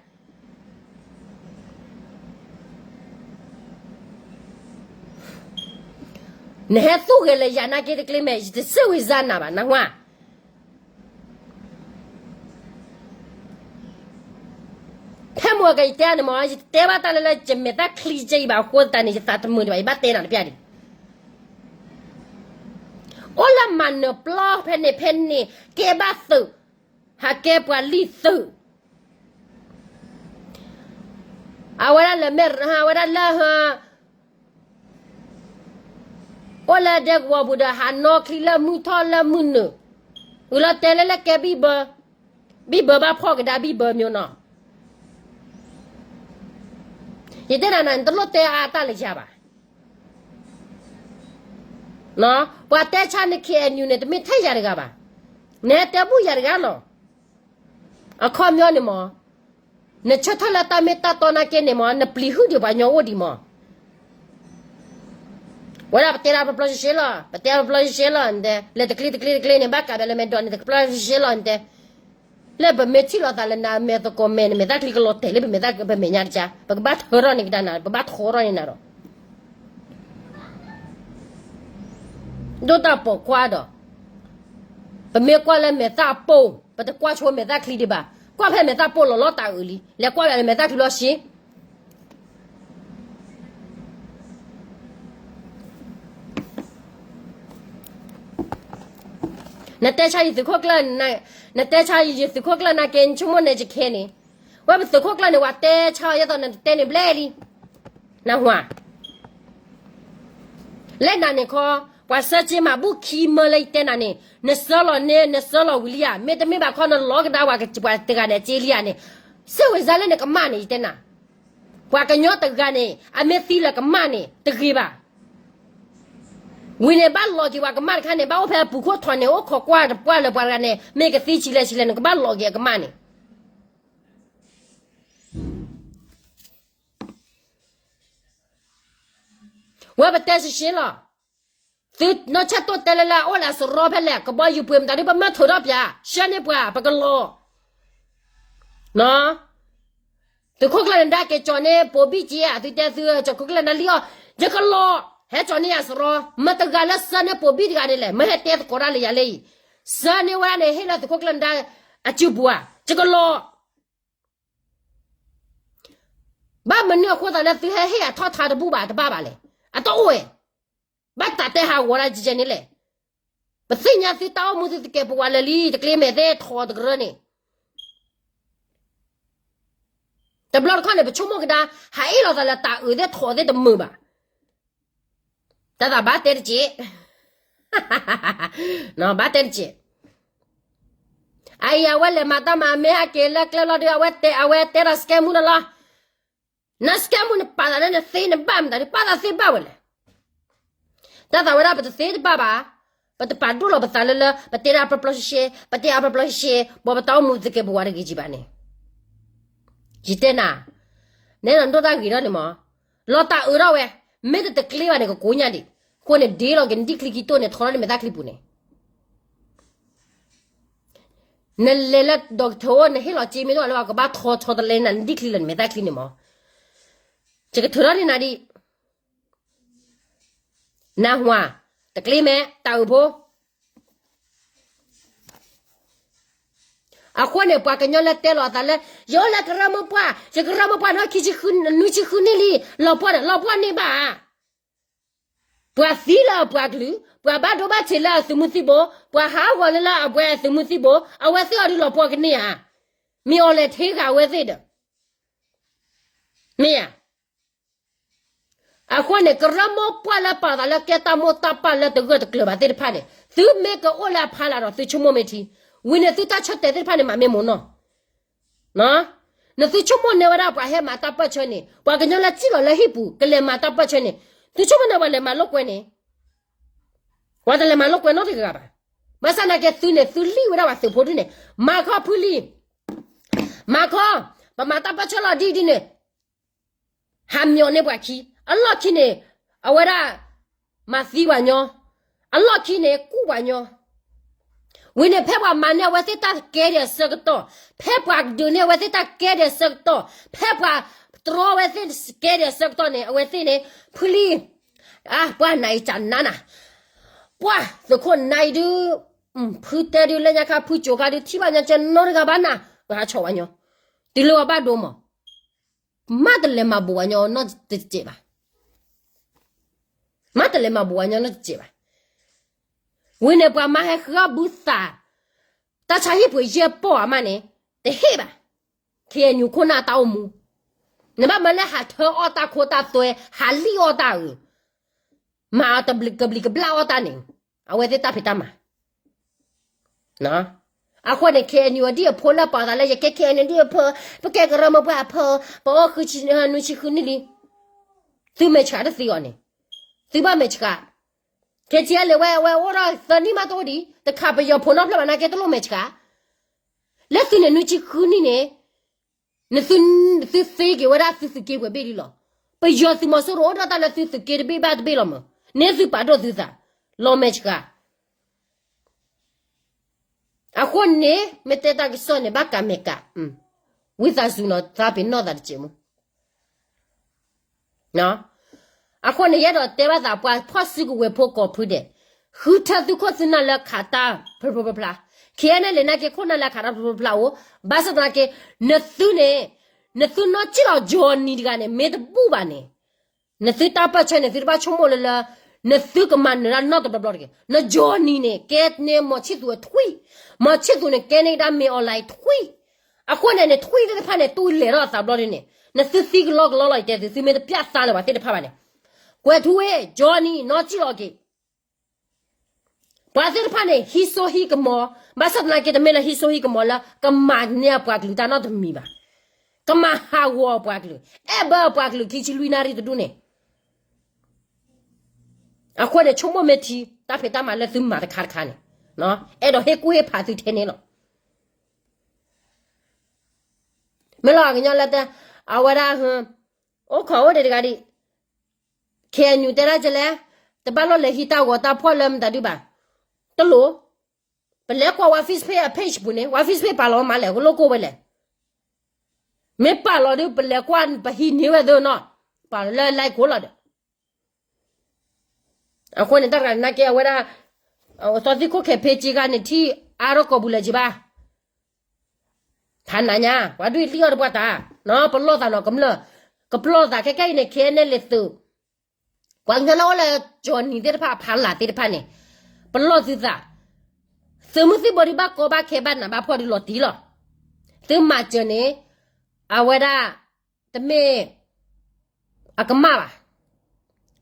နဟဲသူၣ်ဂဲၤလၢယၤနာ်က့တကျ့မဲာ် ယတစံးဝံၤစၢ်နၤဘၣ် နၢ်ဟူဧါ. ဖဲမုၢ်ဂီၤကယတဲန့ၣ်မ့ၢ် ယတတဲဘၣ်တၢ်လၢလၢယမဲာ်သၣ်ချံကဲအံၤဘၣ်အဃိသတးန့ၣ် ယသးတမုာ်ဒံးဘၣ် ယဘၣ်တဲနၤတပျၢ်ဒံး. အိၣ်လၢမၤနၢၤပျီဖဲန့ၣ်ဖဲန့ၣ် ကဲဘၣ်သုး, ဟးကဲပှၤလံၢ်သုး, အဝဲဒၣ်လၢမဲၣ်ရဟၣ် အဝဲဒၣ်လၢ အိၣ်လၢဒဲကဝီၤပူၤဒီး ဟးနီၣ်ချံလၢမုၢ်ထီၣ်လၢမုၢ်နုာ်, အုးလီၤတဲလၢလၢကဲဘံၣ်ဘၢ, ဘံၣ်ဘၢဘၣ်ဖှီၣ်ကဒါဘံၣ်ဘၢမ့ၢ်နီၤ. ယတဲနၤနၤ နတလိၣ်တဲအါတၢ်လၢယၤဘၣ်. ပှၤတဲဆါန KNU န့ၣ် တမ့ၢ်ထဲယၤတဂၤဘၣ်. နဟဲတဲဘူၣ်ယၤတဂၤလီၤ. အခီပညီန့ၣ်မ့ၢ် နဆၢထၢၣ်လၢတၢ်မ့ၢ်တၢ်တီနာ်က့န့ၣ်မ့ၢ် နပျံၤဟုၣ်ဒံးပှၤညီအိၣ်ဒံးမ့ၢ်. ဝဲဒၣ်ပတဲဒၣ်ပျီပျီရှဲရှဲလီၤ, ပတဲပျီပျီရှဲရှဲလီၤ နတဲ, လဲၤတကျ့တကျ့တကျ့န့ၣ် ဘၣ်ကးဘၣ်လၢမဲာ်ဒိးန့ၣ် တကျ့ပျီရှဲရှဲလီၤ နတဲ. လၢပမ့ၢ်ထံၣ်လိာ်သးလၢနမဲာ်သကိးမဲာ် နမဲာ်သၣ်ချံကလီၤတဲာ်လၢပမဲာ်ညါတကါ, ပကဘၣ်ထၢထီၣ်န့ၢ်ကဒါနၤ, ပဘၣ်ထီထီၣ်န့ၢ်နၤဒီး ဒိၣ်တၢ်ပိာ်ခွါဒီး ပမ့ၢ်ကွၢ်လၢမဲာ်သၣ်ပိၢ် ပတကွၢ်ဆိမဲာ်သၣ်ချံဒံးဘၣ်. ကွၢ်ဖဲမဲာ်သၣ်ပိၢ်လီၤလီၤတၢ်အုးလံ, လဲၤကွၢ်လၢမဲာ်သၣ်ချံလီၤဆ့. နတဲဆါယသုးခိၣ်ကျၢၢ်, နတဲဆါယသုးခိၣ်ကျၢၢ်နာ်က့ နဆိကမိၣ်န့ၣ်ယခဲန့ၣ်, ဝဲပသုးခိၣ်ကျၢၢ်န့ၣ် ပှၤတဲဆါအီၤယဲသိးနတတဲန့ၣ်ဘျဲၣ်လံ. နၢ်ဟူဧါ. လၢနၤန့ၣ်ခီ, ပှၤဆှၢစ့မၤဘူၣ်ခံမၢလၢယတဲနၤန့ၣ် နဆှၢလီၤန့ၣ် နဆှၢလီၤဝံၤလံဧါ, မ့တမ့ၢ်ဘၣ်ခီ နလီၤကဒါပှၤတဂၤန့ၣ် အစ့လံဧါန့ၣ်, စ့ဝံၤစၢ်လၢနကမၣ်န့ၣ် ယတဲနၤ. ပှၤကညီတဂၤန့ၣ် အမ့ၢ်သံလၢကမၣ်န့ၣ် တဂ့ၤဘၣ်. ဝံၤန့ၣ် ဘၣ်လီၤက့ၤပှၤကမၣ်တခါန့ၣ် ဘၣ်အိၣ်ဖဲအပူၤခိၣ်ထီၣ်န့ၣ် အိၣ်ခိးကွၢ်တပှၢ်လၢပှၤတဂၤန့ၣ် မ့ၢ်ကသံဆံးလဲၣ်ဆံးလဲၣ်န့ၣ် ကဘၣ်လီၤက့ၤအကမၣ်န့ၣ် ဝဲပတဲရှဲရှဲလီၤ. သုနီၢ်ဆဲးတိၢ်တဲလၢလၢ အိၣ်လၢအစရီဖဲလဲၣ် ကဘီယူၤပှ့ၤမတၤဒုး ပမၢထုးထီၣ်ပၠး ဆှၢန့ၢ်ပှၤ ပကလီၤ. သုးခိၣ်ကျၢၢ်န့ၣ် ဒၣ်က့ၤကၠီၤန့ၢ်ပိာ်ဘံၣ်က့ၤဧါ သုတဲသု ကၠီၤခိၣ်ကျၢၢ်နၢ်လံအီၤ ယကလီၤ. ဟဲကၠီၤန့ၢ်ယၤစရီ မတၤတဂၤလၢဆှၢန့ၢ်ပိာ်ဘံၣ်တဂၤန့ၣ်လဲၣ် မၢဟဲတဲသကိးတၢ်လၢယၤလၢအံၤ ဆှၢန့ၢ်ဝဲဒၣ်န့ၣ် ဟ့ၣ်လၢသုးခိၣ်ကျၢၢ်န့ၣ်ဒၣ် အစုပူၤဧါ ယကလီၤ. ဘၣ်မနုၤအဃိသတးလၢသုဟဲဟ့ၣ်အထီၣ်ထါတဘူၣ်ဘၣ်တဘၣ်ဘၣ်လဲၣ်. အတအိၣ်ဝဲ ဘၣ်တၢ်တဲဟးဂီၤဒၣ်ကဲကဲန့ၣ်လဲၣ်. ပသ့ၣ်ညါသုတၢ်အိၣ်မူသုသကဲးပဝးလၢာ်လံ တကျ့မဲာ်သ့ၣ်ထီၣ်တကရၢန့ၣ် တဘျီတခီၣ်န့ၣ် ပဆိကမိၣ်ကဒါ ဟးအ့ၣ်လိာ်သးလၢတၢ်အုးသ့ၣ်ထီၣ်သ့ၣ်တမုာ်ဘၣ်. တၢ်သးဘၣ်တဲတက့ၢ်, ဘၣ်တဲတက့ၢ်. အအံၤ အဝဲလဲၤမၤတၢ်မၤအမဲဟဲက့ၤလၢကျဲလီၤဒီး အဝဲတဲ အဝဲတဲဒီး scam မူ တလီၤ. န scam မူ နပာ်သးလၢနသ့နဘၣ်မတၤဒီး ပာ်သးသ့ဘၣ်ဝဲလဲၣ်. တၢ်သးဝဲဒၣ် ပတသ့တဘၣ်ဘၣ်, ပတပာ်ဒိၣ်လီၤပသးလၢလၢ ပတဲဒၣ်ပျီပျီရှဲရှဲ, ပတဲအါပျီပျီရှဲရှဲ, ဘၣ်ပတၢ်အိၣ်မူသကဲးပဝးတဂ့ၤကံဘၣ်န့ၣ် ယတဲနၤ, နဲနဒိၣ်တၢ်ဂ့ၤထီၣ်န့ၣ်မး, လီၤတၢ်အုးထီၣ်ဝဲ, မ့ၢ်တတကျ့ဘၣ်န့ၣ် ကကိးညါဒံး, အဃိန့ၣ် ဒ့လီၤက့ၤနဒံၣ်ချံခံတိၢ်န့ၣ် ထီထီၣ်န့ၢ်မဲာ်သၣ်ချံပူၤန့ၣ်, နလဲၤလၢ doctor အိၣ် နဟ့ၣ်လီၤစ့မ့ၢ်တအိၣ်လၢကဘၣ်ထီထီတလဲနၤနဒံၣ်ချံလၢနမဲာ်သၣ်ချံန့ၣ်မး, ယကထုးထီၣ်န့ၢ်နၤဒံး နၢ်ဟူဧါ, တကျ့မဲာ် တၢ်အုးဖိ အဃိန့ၣ် ပှၤကညီလၢတဲလီၤအသးလၢ ယအိၣ်လၢကရၢမိၢ်ပှၢ်, ယကရၢမိၢ်ပှၢ်န့ၣ် ခံဆံဃု, နွံဆံဃုနံၣ်လံ, လီၤပှီၢ်န့ၣ် လီၤပှီၢ်န့ၢ်ဘၣ်ဧါ. ပှၤသံလၢအပှၤကလုာ်, ပှၤဘၣ်ဒိဘၣ်ထံးလၢအသုးမုၢ်သံၣ်ဘိ, ပှၤဟးဂီၤလၢလၢအပှၤအသုးမုၢ်သံၣ်ဘိ, အဝဲသ့ၣ်အီၤဒုးလီၤပှီၢ်ကန့ၢ်ဧါ. မ့ၢ်အီၤလဲၤထ့ဂၤအဝဲသ့ၣ်ဒီး မ့ၢ်ဧါ. အဃိန့ၣ် ကရၢမိၢ်ပှၢ်လၢပာ်သးလၢကဲတၢ်မိၢ်တၢ်ပၢ်လၢတဂၢၢ်တကျၢၤဘၣ်သ့ၣ်တဖၣ်န့ၣ် သုမ့ၢ်ကအိၣ်လၢအဖီလာ်ဒီး သုဆိကမိၣ်မ့ၢ်ထံ, ဝံၤန့ၣ်သုတၢ်ဆၢတဲာ်သ့ၣ်တဖၣ်န့ၣ် မၤမ့ၢ်မိၢ်နီၢ်, နသုဆိကမိၣ်န့ၢ်ဝဲဒၣ်ပှၤဟဲမၤတၢ်ပၢၢ်ဆၢန့ၣ် ပှၤကညီလၢစံၣ်လီၤလၢဟံၣ်ပူၤ ကလဲၤမၤတၢ်ပၢၢ်ဆၢန့ၣ် သုဆိကမိၣ်န့ၢ်ပှၤလဲၤမၤလိာ်ကွဲန့ၣ် ပှၤတလဲၤမၤလိာ်ကွဲနီတဂၤဘၣ်. ဘၣ်ဆၣ်သနာ်က့သုန့ၣ် သုလံၣ်ဝဲဒၣ်ပှၤသုးဖိဒုန့ၣ် မၤခီဖုလံ, မၤခီ, ပမၤတၢ်ပၢၢ်ဆၢလီၤဒ်ဒ်န့ၣ် ဟးမၠိးန့ၢ်ပှၤခံ, အလီၢ်ခံန့ၣ် အဝဲဒၣ် မၤသံပှၤညီ, အလီၢ်ခံန့ၣ် ကူၣ်ပှၤညီ, ဝံၤန့ၣ် ဖဲပှၤမၤန့ၢ်အဝဲသ့ၣ်တၢ်ကဲဒံးအဆၢကတီၢ်, ဖဲပှၤဒုးန့ၢ်အဝဲသ့ၣ်တၢ်ကဲဒံးအဆၢကတီၢ်, ဖဲပှၤတြီဝဲသ့ၣ်ကဲဒံးအဆၢကတီၢ်န့ၣ် အဝဲသ့ၣ်န့ၣ် ဖုလံ, ပှၢ်နၤအံၤကနါနၤ, ပှၢ်သုးခိၣ်နၤအံၤဒုး, ဖုတဲဒုးလၢညါခါ ဖုကိၤခါဒုး ထံၣ်ဘၣ်ညါကဲနီတဂၤဘၣ်နၤ, ပှၤဟးဆီၣ်ဝဲညီ, တုၤလၢပှၤဘၣ်ဒိမး မ့ၢ်တလဲၤမၤဘူးဝဲညီနီတစဲးဘၣ်, မ့ၢ်တလဲၤမၤဘူးဝဲညီနီတစဲးဘၣ်. ဝံၤန့ၣ် ပှၤမၤဟဲဃုအီၣ်ဘုသး, တၢ်ဆါဟံၣ်ပှ့ၤယဲၢ်ပီၢ်အမးန့ၣ် တဟ့ၣ်ဘၣ်, ခ့ၣ်အဲၣ်ယူၣ်ခိၣ်နၢ်တၢ်အိၣ်မူ, နဘၣ်မၤလၢဟးထၢအီၣ်တၢ်ခိတၢ်သွဲ, ဟးလံၣ်အီၣ်တၢ်အုး, မၤအီၤတဘျံးကဘျၣ်အီၣ်တၢ်န့ၣ်, အဝဲသ့ၣ်တၢ်ဖံးတၢ်မၤ အဃိန့ၣ် ခ့ၣ်အဲၣ်ယူၣ်အဒံၣ်အဖိလၢပာ်သးလၢယကဲ ခ့ၣ်အဲၣ်ယူၣ်အဒံၣ်အဖိ, ပကဲကရၢမိၢ်ပှၢ်အဖိ, ပအိၣ်ဃုဆံနွံဆံဃုနံၣ်လံ, သုမဲာ်ဆှးတသံအီၤန့ၣ်, သုဘၣ်မဲာ်ဆှး, ခ့ၣ်ထံအလဲၤဝဲအဝဲအိၣ်ဒီးသၢနံၣ်မးတအိၣ်ဒံး, တခါပယီၤဖိနီတဖျၢၣ်ဘၣ်နာ်က့တလိၣ်မဲာ်ဆှး, လၢသုန့ၣ်နွံဆံဃုနံၣ်န့ၣ် နသု, သုသ့က့ၤဝဲဒၣ်သုသုးက့ပှဲၤဘ့ၣ်ဒံးလီၤ. ပယီၤသုးမီၤစိရိၤအိၣ်ဒီးတၢ်လၢသုသုးက့တဘ့ၣ်ဘၣ်တဘ့ၣ်လီၤမး, န့ၢ်သုပာ်ဒိၣ်သုသး, လီၤမဲာ်ဆှး. အဃိန့ၣ် မ့ၢ်တဲတၢ်ကစီၣ်န့ၣ် ဘၣ်ကးမဲာ်ကး, ဝံသးစူၤနီၤ သးပ့ၤနီၣ်သးတစဲးမူ အဃိန့ၣ် ယအဲၣ်ဒိးတဲဘၣ်သးပှၤဖီၣ်စုကဝဲၤဖိကိးဖုဒဲး, ဃုထၢသုခိၣ်သုနၢ်လၢခးတၢ်ဖျိဖျိဖျါဖျါ, ခ့ၣ်အဲၣ်ယူၣ်လဲၤနာ်က့ခိၣ်နၢ်လၢခးတၢ်ဖျိဖျိဖျါဖျါအိၣ်, ဘၣ်ဆၣ်သနာ်က့ နသုန့ၣ်, နသုနီၢ်ကံၣ်လီၤ Johnny တဂၤန့ၣ် မ့ၢ်တဘူၣ်ဘၣ်န့ၣ်, နသုတၢ်ပၢၢ်ဆၢန့ၣ် သုတဘၣ်ဆိကမိၣ်လၢလၢ, နသုကမၤနၢၤတၢ်နီတဘျီဘျီတဂ့ၤ. န Johnny န့ၣ် ကဲန့ၢ်မီၤဆံၣ်သူးအထွံၣ်, မီၤဆံၣ်သူးန့ၣ် ကဲန့ၢ်ဒၣ်မ့ၢ် online ထွံၣ်, အဃိန့ၣ်န့ၣ် ထွံၣ်သ့ၣ်တဖၣ်န့ၣ် တူၢ်လဲၤထီၣ်အသးဘျီဒ်န့ၣ်, နသုသံကလီကလီလီၤ ယတဲသု, သုမ့ၢ်တပျၢ်သးလၢၤပှၤသ့ၣ်တဖၣ်ဘၣ်န့ၣ်, ကွဲးထူဝ့ Johnny နီၢ်ကံၣ်လီၤက့ၤ ပှၤသ့ၣ်တဖၣ်န့ၣ် ဟံးစိဟံးကမီၤ, ဘၣ်ဆၣ်သနာ်က့တမ့ၢ်လၢဟံးစိဟံးကမီၤလၢ ကမၤန့ၢ်အပှၤကလုာ်တၢ်နီတမံၤဘၣ်. ကမၤဟးဂီၤအပှၤကလုာ်, အဲၣ်ဘၢအပှၤကလုာ်ခံဆံလွံၢ်နၣ်ရံၣ်တဒူၣ်န့ၣ်, အဃိန့ၣ် ဆိကမိၣ်မ့ၢ်ထံ တၢ်ဖံးတၢ်မၤလၢသုမၤတခါတခါန့ၣ်, အဲၣ်ဒိးဟ့ၣ်ကူၣ်ဟ့ၣ်ဖးသုထဲန့ၣ်လီၤ. မ့ၢ်လီၤကညီလၢတဲ, အဝဲဒၣ်, အိၣ်ခိးအိၣ်ဒံးတဂၤဒံး, ခ့ၣ်အဲၣ်ယူၣ်တဲဒၣ်ကလဲၣ်, တဘၣ်လိၣ်လဲၤဟံးတၢ်ဂီၤတၢ်ဖှီၣ်လၢမတၤဒုဘၣ်, တလိၣ်, ပလဲၤကွၢ်ဝဲ Facebook အ page ပူၤန့ၣ်, ဝဲ Facebook ပာ်လီၤမးလဲၣ်, ကလိၣ်ကိၢ်ဝဲလဲၣ်, မ့ၢ်ပာ်လီၤဒုး ပလဲၤကွၢ်ပဟံးန့ၢ်ဝဲသ့နီၤ, ပာ်လီၤလၢ like ကိးလီၤဒီး အဃိန့ၣ် တၢ်တဂၤန့ၣ်နာ်က့အဝဲဒၣ်, သီသံခိၣ်ခဲဖ့က့ဂၤန့ၣ် ထံၣ်အါထီၣ်ကိာ်ပူၤလၢၤက့ဘၣ်, ဖးနၤညါ ပှၤဒုးလံၣ်အီၣ်တပှၢ်တၢ်, ပလီၢ်သးနီၤကမျၢၢ်, ကပလီၢ်သးခဲကဲအံၤန့ၣ် ခဲအံၤန့ၣ်လဲၤသုး, ပှၤကညီလၢအိၣ်လၢ Johnny သ့ၣ်တဖၣ်အဖီလာ်သ့ၣ်တဖၣ်န့ၣ်, ပလီၢ်သုသး သုးမုၢ်သံၣ်ဘိဒံးဘၣ်ကီဘၣ်ခဲဘၣ်နးဘၣ်ဖှီၣ်ဒုးလီၤတံၢ်လီၤ. သုမၤစၢၤန့ၣ် အဝဲဒၣ် တမ့ၢ် အကမၣ်ဘၣ်.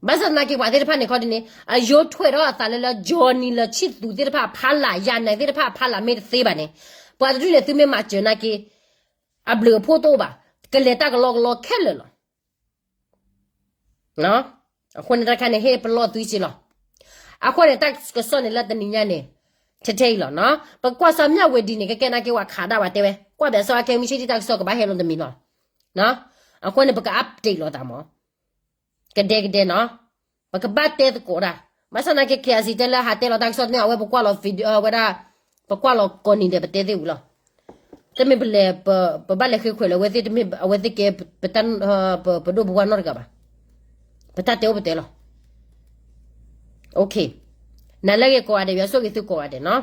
ဘၣ်ဆၣ်သနာ်က့ ပှၤသ့ၣ်တဖၣ်န့ၣ်ခီဒ်န့ၣ် အယိထွဲးထီၣ်အသးလၢလၢ Johnny လၢဆံၣ်သူးသ့ၣ်တဖၣ်အဖီလာ် ယၤနဲၤသ့ၣ်တဖၣ်အဖီလာ်မ့ၢ်တသ့ဘၣ်န့ၣ် ပှၤတဒူၣ်န့ၣ် သုမ့ၢ်မၤစၢၤနာ်က့ အဘျုးအဖှိၣ်တအိၣ်ဘၣ်, ကလဲၤတၢ်ကလီကလီခဲလၢာ်လီၤ. အဃိန့ၣ်တၢ်တခါန့ၣ် ဟ့ၣ်ပလီၢ်သွံစ့လီၤ. အဃိန့ၣ် တၢ်ကစီၣ်န့ၣ်လၢတနံၤညါန့ၣ် ထဲထဲအံၤလီၤနီၤ. ပကွၢ်စီၤမၠၣ်ဝ့ၤဒံးန့ၣ် ကကဲနာ်က့ဝဲခးဒၣ်ဝဲတဲဝဲ ကွၢ်ဘၣ်စီၤအကဲမုၢ်ဆ့ၣ်ထံၣ်တၢ်ကစီၣ်ကဘၣ်ဟဲလီၤတမံၤလီၤ. အဃိန့ၣ် ပက update လီၤသးမး ကဒဲကဒဲနီၤ, ပကဘၣ်တဲသကိးတၢ်, ဘၣ်ဆၣ်နာ်က့ ခ့အစံတဲလၢဟးတဲလီၤတၢ်ကစီၣ်န့ၣ် အဝဲပကွၢ်လီၤ video ဝဲဒၣ်, ပကွၢ်လီၤကိးနံၤဒဲး ပတဲသ့ဝံၤလီၤ. တမ့ၢ်ပလဲၤ, ပဘၣ်လဲၤဃ့ခွဲးလၢအဝဲသ့ၣ်တမ့ၢ်အဝဲသ့ၣ်ကဲ ပဒိၣ်ပပှၢ်နီတဂၤဘၣ်, ပတၢ်တဲအိၣ်ပတဲလီၤ. နၤလၢအဂ့ၤကိးဂၤဒဲး ယွၤဆိၣ်ဂ့ၤသုကိးဂၤဒဲးနီၤ.